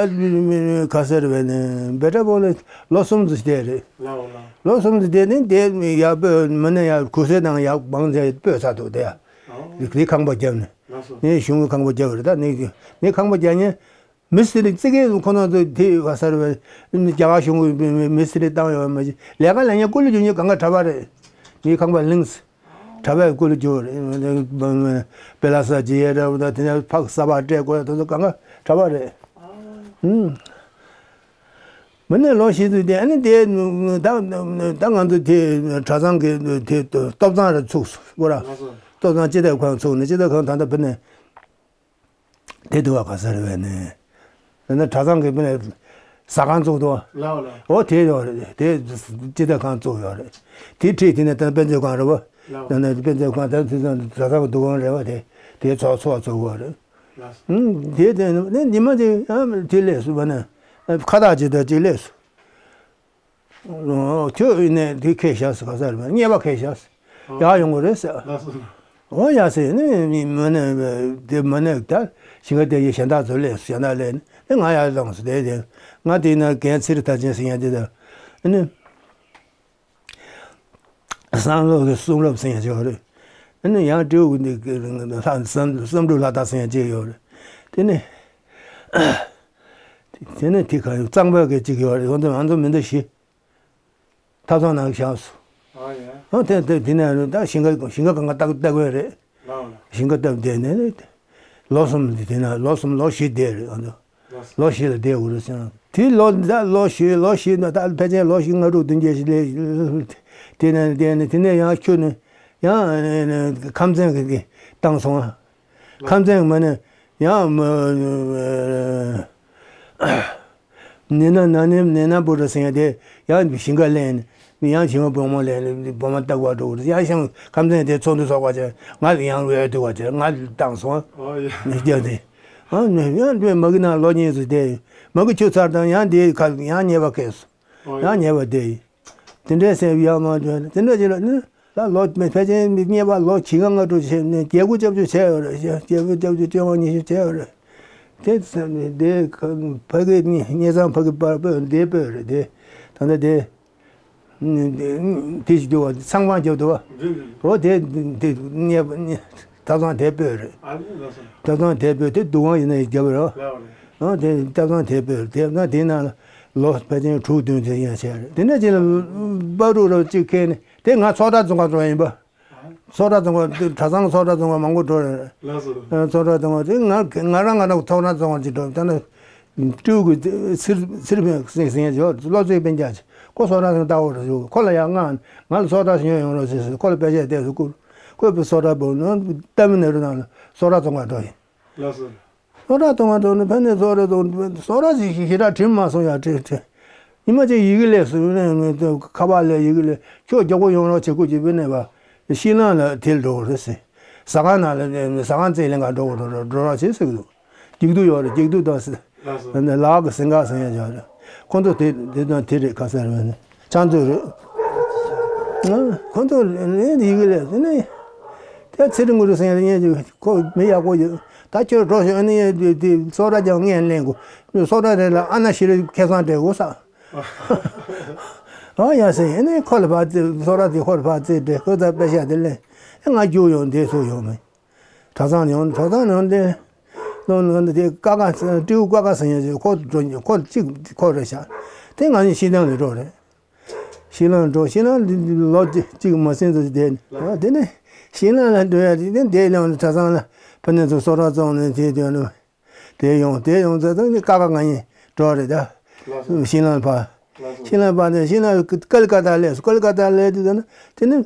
ག་ཟེར་བས་ནི་བེ་ཏྲ་པོ་ནི་ལོ་གསུམ་ཙམ་བསྡད་རེད། ལགས་འོ་ལགས། ལོ་གསུམ་ཙམ་བསྡད་ནི་དེ་ཡག་པོ་མ་ནི་ཡག་གུ་སེ་དང་ཡག་བང་ཚེ་སྤོས་ཚར་འདུག་དེ་ཡ། ཨོ། དེ་ཁང་པ་བརྒྱབ་ནི། ལགས་སོ། ནི་གཞུང་གི་ཁང་པ་བརྒྱབ་རེད། ད་ནི་ནི་ཁང་པ་བརྒྱབ་ནི་མི་སི་རི་རྩི་གེ་ཁོ་ན་ཚོ་དེ་ག་ཟེར་བས་ནི་རྒྱ་གར་གཞུང་གི་མི་སི་རི་བཏང་ཡོད་མ་གཞི་ལས་ཀ་ལས་ཉེ་ཀུ་ལུ་རྒྱུ་ཉེ་གང་ག་གྲྭ་པ་རེད། ནི་ཁང་པ་ལིངས། གྲྭ་པས་སྐུ་ལུ་འགྱུར་རེད། པེ་ལ་ས་ཇི་ཡེ་འདྲ་བོ་དང་དེ་ནས་ཕག་གསར་པ་སྤྲད་དགོས་དེ་ཚོ་གང་ག་གྲྭ་པ་རེད། ཨང་། མི་ནས་ལོ་བཞི་ཙམ་དེ་ཨ་ནི་དེ་ད་ད་ང་ཚོ་དེ་གྲྭ་ཚང་གི་དེ་སྟོབས་ཚང་རེ་ཚུགས་སོ་པོ་ར། ལགས་སོ། སྟོབས་ཚང་སྤྱི་ཐབ་ཁང་ཚུགས་ནས་སྤྱི་ཐབ་ཁང་ད་ལྟ་བུ་ནས། དེ་དུ་བ་ག་ས་རེད་བས་ནས། ད་ནི་གྲྭ་ཚང་གི་མི་ནས་ཟ་ཁང་བཙུགས་འདུག་ལའོ་ལའོ། འོ་དེ་ཡོད་རེད། དེ་སྤྱི་བདེ་ཁང་བཙུགས་ཡོད་རེད། དེ་ཁྲིད་དེ་ནས་ད་དཔེ་མཛོད་ཁང་རེད་བ། ལའོ། ད་ནི་དཔེ་མཛོད་ཁང་ད་དེ་ཚོ་གྲྭ་ཚང་གི་འདུ་ཁང་རེད་བ། དེ་དེ་ཚོགས་ཚོགས་བཙུགས་ཡོད་རེད། ལའོ། ཨུམ། དེ་དེ་ནི་ཉི་མ་དེ་ཨ་དེ་ལས་སུ་བ་ནས་ཁ་བཏགས་ཅིག་ད་ཅིག་ལས་སུ། ཁྱོད་ནས་དེ་ཁས་བཞག་ཟེར་ག་ས་རེད་མ་རྙེད་པ་ཁས་བཞག་ཟེར། ཡག་ཡོང་གི་རེད་ཟེར། ལགས་སོ། འོ་ཡག་ཟེར་ནི་མི་ནས་དེ་མི་ནས་ད་ཞིང་ཁ་དེ་ཡི་གཞན་དག་ཚོ་ལས་གཞན་དག་ལས་ནི་ང་ཡག་བཏང་ཟེར། དེ་དེ་ང་དེ་ན་རྒན་ཚེ་རིང་མཐར་ཕྱིན་ཟེར་ཡ་དེ་ད་ནི་བསམ་བློ་གི་གསུང་རབ་ཟེར་ཡ་ཅིག་ཡོད་རེད། ནི་ཡང་སྤྲེའུ་གི་འདི་བསམ་བསམ་འགྲུབ་ལྷ་བདག་ཟེར་ཡ་ཅིག་ཡོད་རེད། དེ་ནི། དེ་ནས་དེ་ག་གཙང་པོ་གི་གཅིག་ཡོད་རེད། ང་ཚོ་ང་ཚོ་མི་འདུག་ཞི། ཐབ་ཚང་ནང་བཞག་སོང་། ཨ་ཡ། ཨ་དེ་དེ་དེ་ནས་ད་ཞིང་ཁ་ཞིང་ཁ་གང་ག་བཏབ་བཏབ་དགོས་རེད། ལའོ་ལའོ། ཞིང་ཁ་བཏབ་བསྡད་ནས་ལོ་གསུམ་དེ་ན་ལོ་གསུམ་ལོ་བཞི་བསྡད་རེད། ཨ་ནི་ལོ་བཞི་ལ་བསྡད་དགོས་རེད་ཟེར། དེ་ལོ་ད་ལོ་བཞི་ལོ་བཞི་ན་ད་ཕལ་ཆེར་ལོ་བཞི་ལྔ་དྲུག་བདུན་བརྒྱད་ཞིག་ལས་དེ་ནས་བསྡད་ནས་དེ་ནས་ཡང་ཁྱོད་ནས་ཡང་ཁམས་ཚན་གི་བཏང་སོང་ཨ། ཁམས་ཚན་མ་ནས་ཡང་མ་ནི་ན་ནི་ན་ནི་ན་བུ་ར་ཟེར་ཡ་དེ་ཡང་ཞིང་ཁ་ལེན་ནི་ཡང་ཞིང་ཁ་བུ་མོ་ལེན་ནི་བུ་མོ་བཏགས་པ་འགྲོ་གི་རེད། ཡང་ཞིང་ཁམས་ཚན་དེ་ཚོགས་འདུ་ཚོགས་པ་ཆེ་ང་ཡང་རོལ་འདུག་པ་ཆེ་ང་བཏང་སོང་། ཨོ་ཡ། མི་སྐྱ་དེ་ཨ་ནི་ཡང་དེ་མ་གི་ན་ལོ་གཉིས་སུ་དེ་མ་གི་ཆུ་ཚར་དང་ཡང་དེ་ཁ་ཡང་ཉེས་པ་ཁེལ་སོང་། ཡང་ཉེ་བ་དེ་ཡིན། དེ་འདྲའི་སེམས་ཡག་མ་འདོན་དེ་འདྲ་ཅིག་ལ་ནི་ད་ལོ་ཕལ་ཆེར་ཉེ་བ་ལོ་བཞི་ལྔ་ལྔ་དྲུག་བྱས་ནས་བརྒྱད་དགུ་བཅུ་བཅུ་བྱས་ཡོད་རེད། བརྒྱད་དགུ་བཅུ་བཅུ་བཅོ་ལྔ་ཉི་ཤུ་བྱས་ཡོད་རེད། དེ་ཙམ་ནས་དེ་ཕ་གི་ནི་སྙེ་ཚང་ཕ་གི་པར་པོས་འདས་པོས་རེད་དེ་ད་ལྟ་དེ་དེ་ཞིག་འདུག་བ་ཚང་མ་རྒྱབ་འདུག་བ། འོ་དེ་དེ་སྙེ་སྙེ། ཐབ་ཚང་དེ་སྤོས་རེད། ཨ་ལགས་སོ། ཐབ་ཚང་དེ་སྤོས་དེ་སྡུག་དབང་ཡིན་ན་ཡིན་རྒྱབ་རེད། ལགས་རེད། ཨ་དེ་ཐབ་ཚང་དེ་སྤོས་དེ་ན་དེ་ནང་ལ་ལོ་ཕལ་ཆེར་དྲུག་བདུན་དེ་ཡང་བྱས་རེད། དེ་འདྲ་ཅིག་ལ་པ་རུ་རུ་གཅིག་ཁེལ་ནས་དེ་ང་ཚོགས་གྲྭ་རྫོང་ཁ་འགྲོ་ཡིན་པ། ཚོགས་གྲྭ་རྫོང་ཁ་གྲྭ་ཚང་ཚོགས་གྲྭ་རྫོང་ཁ་མང་པོ་འགྲོ་རེད། ལགས་སོ། ཚོགས་གྲྭ་རྫོང་ཁ་དེ་ང་ང་རང་ང་རང་ཚོགས་གྲྭ་རྫོང་ཁ་ཅིག་འགྲོ་ད་ནི། སྤྲེའུ་གི་ཚིར་ཚིར་ཕན་སེང་སེང་ཡ་ཇོ་བློ་རྩེ་སྤུན་ཀྱག་ཅིག་ཁོ་སོ་ར་སོང་ལྟ་བོ་རེ་ཞུ་ཁོ་ལ་ཡང་ང་ང་ལ་སོ་ར་ཞུ་ཡོང་རོགས་ཟེར་ཟེར་ཁོ་ལ་དཔེ་ཆ་བལྟས་སུ་བསྐུར་ཁོས་བུ་སོ་ར་བོ་ནོ་ལྟ་མི་ནེ་རུ་ནང་ལ་སོ་ར་བཙོང་ག་འགྲོ་ཡིན། ལགས་སོ། སོ་ར་བཙོང་ག་འགྲོ་ནི་ཕན་ནི་སོ་ར་བཙོང་སོ་ར་ཞིག་ཞིག་ཞེ་དྲག་དྲིམ་མ་སོང་ཡ་ཁྲི་ཁྲི་ཉི་མ་ཅིག་ཡི་གེ་ལས་སུ་ཁ་པར་ལས་ཡི་གེ་ལས་ཁྱོད་མགྱོགས་པོ་ཡོང་རོགས་བྱེད་དགོས་ཀྱི་བུ་ནས་བ། ཤིང་ནགས་ལ་དེར་འགྲོ་དགོས་རེད་ཟེར། ཟ་ཁང་ནང་ལ་ཟ་ཁང་རྩེ་ལེན་ག་འགྲོ་དགོས་འགྲོ་འགྲོ་རོགས་བྱེད་ཟེར་གི་འདུག་སྐྱིད་སྡུག་ཡོད་རེད། སྐྱིད་སྡུག་དང་ཟེར། ལགས་སོ། ལག་གི་ཟིང་ག་ཟིང་ཡ་ཡོད་རེད། ཁོང་ཚོ་དེ་དེ་དང་དེ་རེད། ག་ས་རེད་ནི་ཕྱག་མཛོད་རེད། ཁོང་ཚོ་ལན་ཡི་གེ་ལས་དེ་ནས་དེ་ཚེ་རིང་གུ་རུ་ཟེར་ཡ་ལ་ཉན་གྱི་ཁོ་མི་ཡག་པོ་ཡོད། ད་ཁྱོད་འགྲོ་ཤོག་ཨ་ནི་དེ་སོག་ར་ཀྱང་ངས་ལེན་དགོས། སོག་ར་རེད་ལ་ཨ་ན་ཤི་རི་ཁེ་སང་སྤྲད་དགོས་ས། ཨ་ཡ་ཟེར་ཡིན་ནའི་ཁོ་ལ་ཕར་བརྩིས། སོག་ར་དེ་ཁོ་ལ་ཕར་བརྩིས་ཏེ་ཁོས་ད་དཔེ་ཤག་དེ་ལེན། ཨེ་ང་རྒྱུགས་ཡོང་དེ་ཚུར་ཡོང་མེད། གྲྭ་ཚང་ཡོང་། གྲྭ་ཚང་ཡོང་དེ་ལོ་ལོ་དེ་ཀ་ཀ་སྤྲེའུ་ཀ་ཀ་ཟེར་ཡོད་ཅིག་ཁོ་འགྲོ་ཁོ་གཅིག་ཁོ་རེད་ཤག་དེ་ང་གཉིས་ཤིང་ནགས་ལ་འགྲོ་རེད། ཤིང་ནགས་འགྲོ། ཤིང་ནགས་ལོ་གཅིག་མ་ཟིན་དུ་བསྡད། དེ་ནས་ཤིང་ནགས་ལ་འགྲོ་ཡ་དེ་དེ་ལོང་གྲྭ་ཚང་ལ་ཕ་ནས་ཚུར་སོག་ར་བཙོང་ནས་དེ་དོན་ནོ། དེ་ཡོང་དེ་ཡོང་ཙང་ཙང་ཀ་ཀ་ང་གཉིས་འགྲོ་རེད་ད། ལགས་སོ། ཤིང་ནགས་ཕར། ལགས་སོ། ཤིང་ནགས་ཕར་ནས་ཤིང་ནགས་ཀ་ལི་ཀ་ཏ་སླེབས་སོང་། ཀ་ལི་ཀ་ཏ་སླེབས་དུས་ཙམ་ན་དེ་ནི་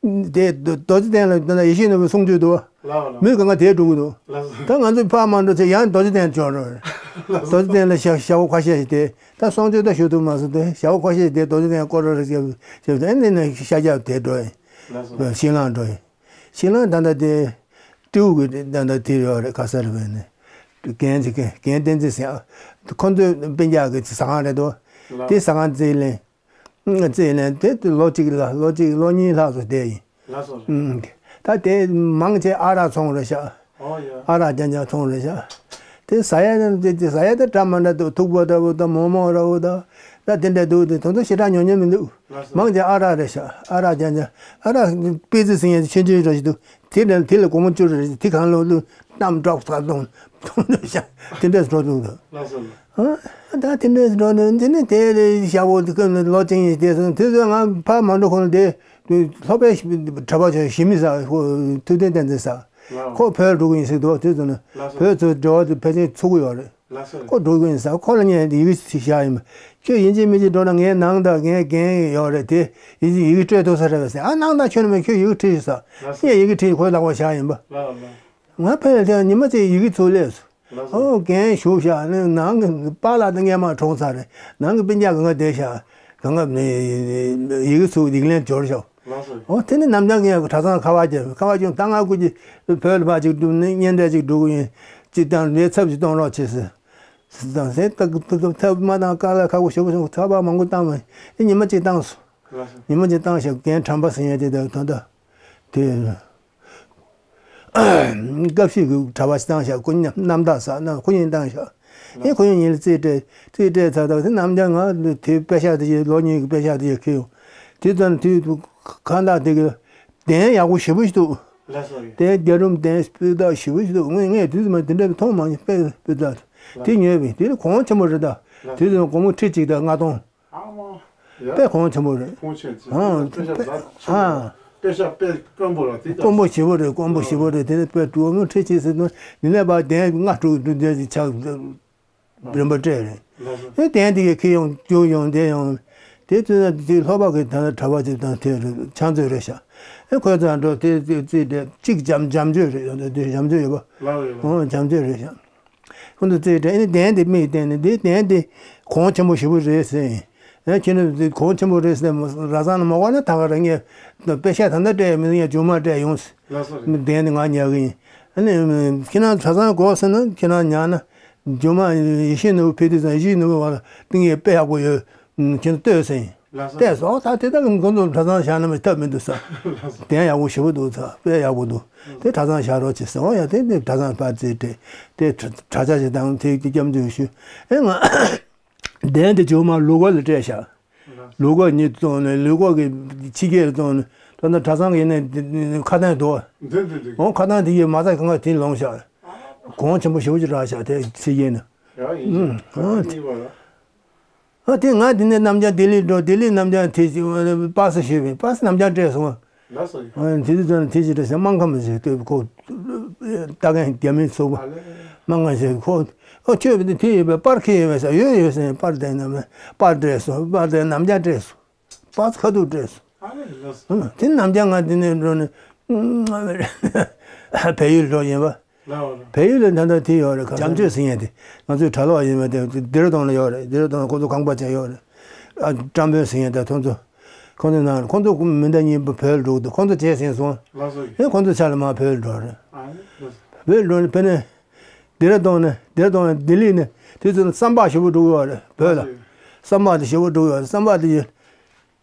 དེ་རྡོ་རྡོ་རྗེ་གདན་ལ་ད་ཡིད་བཞིན་ནོར་བུའི་གསུང་ཆོས་འདུག་ལགས་ལགས། མི་གང་ག་དེར་འགྲོ་གི་འདུག་ལགས་སོ། ད་ང་ཚོ་ཕར་མ་འགྲོ་ཚེ་ཡང་རྡོ་རྗེ་གདན་འབྱོར་རོགས། ལགས་སོ། རྡོ་རྗེ་གདན་ལ་ཞག་ཞག་པོ་ཁ་ཤས་ཤིག་བསྡད། ད་གསུང་ཆོས་ད་ཞུ་ཐུབ་མ་སོང་སྟེ་ཞག་པོ་ཁ་ཤས་དེ་རྡོ་རྗེ་གདན་སྐོར་ར་རེ་བྱས་བྱས་ཨེ་འདི་ནས་ཤར་རྒྱག་དེ་འགྲོ་ཡིན། ལགས་སོ། ཤིང་ནགས་འགྲོ་ཡིན། ཤིང་ནགས་ད་ལྟ་དེ་སྤྲེའུ་གི་ད་ལྟ་དེ་ཡོད་རེད། ག་ས་རེད་པས་ནི་རྒན་ཅིག་རྒན་བསྟན་འཛིན་ཟེར་ཁོ་ཚོའི་སྤུན་ཀྱག་གི་ཟ་ཁང་རེད་དོ། ལགས། དེ་ཟ་ཁང་རྩིས་ལེན། རྩིས་ལེན་དེ་ལོ་གཅིག་ལ་ལོ་གཅིག་ལོ་གཉིས་ལྷག་ཙམ་བསྡད་ཡིན། ལགས་སོ། ཨུམ། ད་དེ་མང་ཆེ་ཨ་རག་ཚོང་རེད་ཤག་ཨོ་ཡ། ཨ་རག་རྐྱང་རྐྱང་ཚོང་རེད་ཤག་དེ་ཟ་ཡ་དེ་དེ་ཟ་ཡ་དེ་འདྲ་མི་འདྲ་འདུག་ཐུག་པ་འདྲ་བོ་དང་མོག་མོག་འདྲ་བོ་དང་ད་དེ་འདྲ་འདུག་དེ་དོན་དུ་ཞེ་དྲག་ཉོ་ཉོ་མི་འདུག་ལགས་སོ། མང་ཆེ་ཨ་རག་རེད་ཤག་ཨ་རག་རྐྱང་རྐྱང་ཨ་རག་པེ་ཙི་ཟིན་ཡ་ཆུང་ཆུང་འདྲ་ཞིག་འདུག་དེ་ལ་དེ་ལ་སྒོར་མོ་བཅུ་རེ་རེ་དེ་གང་ལོ་ལོ་གནམ་སྒྲོག་ཚ་གཏོང་གཏོང་འདྲ་ཤག་དེ་འདྲ་འགྲོ་འདུག་ལགས་སོ། ཨ་ད་དེ་འདྲ་འགྲོ་ནས་འདི་ནས་དེ་ལས་ཞག་པོ་དེ་ཀུན་ལོ་ཅིག་ཡིན་དེ་སོང་དེ་ཚོ་ང་ཕར་མ་འགྲོ་གོང་དེ་སློབ་པའི་གྲྭ་པ་ཆོས་ཞི་མི་ཟེར་ཁོ་ཐུབ་བསྟན་བསྟན་འཛིན་ཟེར་ལགས། ཁོ་བོད་འགྲོ་གི་ཡིན་ཟེར་འདུག་དེ་ཚོ་ནི་ལགས་སོ། བོད་ཚོ་འབྲེལ་བ་དེ་ཕལ་ཆེར་ཚུགས་ཀྱི་ཡོད་རེད། ལགས་སོ། ཁོ་འགྲོ་གི་ཡིན་ཟེར་ཁོ་ལ་ངས་ཡི་གེ་ཞིག་བཞག་ཡིན་པ། ཁྱོད་ཡིན་གཅིག་མིན་གཅིག་འགྲོ་ན་ངའི་ནང་དང་ངའི་འགན་ཡོད་རེད་དེ་ཡིན་གཅིག་ཡི་གེ་སྤྲོད་ཐུབ་ས་རེད་པས་ཟེར། ཨ་ནང་དང་ཁྱོད་ནི་མིན་ཁྱོད་ཡི་གེ་བྲིས་ཤིག་ཟེར། ལགས་སོ། ངས་ཡི་གེ་བྲིས་ཁོའི་ལག་པར་བཞག་ཡིན་པ། ལགས་ལགས། ང་ཕ་ཡུལ་དེ་ཉི་མ་གཅིག་ཡི་གེ་ཚུར་སླེབས་སོང་། ལགས་སོ། ཨོ་རྒན་བཞུགས་ཤག་ནི་ནང་གི་པཱ་ལགས་དང་སྔས་མ་གྲོངས་ཚར་རེད། ནང་གི་སྤུན་ཀྱག་གང་ག་བསྡད་ཤག་གང་ག་ནི་ཡི་གེ་ཚུར་ཡིག་ལན་འབྱོར་ཤག་ལགས་སོ། ཨོ་དེ་ནི་ནམ་རྒྱང་ངས་གྲྭ་ཚང་ཁ་པར་རྒྱབ་ཁ་པར་བྱུང་ད་ང་ཁུ་གྱི་བོད་ལ་ཕར་ཅིག་འགྲོ་ནི་གཉེན་འཕྲད་ཅིག་འགྲོ་གི་ཡིན། ཅིག་དང་ལས་ཚབ་ཅིག་གཏོང་རོགས་བྱེད་ཟེར། ཟེར་དང་ཟེར་ད་ཐབས་མ་དང་དཀའ་ལས་ཁག་པོ་ཞེ་པོ་བྱུང་ཁ་པར་མང་པོ་བཏང་བ་ཡིན། ཉི་མ་གཅིག་བཏང་སོང་། ལགས་སོ། ཉི་མ་གཅིག་བཏང་ཤག་རྒན་དྲན་པ་ཟེར་ཡ་དེ་ད་ད་ད་དེ། སྐབས་ཤིག་གི་གྲྭ་པ་ཞིག་བཏང་ཤག་ཁོ་གཉིས་རྣམ་དག་ཟེར་ན་ཁོ་གཉིས་བཏང་ཤག་ཨེ་ཁོ་གཉིས་ལ་རྩིས་སྤྲད་རྩིས་སྤྲད་ཚར་དུས་དེ་རྣམ་རྒྱལ་ང་དེ་པེ་ཤག་དེ་ཡི་ལོ་གཉིས་ཀྱི་པེ་ཤག་དེ་ཡི་ཁེ་ཡོང་དེ་ཙམ་དུས་ཁ་བཏགས་དེ་གི་གདན་ཡག་པོ་ཞེ་པོ་ཞིག་འདུག་ལགས་སོ། དེ་རྒྱ་རུམ་གདན་སྤུས་དག་ཞེ་པོ་ཞིག་འདུག་ངས་ངས་དུས་ཙམ་དེ་འདྲ་མཐོང་མ་མྱོང་དཔེ་སྤུས་དག་དེ་ཉོས་པས་དེ་ལ་གོང་ཆེན་པོ་རེད་ད། དུས་ཙམ་སྒོར་མོ་ཁྲི་གཅིག་དང་ལྔ་སྟོང་། ཨ་མ། ཡ། དཔེ་གོང་ཆེན་པོ་རེད། གོང་ཆེན་ཆེ། ཨང་། དཔེ་ཤ་ལ་ཆེ། ཨང་། དཔེ་ཤ་དཔེ་དཀོན་པོ་ལ་དེ་དཀོན་པོ་ཞེ་པོ་རེད། དཀོན་པོ་ཞེ་པོ་རེད། དེ་ནི་དཔེ་སྒོར་མོ་ཁྲི་གཅིག་ཟེར་དུས་ནི་ལས་པ་གདན་ལྔ་དྲུག་དྲུག་བརྒྱ་ཅིག་ཆགས་རིམ་པ་སྤྲད་རེད། ལགས་སོ། ཨེ་གདན་དེ་གའི་ཁེ་ཡོང་རྒྱུ་ཡོང་དེ་ཡོང་། དེ་དུས་ན་དེ་ལྷོ་པ་གི་ད་གྲྭ་པ་ཅིག་དང་དེ་རེད་ཕྱག་མཛོད་རེད་ཤག་ཨེ་ཁོས་ཚང་འགྲོ་དེ་དེ་རྩིས་དེ་གཅིག་བྱམས་བྱམས་ཆོས་རེད། དེ་བྱམས་ཆོས་ཡོད་པ། ལགས་ཡོད་ལགས། ཨོ་བྱམས་ཆོས་རེད་ཤག་ཁོང་ཚོ་རྩིས་དྲན་ནས་གདན་དེ་མིག་བསྟན་ནས་འདི་གདན་དེ་གོང་ཆེན་པོ་ཞེ་པོ་རེད་ཟེར། ཨེ་ཁྱེད་རང་གོང་ཆེན་པོ་རེད་ཟེར་ར་ས་ན་མ་གོ་ན་ད་ག་རང་ངས་པེ་ཤག་ད་ལྟ་སྤྲད་ཡོད་མི་འདུག་ངས་རྒྱུ་མ་སྤྲད་ཡོང་ཟེར། ལགས་སོ། གདན་དེ་ང་ཉར་གི་ཡིན། ཨ་ནི་ཁྱེད་རང་གྲྭ་ཚང་དགོས་ཟེར་ན་ཁྱེད་རང་ཉར་ན་རྒྱུ་མ་ཡེ་ཤེས་ནོར་བུ་ཕེབས་དུས་ཙང་ཡེ་ཤེས་ནོར་བུ་བ་ལ་ཏིང་ངས་དཔེ་ཡག་པོ་ཡོད། ཁྱེད་རང་ལྟོས་ཟེར། ལགས་སོ། བལྟས་སོང་། ད་དེ་དག་གི་མགོ་འཛུགས་གྲྭ་ཚང་བཞག་ན་མི་ཐབས་མི་འདུག་ས། ལགས་སོ། གདན་ཡག་པོ་ཞེ་པོ་འདུག་ས། དཔེ་ཡག་པོ་འདུག་དེ་གྲྭ་ཚང་བཞག་རོགས་བྱེད་ཟེར། འོ་ཡ་དེ་ནི་གྲྭ་ཚང་ཕར་རྩིས་སྤྲད་དེ་གྲྭ་ཆ་ཞིག་དང་དེ་སྐྱབས་འཇུག་ཞུ། ཨེ་ང་གདན་དེ་ཇོ་མ་ལུག་ག་ལ་སྤྲད་བཞག་ལུག་ག་གཉིས་བཙོང་ནས་ལུག་ག་གི་ཕྱི་རྒྱལ་བཙོང་ནས་ད་ལྟ་གྲྭ་ཚང་གི་ནས་ཁ་ཐང་དུ། འདི་འདི་འདི། འོ་ཁ་ཐང་དེ་ཡི་མ་རྩ་གང་ག་དེ་ལོངས་བཞག་གོང་ཆེན་པོ་ཞེ་པོ་ཅིག་རག་བཞག་དེ་ཕྱི་རྒྱལ་ནས། ཡ་ཡིན་ཨུམ། ཨ་གཉིས་པ་ལ། ཨ་དེ་ང་དེ་ནས་རྣམ་རྒྱལ་ལྡི་ལི་འགྲོ། ལྡི་ལི་རྣམ་རྒྱལ་དེ་པར་སི་ཞུས་པས་པར་སི་རྣམ་རྒྱལ་སྤྲད་སོང་། ལགས་སོ། ཨ་དེ་དུས་ཙམ་དེ་ཞིག་རེད་ཟེར། སྨར་ཁམས་ཞིག་ལྟོས་ཁོ་ལྟ་མཁན་རྒྱ་མིའི་ཚོགས་པ། ཨ་ལེ། སྨར་ཁམས་ཞིག་ཁོ་ཨ་ཁྱོད་དེ་དེ་ཡོད་པས་པར་ཁྱེར་ཡོད་པས་ཟེར། ཡོད་ཡོད་ཟེར། པར་དེ་རྣམས་པར་སྤྲད་སོང་། པར་དེ་རྣམ་རྒྱལ་སྤྲད་སོང་། པར་ཁ་ཐུག་སྤྲད་སོང་། ཨ་ལེ་ལགས་སོ། ཨ་དེ་རྣམ་རྒྱལ་ང་དེ་ནས་འགྲོ་ནས་བལ་ཡུལ་འགྲོ་ཡིན་པ། ལགས་འོ་ལགས། བལ་ཡུལ་ལ་ད་ལྟ་དེ་ཡོད་རེད། ག་བྱམས་ཆོས་ཟེར་མཁན་དེ་ང་ཚོའི་གྲྭ་ལོག་ཡིན་པ་དེ་ལྡེ་ར་ལྡུན་ལ་ཡོད་རེད། ལྡེ་ར་ལྡུན་ལ་ཁོ་ཚོ་ཁང་པ་ཅན་ཡོད་རེད། ཨ་བཀྲམ་དཔོན་ཟེར་མཁན་དེ་ཁོ་ཚོ་ ཁོང་ཚོ་ནང་ཁོང་ཚོ་མི་འདྲ་གཉིས་པོ་བོད་ལ་འགྲོ་གི་འདུག་ཁོང་ཚོ་བྱས་ཟིན་སོང་། ལགས་སོ། ཨེ་ཁོང་ཚོ་ཆ་ལ་མ་བོད་ལ་འགྲོ་རེད། ཨ་ལགས་སོ། བོད་ལ་འགྲོ་ནས་ཕེབས་ནས་ལྡི་ར་ལྡུན་ནས་ལྡི་ར་ལྡུན་ནས་ལྡི་ལི་ནས་དུས་ཚོད་བསམ་པ་ཞེ་པོ་འགྲོ་གི་ཡོད་རེད་བོད་ལ། ལགས་སོ། བསམ་པ་དེ་ཞེ་པོ་འགྲོ་གི་ཡོད་རེད་བསམ་པ་དེ་ཡིན།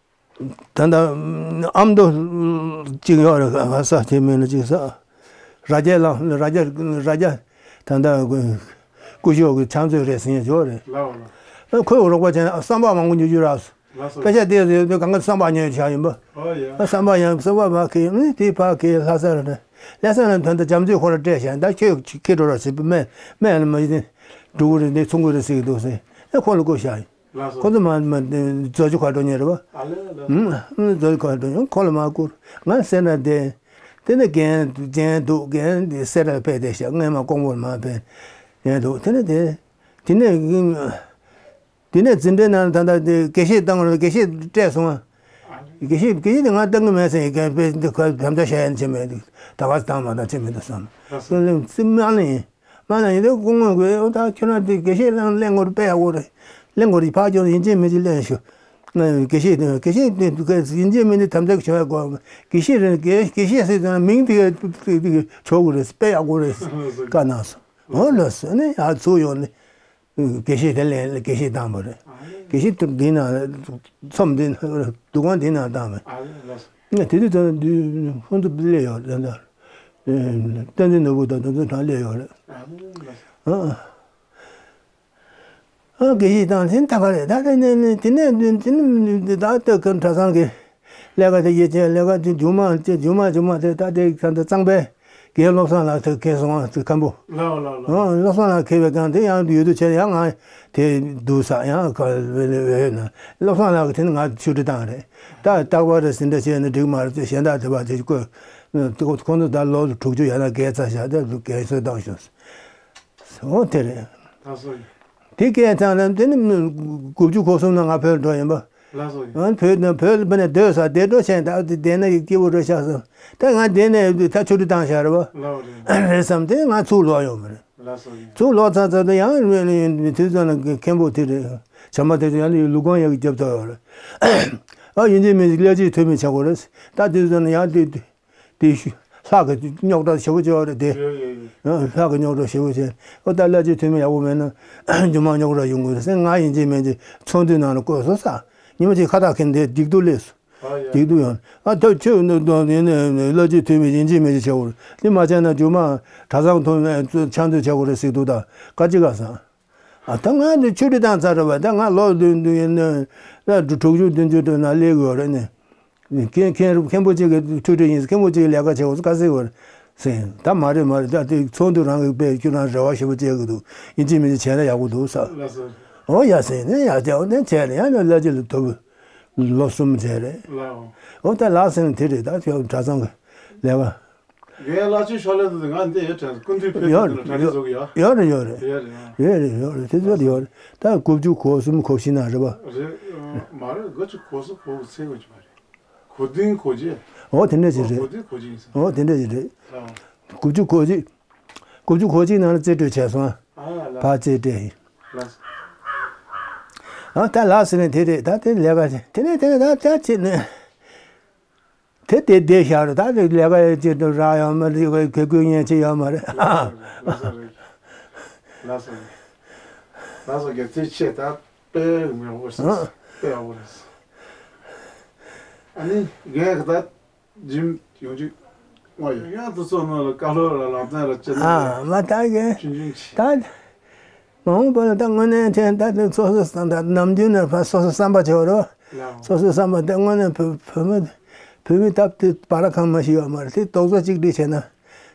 ད་ལྟ་ཨ་མདོ་གཅིག་ཡོད་རེད་ག་ས་དེ་མིན་ན་གཅིག་ས་རྭ་རྒྱ་ལ་རྭ་རྒྱ་རྭ་རྒྱ་ད་ལྟ་སྐུ་ཞབས་ཀྱི་ཕྱག་མཛོད་རེད་ཟེར་མཁན་ཅིག་ཡོད་རེད། ལགས་འོ་ལགས། ཁོས་རོགས་པ་བྱས་ན་བསམ་པ་མང་པོ་ཉོ་རྒྱུ་རག་སོང་། ལགས་སོ། དཔེ་ཆ་དེ་ཡོད་དུས་གང་ག་བསམ་པ་ཉོས་བཞག་ཡིན་པ། ཨོ་ཡ། བསམ་པ་ཡང་བསམ་པ་མ་ཁེལ་ནི་དེ་ཕ་ཁེལ་ལྷ་ས་རེད། ལྷ་ས་ནས་ད་ལྟ་རྒྱ་མཚོའི་ཁོ་ར་སྤྲད་བཞག་ད་ཁྱོད་ཁྱེད་འགྲོ་ར་ཟེར་བུ་སྨན་སྨན་ལ་མ་ཡིན་འགྲོ་གི་རེད་འདི་ཚོང་གི་རེད་ཟེར་གི་འདུག་ཟེར་ཨེ་ཁོ་ལ་བསྐུར་བཞག་ཡིན། ལགས་སོ། ཁོ་ཚོ་མ་མ་རྫོགས་ཆུ་ཁ་འགྲོ་མཁན་རེད་བ། ཨ་ལས་ལགས་སོ། ཧུམ་རྫོགས་ཆུ་ཁ་འགྲོ་མཁན་ཁོ་ལ་མ་བསྐུར་ང་སེམས་ན་བདེ། དེ་ནས་རྒན་རྒན་འདུག་རྒན་འདི་སེ་ར་ཕེབས་བསྡད་ཤག་སྔས་མ་ཀོང་པོར་མ་ཕེབས་རྒན་འདུག་དེ་ནས་དེ་དེ་ནས་དེ་ནས་འཛིན་གྲྭའི་ནང་ད་ལྟ་དེ་དགེ་བཤེས་བཏང་རེད་དགེ་བཤེས་སྤྲད་སོང་ཨ། དགེ་བཤེས་དགེ་བཤེས་དེ་ང་བཏང་གི་མེད་ཟེར་ཡིན་རྒན་དཔེ་འདི་ཁ་དམ་བཅའ་བྱས་ཡན་ཆེ་མེད་འདུག་ད་ག་ཚོད་བཏང་མ་བཏང་ཆེ་མེད་འདུག་བསམ། ལགས་སོ། སེམས་མ་ལ་ཡིན། མ་ན་ཡིན་དེ་སྐུ་ངོ་གིས་ཨོ་ད་ཁྱོད་རང་དེ་དགེ་བཤེས་ལ་གླེང་དགོས་རེད་དཔེ་ཡག་པོ་རེད། གླེང་དགོས་རེད་ཕར་ཁྱོད་ཡིན་གཅིག་མིན་གཅིག་གླེང་ཤོག་དགེ་བཤེས་དེ་དགེ་བཤེས་དེ་ཡིན་གཅིག་མིན་གཅིག་དམ་བཅའ་བྱེད་དགོས་དགེ་བཤེས་རེད་དགེ་དགེ་བཤེས་ཟེར་ཙང་མིང་དེ་ག་ཆོག་གི་རེད་དཔེ་ཡག་པོ་རེད་བཀའ་གནང་སོང་། འོ་ལགས་སོ་ནི་ཡར་ཚུར་ཡོང་ནས་དགེ་བཤེས་དེ་ལས་དགེ་བཤེས་བཏང་བ་རེད། དགེ་བཤེས་དེ་འདི་ན་ཚོམས་འདི་འདུ་ཁང་འདི་ན་བཏང་བས། ཨ་ལགས་སོ། ང་དེ་དུས་ཙམ་དུས་ཁོང་ཚོ་སླེབས་ཡོད་རེད་ད། བསྟན་འཛིན་ནོར་བུ་དང་དེ་ཚོ་གྲངས་སླེབས་ཡོད་རེད། ཨ་ལགས་སོ། ཨ་དགེ་བཤེས་དང་དེ་ད་ག་རེད་ད་དེ་ནས་དེ་ནས་དེ་ནས་ད་ལྟ་གི་གྲྭ་ཚང་གི་ལས་ཀ་དེ་ཡེ་ཆེ་ལས་ཀ་དེ་མཇུག་མ་དེ་མཇུག་མ་མཇུག་མ་དེ་ད་དེ་ད་ལྟ་གཙང་པའི་རྒན་བློ་བཟང་ལགས་དེ་ཁེལ་སོང་ཨ་དེ་མཁན་པོ། ལགས་ལགས་ལགས། ཨ་བློ་བཟང་ལགས་ཁེལ་བའི་སྒང་དེ་ཡང་ཡོད་དུས་ཆེ་ཡང་ང་དེ་འདུག་ས་ཡང་ག་བེ་ལེ་བེ་ཡོད་ན་བློ་བཟང་ལགས་ཀྱི་དེ་ནི་ང་ཆུ་དྲི་བཏང་རེད་ད་རྟག་པར་རེ་ཟིན་འདྲ་བྱས་ནས་འགྲིག་མ་རེད་ཚེ་གཞན་དག་དེ་བ་དེ་བཀོད་ཁོང་ཚོ་ད་ལོ་དྲུག་ཅུ་ཡར་ན་བརྒལ་ཚར་བཞག་དེ་བརྒལ་སོ་བཏང་ཤོག་ཨོ་དེ་རེད། ད་སོ་ཡིན། དེ་སྐད་ཚང་ལ་དེ་ནི་དགུ་བཅུ་གོ་གསུམ་ལ་ང་བོད་འགྲོ་ཡིན་པ། ལགས་སོ་ཡིན། ང་བོད་ནས་བོད་ལ་བུད་ནས་སྡོད་ས་བསྡད་འགྲོ་བྱས་ད་དེ་བསྡད་ན་ཡི་སྐྱིད་པོ་འགྲོ་ཤག་སོང་ད་ང་བསྡད་ནས་ད་ཆུ་དྲི་བཏང་བཞག་རེད་བ། ལགས་རེད། རེད་བསམ་དེ་ང་ཚུར་ལོག་ཡོང་བ་རེད། ལགས་སོ་ཡིན། ཚུར་ལོག་ཚར་ཚར་དུ་ཡང་དུས་ཚོད་ལ་མཁན་པོ་དེ་རེད། བྱམས་པ་དེ་ཚོ་ཡང་ལུས་ལུས་ཁང་ཡག་རྒྱབ་ཐོག་ཡོད་རེད། ཨ་ཡིན་གཅིག་མིན་གཅིག་ལས་ཀྱི་འཐུས་མི་བྱ་དགོས་རེད། ད་དུས་ཚོད་ལ་ཡང་དེ་དེ་ལྷག་གི་རྙོག་དྲ་ཞེ་པོ་ཅིག་ཡོད་རེད་དེ། ཡོད་ཡོད་ཡོད། ལྷག་གི་རྙོག་དྲ་ཞེ་པོ་ཅིག་ཨོ་ད་ལས་ཀྱི་འཐུས་མི་ཡག་པོ་མེད་ན་རྒྱུ་མ་རྙོག་དྲ་ཡོང་གི་རེད་ཟེར་ང་ཡིན་གཅིག་མིན་གཅིག་ཚོགས་འདུའི་ནང་ལ་བསྐོས་སོང་ས། ཉི་མ་གཅིག་ཁ་བཏགས་འཁྱེར་འདི་སྡིག་སྡུག་སླེབས་སོང་། ཨ་ཡ། སྡིག་སྡུག་ཡོང་ཨ་ད་ཁྱོད་ནི་ལས་ཀྱི་འཐུས་མི་ཡིན་གཅིག་མིན་གཅིག་བྱ་དགོས་རེད་དེ་མ་བྱས་ན་རྒྱུ་མ་གྲྭ་ཚང་ཐོན་ཕྱག་མཛོད་བྱ་དགོས་རེད་ཟེར་འདུག་ད་བཀའ་ཅི་ག་སང་། ཨ་ད་ང་འདི་ཆུ་དྲི་བཏང་ཚར་རེད་བ། ད་ང་ལོ་བདུན་བདུན་ཡིན་ན་དྲུག་ཅུ་བདུན་ཅུ་དྲུག་ན་སླེབས་ཡོད་རེད་ནི། མཁན་མཁན་མཁན་པོ་གཅིག་གི་ཆུ་དྲི་ཡིན་མཁན་པོ་གཅིག་གི་ལས་ཀ་བྱེད་དགོས་ག་ཟེར་བ་ཟེར། ད་མ་རེད་མ་རེད་ད་དེ་ཚོགས་འདུ་རང་གི་དཔེ་ཁྱོད་རང་རེ་བ་ཞེ་པོ་བྱེད་གི་འདུག་ཡིན་གཅིག་མིན་གཅིག་བྱས་ན་ཡག་པོ་འདུག་ས། ལགས་སོ། འོ་ཡ་ཟེར་ནས་ཡ་བྱས་འོ་ནས་བྱས་རེད་ཡང་ན་ལ་ཅི་ལ་ཐོབ་ལོ་གསུམ་བྱས་རེད། ལགས་འོ། འོ་ད་ལགས་ཟེར་ནས་དེ་རེད་ད་ཁྱོད་གྲྭ་ཚང་གི་ལས་ཀ། རྒན་ལགས་ཀྱི་ཤོག་ལྷེ་དེ་ང་འདི་ཡོད་དྲན་སྐུ་མདུན་ཕེབས་ཡོད་དུས་ལ་གྲ་སྒྲིག་བཟོ་གི་ཡོད། ཡོད་རེད་ཡོད་རེད། ཡོད་རེད་ཡོད་རེད་དེ་ཚོ་ཡོད་རེད་ད་དགུ་བཅུ་གོ་གསུམ་གོ་བཞི་ན་རེད་པ། རེད། མ་རེད་དགུ་བཅུ་གོ་གསུམ་གོ་དགུ་ཚེས་གོ་བཅུ་མ་རེད། གོ་བདུན་གོ་བརྒྱད། འོ་དེ་འདྲ་ཞིག་རེད། གོ་བདུན་གོ་བརྒྱད་ཡིན་ས། འོ་དེ་འདྲ་ཞིག་རེད། ལགས། དགུ་བཅུ་གོ་གཅིག་དགུ་བཅུ་གོ་གཅིག་ནང་ལ་རྩིས་སྤྲོད་བྱས་སོང་། ཨ་ལགས། ཕར་རྩིས་སྤྲད་ཡིན། ལགས། ཨ་ད་ལགས་ཟེར་ནས་དེ་རེད་ད་དེ་ལས་ཀ་བྱེད་དེ་ནས་དེ་ནས་ད་ད་བྱེད་ནས། དེ་དེ་བསྡད་བཞག་རེད་ད་དེ་ལས་ཀ་ཡང་ཅིག་ཏུ་རག་ཡོད་མ་རེད་དགོས་དགོས་དགོས་ངེས་ཅིག་ཡོད་མ་རེད། ལགས་སོ་རེད། ལགས་སོ་རེད། ལགས་སོ་རེད། ལགས་སོ་རྒན་ཚེ་ཆེ་ད་དཔེ་ངོ་བོ་ཨ། དཔེ་ཡག་པོ་རེད། ཨ་ནི་རྒན་ག་ད་འཇིམ་ཡོང་ཅིག་དངོས་ཡོད། ཡང་དུ་ཚོ་ནང་ལ་བཀའ་སློབ་ལ་ལམ་སྟོན་ལ་ཅི་ཨ་ན་མ་ད་རྒན་ཆུང་ཆུང་ཆེ། ད། མ་འོངས་པ་ལ་ད་དངོས་གནས་ཅན་ད་དེ་སོ་སོ་བསམ་ད་ནམ་རྒྱུན་ནས་ཕར་སོ་སོ་བསམ་པ་བྱེད་རོགས། ལགས། སོ་སོ་བསམ་པ་དེ་དངོས་གནས་བོད་བོད་མི་བོད་མི་སྟབས་བདེ་བར་ཁང་མ་ཞིག་ཡོད་མ་རེད་དེ་རྡོག་རྩ་གཅིག་སྒྲིལ་བྱས་ན་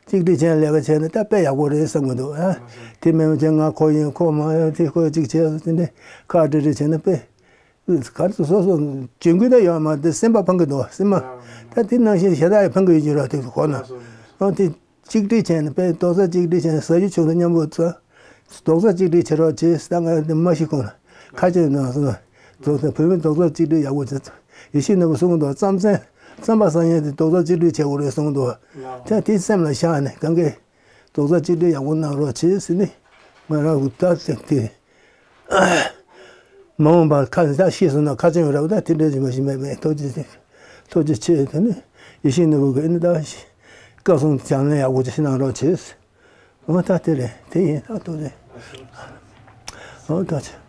གཅིག་སྒྲིལ་བྱས་ན་ལས་ཀ་བྱས་ན་ད་དཔེ་ཡག་པོ་རེད་བསམ་གི་འདུག་ཨ། དེ་མིན་བྱས་ང་ཁོ་ཡིན་ཁོ་མ་ཡིན་དེ་ཁོ་གཅིག་བྱས་སོ་དེ་འདྲས་ཁག་དཀྲི་དཀྲི་བྱས་ན་དཔེ་ག་རེ་སོ་སོ་འཇོན་གི་ད་ཡོད་མ་དེ་སེམས་པ་ཕངས་གི་འདུག་སེམས་མ་ད་དེ་ནང་བཞིན་ཞེ་དྲག་ཡང་ཕངས་གི་ཡོད་ཀྱི་རེད་དེ་ཁོ་ན་ཨ་དེ། གཅིག་སྒྲིལ་བྱས་ནས་དཔེ་རྡོག་རྩ་གཅིག་སྒྲིལ་བྱས་ནས་ཟ་རྒྱུ་ཆུང་དུ་མཉམ་པོ་བཙལ། རྡོག་རྩ་གཅིག་སྒྲིལ་བྱེད་རོགས་བྱེད་ཟེར་ང་འདི་མ་ཤི་ཁོང་ལ་ཁ་ཆེ་གནང་སོང་། རྡོག་རྩ་བོད་མི་རྡོག་རྩ་གཅིག་སྒྲིལ་ཡག་པོ་བྱེད། ཡེ་ཤེས་ནོར་བུ་གསུང་གི་འདུག་རྩམ་ཟན་རྩམ་པ་ཟ་མཁན་དེ་རྡོག་རྩ་གཅིག་སྒྲིལ་བྱེད་དགོས་རེད་གསུང་གི་འདུག་ད་དེ་སེམས་ལ་བཞག་ནས་གང་གས་རྡོག་རྩ་གཅིག་སྒྲིལ་ཡག་པོ་གནང་རོགས་བྱེད་ཟེར་ནས་ང་རང་གི་ད་དེ་དེ་མ་འོངས་པར་ཁ་ད་ཤེས་སོང་ན་ཁ་ཆེ་ཡོད་ར་བ་ད་དེ་འདྲ་ཞིག་མ་ཤི་མེད་མེད་ཐུགས་རྗེ་ཆེ། ཐུགས་རྗེ་ཆེ། དེ་ནི་ཡིད་བཞིན་ནོར་བུ་གིས་ནི་ད་བཀའ་གསུང་ལམ་སྟོན་ཡག་པོ་ཅིག་གནང་རོགས་བྱེད། འོ་ད་དེ་རེད། དེ་ཡིན། ད་ཐུགས་རྗེ། འོ་ད་ཆེ།